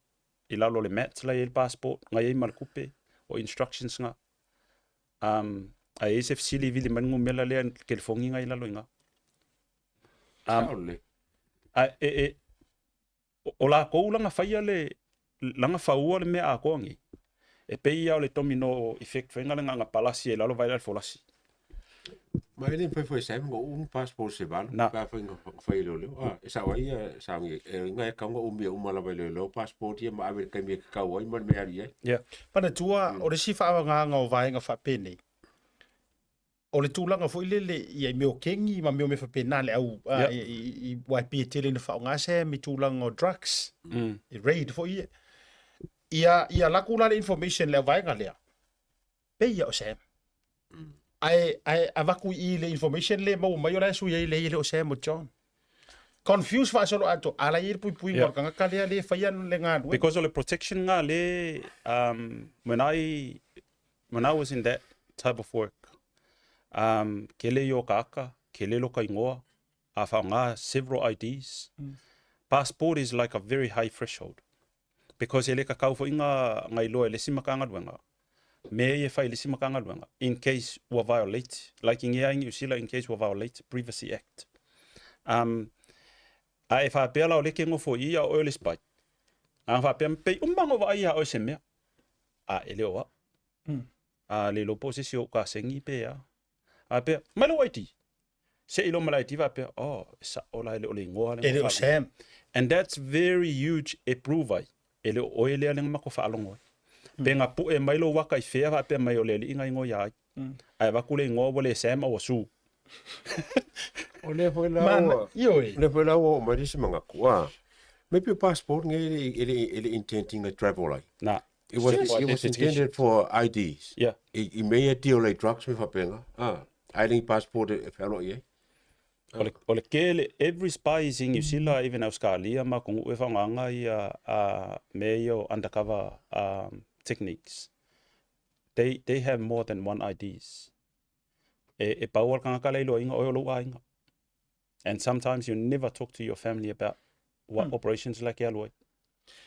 i lalo o le mat la i ai le passport, ngai ai ma le tupe, o instructions na. A e i ai se fesili vili mai le numera lea telefoni ngai i lalo i ina. Sao lelei. A e o lakou la na faia le la na faua le mea atoa nei. E pei ia o le domino effect faiga le na palasi ai i lalo vaai la i le folasi. Ma e le mafai foi e Sam ona uu ni passport se valu Na. pe afai na fai e leoleo. Ah, e sao ai ia sauni e uiga e tatau ona umia uma lava e leoleo passport ia ma ave i le taimi e tatau ai ma le mea e alu i ai. Manatua, o le isi faaagaaga o vaega faapenei, o le tulaga foi lele ia i mea o kengi ma mea o mea faapena le au i aua e pei e tele ina faaaoga Sam i tulaga o drugs, i raid foi ia. Ia alu atu la le information i le au vaega lea, pei ia o Sam. Ae avatu i i le information lea e maua mai o la e sui ai leai e le o Sam o John. Confuse faasoloatoa, a la e i ai le puipuiga o le tagata lea lea e faia le galuega. Because o le protection na le when I was in that type of work, kele ia o ka aka, kele lo ka igoa, a faaaoga several IDs. Passport is like a very high threshold. Because e le kakau foi nga iloa e le isi Matagaluega, mea ia e fai i le isi Matagaluega, in case ua violate, like i gea i Niu Sila, in case ua violate Privacy Act. A e faapea la o lea e ke nofo i i a o oe o le spy. A faapea pei uma ona ou vaai ia oe i se mea. A e le o au. A le iloa po o se isi o ou kasegi pe a. A pea, mai lou ID. Se'i loa ma le ID faapea, oh, e sa'o la e le o le igoa lea E le o Sam. And that's very huge e prove ai, e le o oe lea lea na matou faalogo ai. Pe na pu'e mai lou aka i fea faapea mai o le alii na igoa ia ai. Ae avatu le igoa ua le Sam a ua Sue. O lea foi la Mana, ua, ioe. o lea foi la ua oo mai le isi manatu, a, maybe o passport nei e le i, e le i, e le i intend ina travel ai. Na. It was, For it was identification. intended for IDs. Yeah. I, i mea ia deal ai drugs me faapena, a, ae le i passport e, e fealoai ai. O le, o le kele, every spies i Niu Sila, even Auskalia ma atunuu e faaaogaina ia uh, mea ia o undercover techniques. They, they have more than one IDs. E, e pau lava le tagata la e iloaina oe o lou aiga. And sometimes you never talk to your family about what operations la ke alu ai.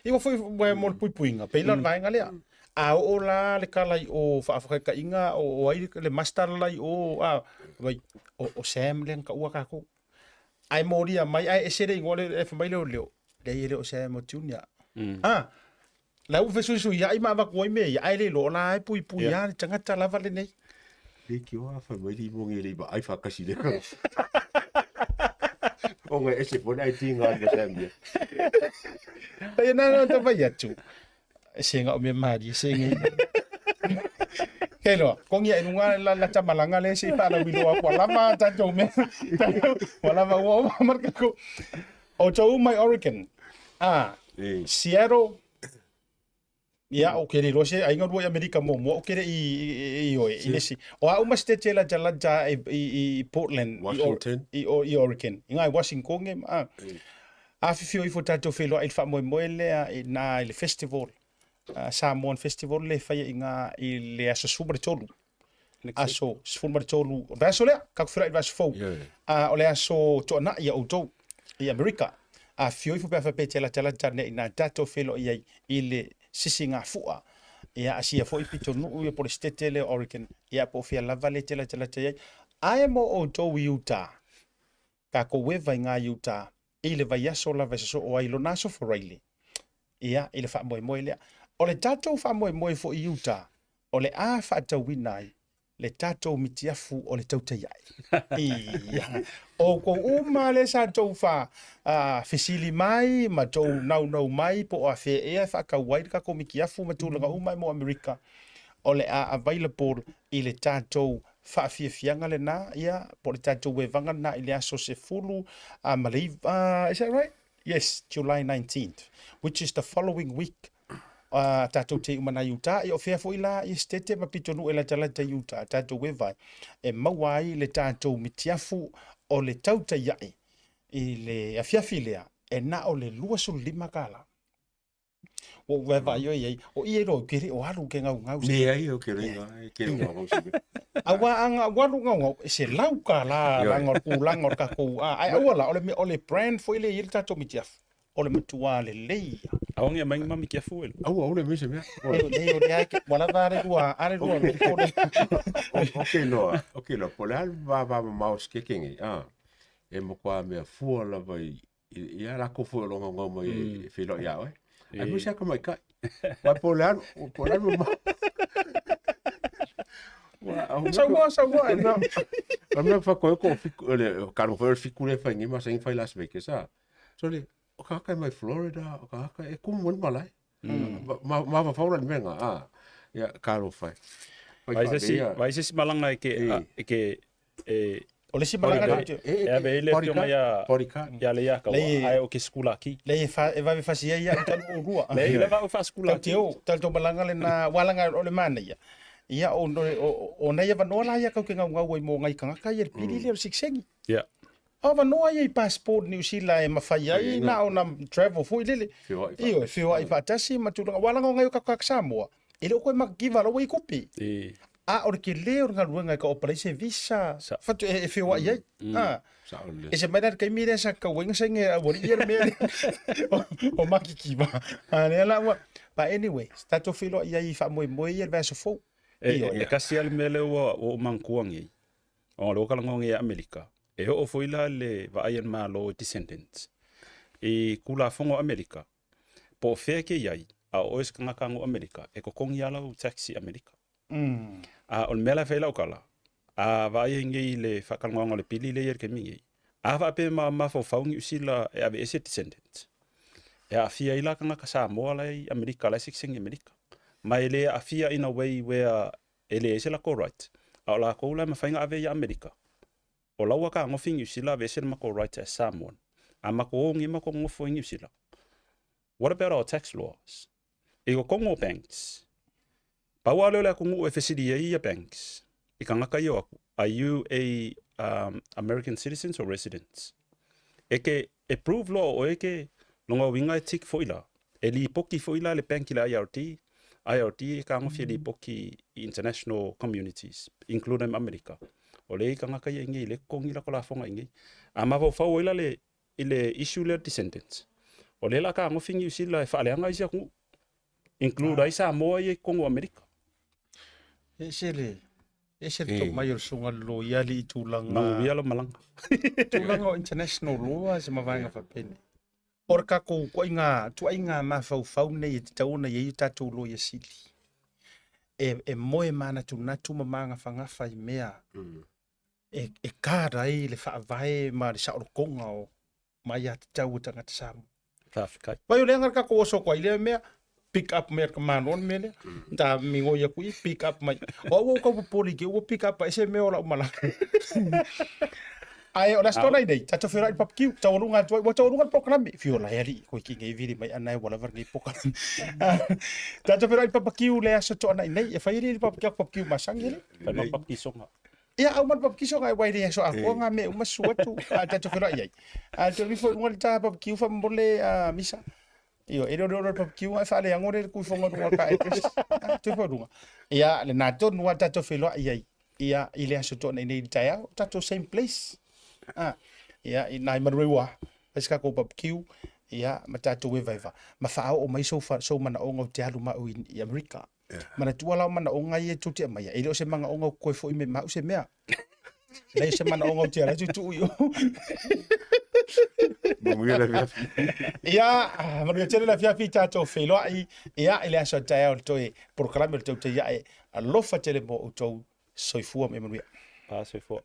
I ua foi ua mo le puipuiga, pei la o le vaega lea. A oo la le kala i o faafakaitaiga o o ai le master la i o a vai o, o Sam lea na taua tatou. Ae molia mai ae ese le igoa le e fai mai leo leo, leai e le o Sam o Junior. A la ua fesuisuiai ma avatu ai mea ia, ae le iloa o la e puipui Yeah. lava le tagata lava lenei. Leitioa fai mai le imogi e le i vaai faatasi i le Ona e ese foi le ID nga ma Sam ia. Ia na na ta vai atu. Se nga o mea malie se nge. Kei loa, kongi ai lunga la la tamalanga le se i whaalawi loa kua lava tatou mea. Ua lava ua oma marka ko. O tou mai Oregon. Ah, E. Seattle. Ia, o ke le loa se aiga lua i Amerika muamua, o ke le i, i, i, i, i le isi. O au ma sitete la jalata i, i, i Portland, i, Washington. i, i, i Oregon. I ngai Washington, ah. Afifio ifo tatou feiloai i le faamoemoe lea i na i le festival, Samoan Festival lea e faia i ngā i le aso 13. Aso 13 o le vaiaso lea, tatou feiloai i le vaiaso fou. O le aso Toanai ia outou i Amerika. Afifio ifo pe a faapea e te latalata nei i nā tatou feiloai ai i le sisigafua. Ia asia foi pitonuu ia po o le sitete lea o Oregon, ia po o fea lava lea e te latalata i ai. Ae mo outou i Utah, Takou eva i ngā Utah i le vaiaso lava e sosoo ai lona aso Friday, ia, i le faamoemoe lea. O le tatou faamoemoe foi i Utah, o le a faatauina ai le tatou mitiafu o le tautai ae. Ia, o kou uma lea sa tou fa, fesili mai ma tou naunau mai po o afea ea e faatau ai le tatou mitiafu ma tulaga uma e mo Amerika, o le a available i le tatou faafiafiaga lena, ia, po o le tatou wevaga lena i le aso 19, is that right? Yes, July 19th, which is the following week, tatou te iu mai Utah, ia o fea foi la i Setete ma pitonuu e latalata i Utah, tatou weva e maua ai le tatou mitiafu o le tautai ae i le afiafi lea, e na o le 25 tala. Ua ou vaavaai oe i ai, o i e loa ke le o alu ke gaugau se. Leai o ke loa e ke loa gaugau se mea. Aua a nga ua alu gaugau, e $100 laga o le tulaga o le tatou, ae aua la, o le mea, o le brand foi lea e i ai le tatou mitiafu, o le matua lelei ia. Aoga mai ni mami kiafu e. Aua aule mai se mea. Leai o lea ke, ua lava ale lua, ale lua loko le. O ke loa, o ke loa, po o le a le vavamamao o se keke nei, a, e matua mea fua lava i, Ia lakou foi o lo o gaugau mai e feiloai iā oe. Aemaise lava tamaitai. Aua po o le alu, po o le alu mamao. Saunoa, saunoa. O le mea faatoa ko fiku, o le kalo foi o le fiku lea e fai nei masani fai Las Vegas a. So le, o ka haka e mai Florida, o ka haka e kumu mai le malae. Ma mafaufau la i le mea lena, a. Ia, kalo fai. Vai se isi, vai se isi malaga e ke, e ke, e O le isi malaga na te. E ave ai le afioga ia ia Leiataua, ae o ke sikulaki. Leai e fa, e vave fasi ai au talu o lua. Leai, leva au faasikulaki. Tau te o, tatou malaga lena, ua laga o le manaia. Ia, o, o, o nai avanoa la ia kau ke ngaungau ai mo ngai kangaka ia le pili lea o le sikisengi. Ia. O avanoa ia i passport Niu Sila e mawhai ai na o na travel foi lele. Ioe, feoai faatasi ma tulaga. Ua laga o ngai o kako Samoa. E le o koe makikiva laua i kupi. A o le kele o le galuega e ka opa se visa fatu e feoai ai. A. E se mai la le taimi lea sa kau ai sainge aualii ia le mea lea o makikiva. A lea la ua. But anyway, tatou feiloai ai i faamoemoe ia i le vaiaso fou. E tasi lava le mea lea ua ou manatua nei, ona o lea ua talanoa nei ia Amerika, e oo foi la le vaai a le Malo i descendants i Tulafono a Amerika, po o fea e te i ai, a o oe se tagata no Amerika, e totogi lava lau tax i Amerika. A o le mea la e fai ai lau tala, A vaai ai nei i le faatalanoaga o le pili lea i le taimi nei, a faapea e mafaufau Niu Sila e aveese descendants, e aafia ai la tagata Samoa la e i Amerika la e sitiseni i Amerika. Ma e le aafia in a way where e leai se latou right, a o latou la e mafai ona ave ia Amerika. O la ua fetagofi Niu Sila aveese le matou right as Samoan, a matou o nei matou nonofo i Niu Sila. What about our tax laws? I totonu o banks, pau lava lea o le atunuu e fesili ai ia banks i tagata ia o atu, are you a um, American citizens or residents? E ke e prove loa o oe ke lona uiga e tick foi la. E lipoti foi la le bank i le IRD, IRD e fetagofi e lipoti i international communities, including Amerika. O lea i tagata ia i inei, lea e totogi latou lafoga i inei. A mafaufau ai la le i le issue lea descendants, o lea la fetagofi Niu Sila e faaleaga isi atunuu, include ai Samoa ia i totonu o Amerika. E ese le ese le tomai o le susuga i le loia alii i tulaga Manuia lau malaga. tulaga o international law se ma vaega faapena. O le tatou tuaiga tuaiga mafaufau nei e tatau ona i ai o tatou loia sili. E, e moe manatunatu ma magafagafa i mea e, e guard ai le faavae ma le saolotoga o ma aiatatau a tagata Samoa. Faafetai. Vai o le aga le tatou oso atu ai i lea mea, pick up mai e le Malo le mea lea. Ta migoi atu i pick up mai. O au ua ou tau popole i te i ua pick up ai se mea o lau malaga. Ae o le aso toalai nei, tatou feiloai i le barbecue, taualuga atu ai, ua taualuga le polokalame. Fiu la e alii, koe ki nei vili mai ana e ua lava lenei polokalame. Tatou feiloai i le barbecue le aso toanai nei, e fai alii le barbecue, barbecue masani ele. Fai ma barbecue soga. Ia, au ma le barbecue soga e wai le aso atoa ngā mea uma susu atu, a tatou feiloai ai. A toe ifo i luga le ta barbecue faamolemole a Misa. Ioe, e le o le olo le barbecue ae faaleago le tuifoga i luga o le ta address. A, toe ifo i luga. Ia, lena tonu lava tatou feiloai ai. Ia, i le aso toanai nei i le taeao, tatou same place. A, ia, i nai Manurewa, fai se tatou barbecue, ia, ma tatou evaeva, ma faaoo mai sou, sou manaoga ou te alu ma au i, i Amerika. Manatua la o manaoga ia tou te aumaia, e le o se manaoga o koe foi me ma au se mea. Leai se manaoga ou te ala atu tuu i o. Manuia le afiafi. Ia, manuia tele le afiafi tatou feiloai. Ia, i le aso a taeao le toe polokalame o le tautai ae. Alofa tele mo outou soifua ma ia manuia. Pa soifua.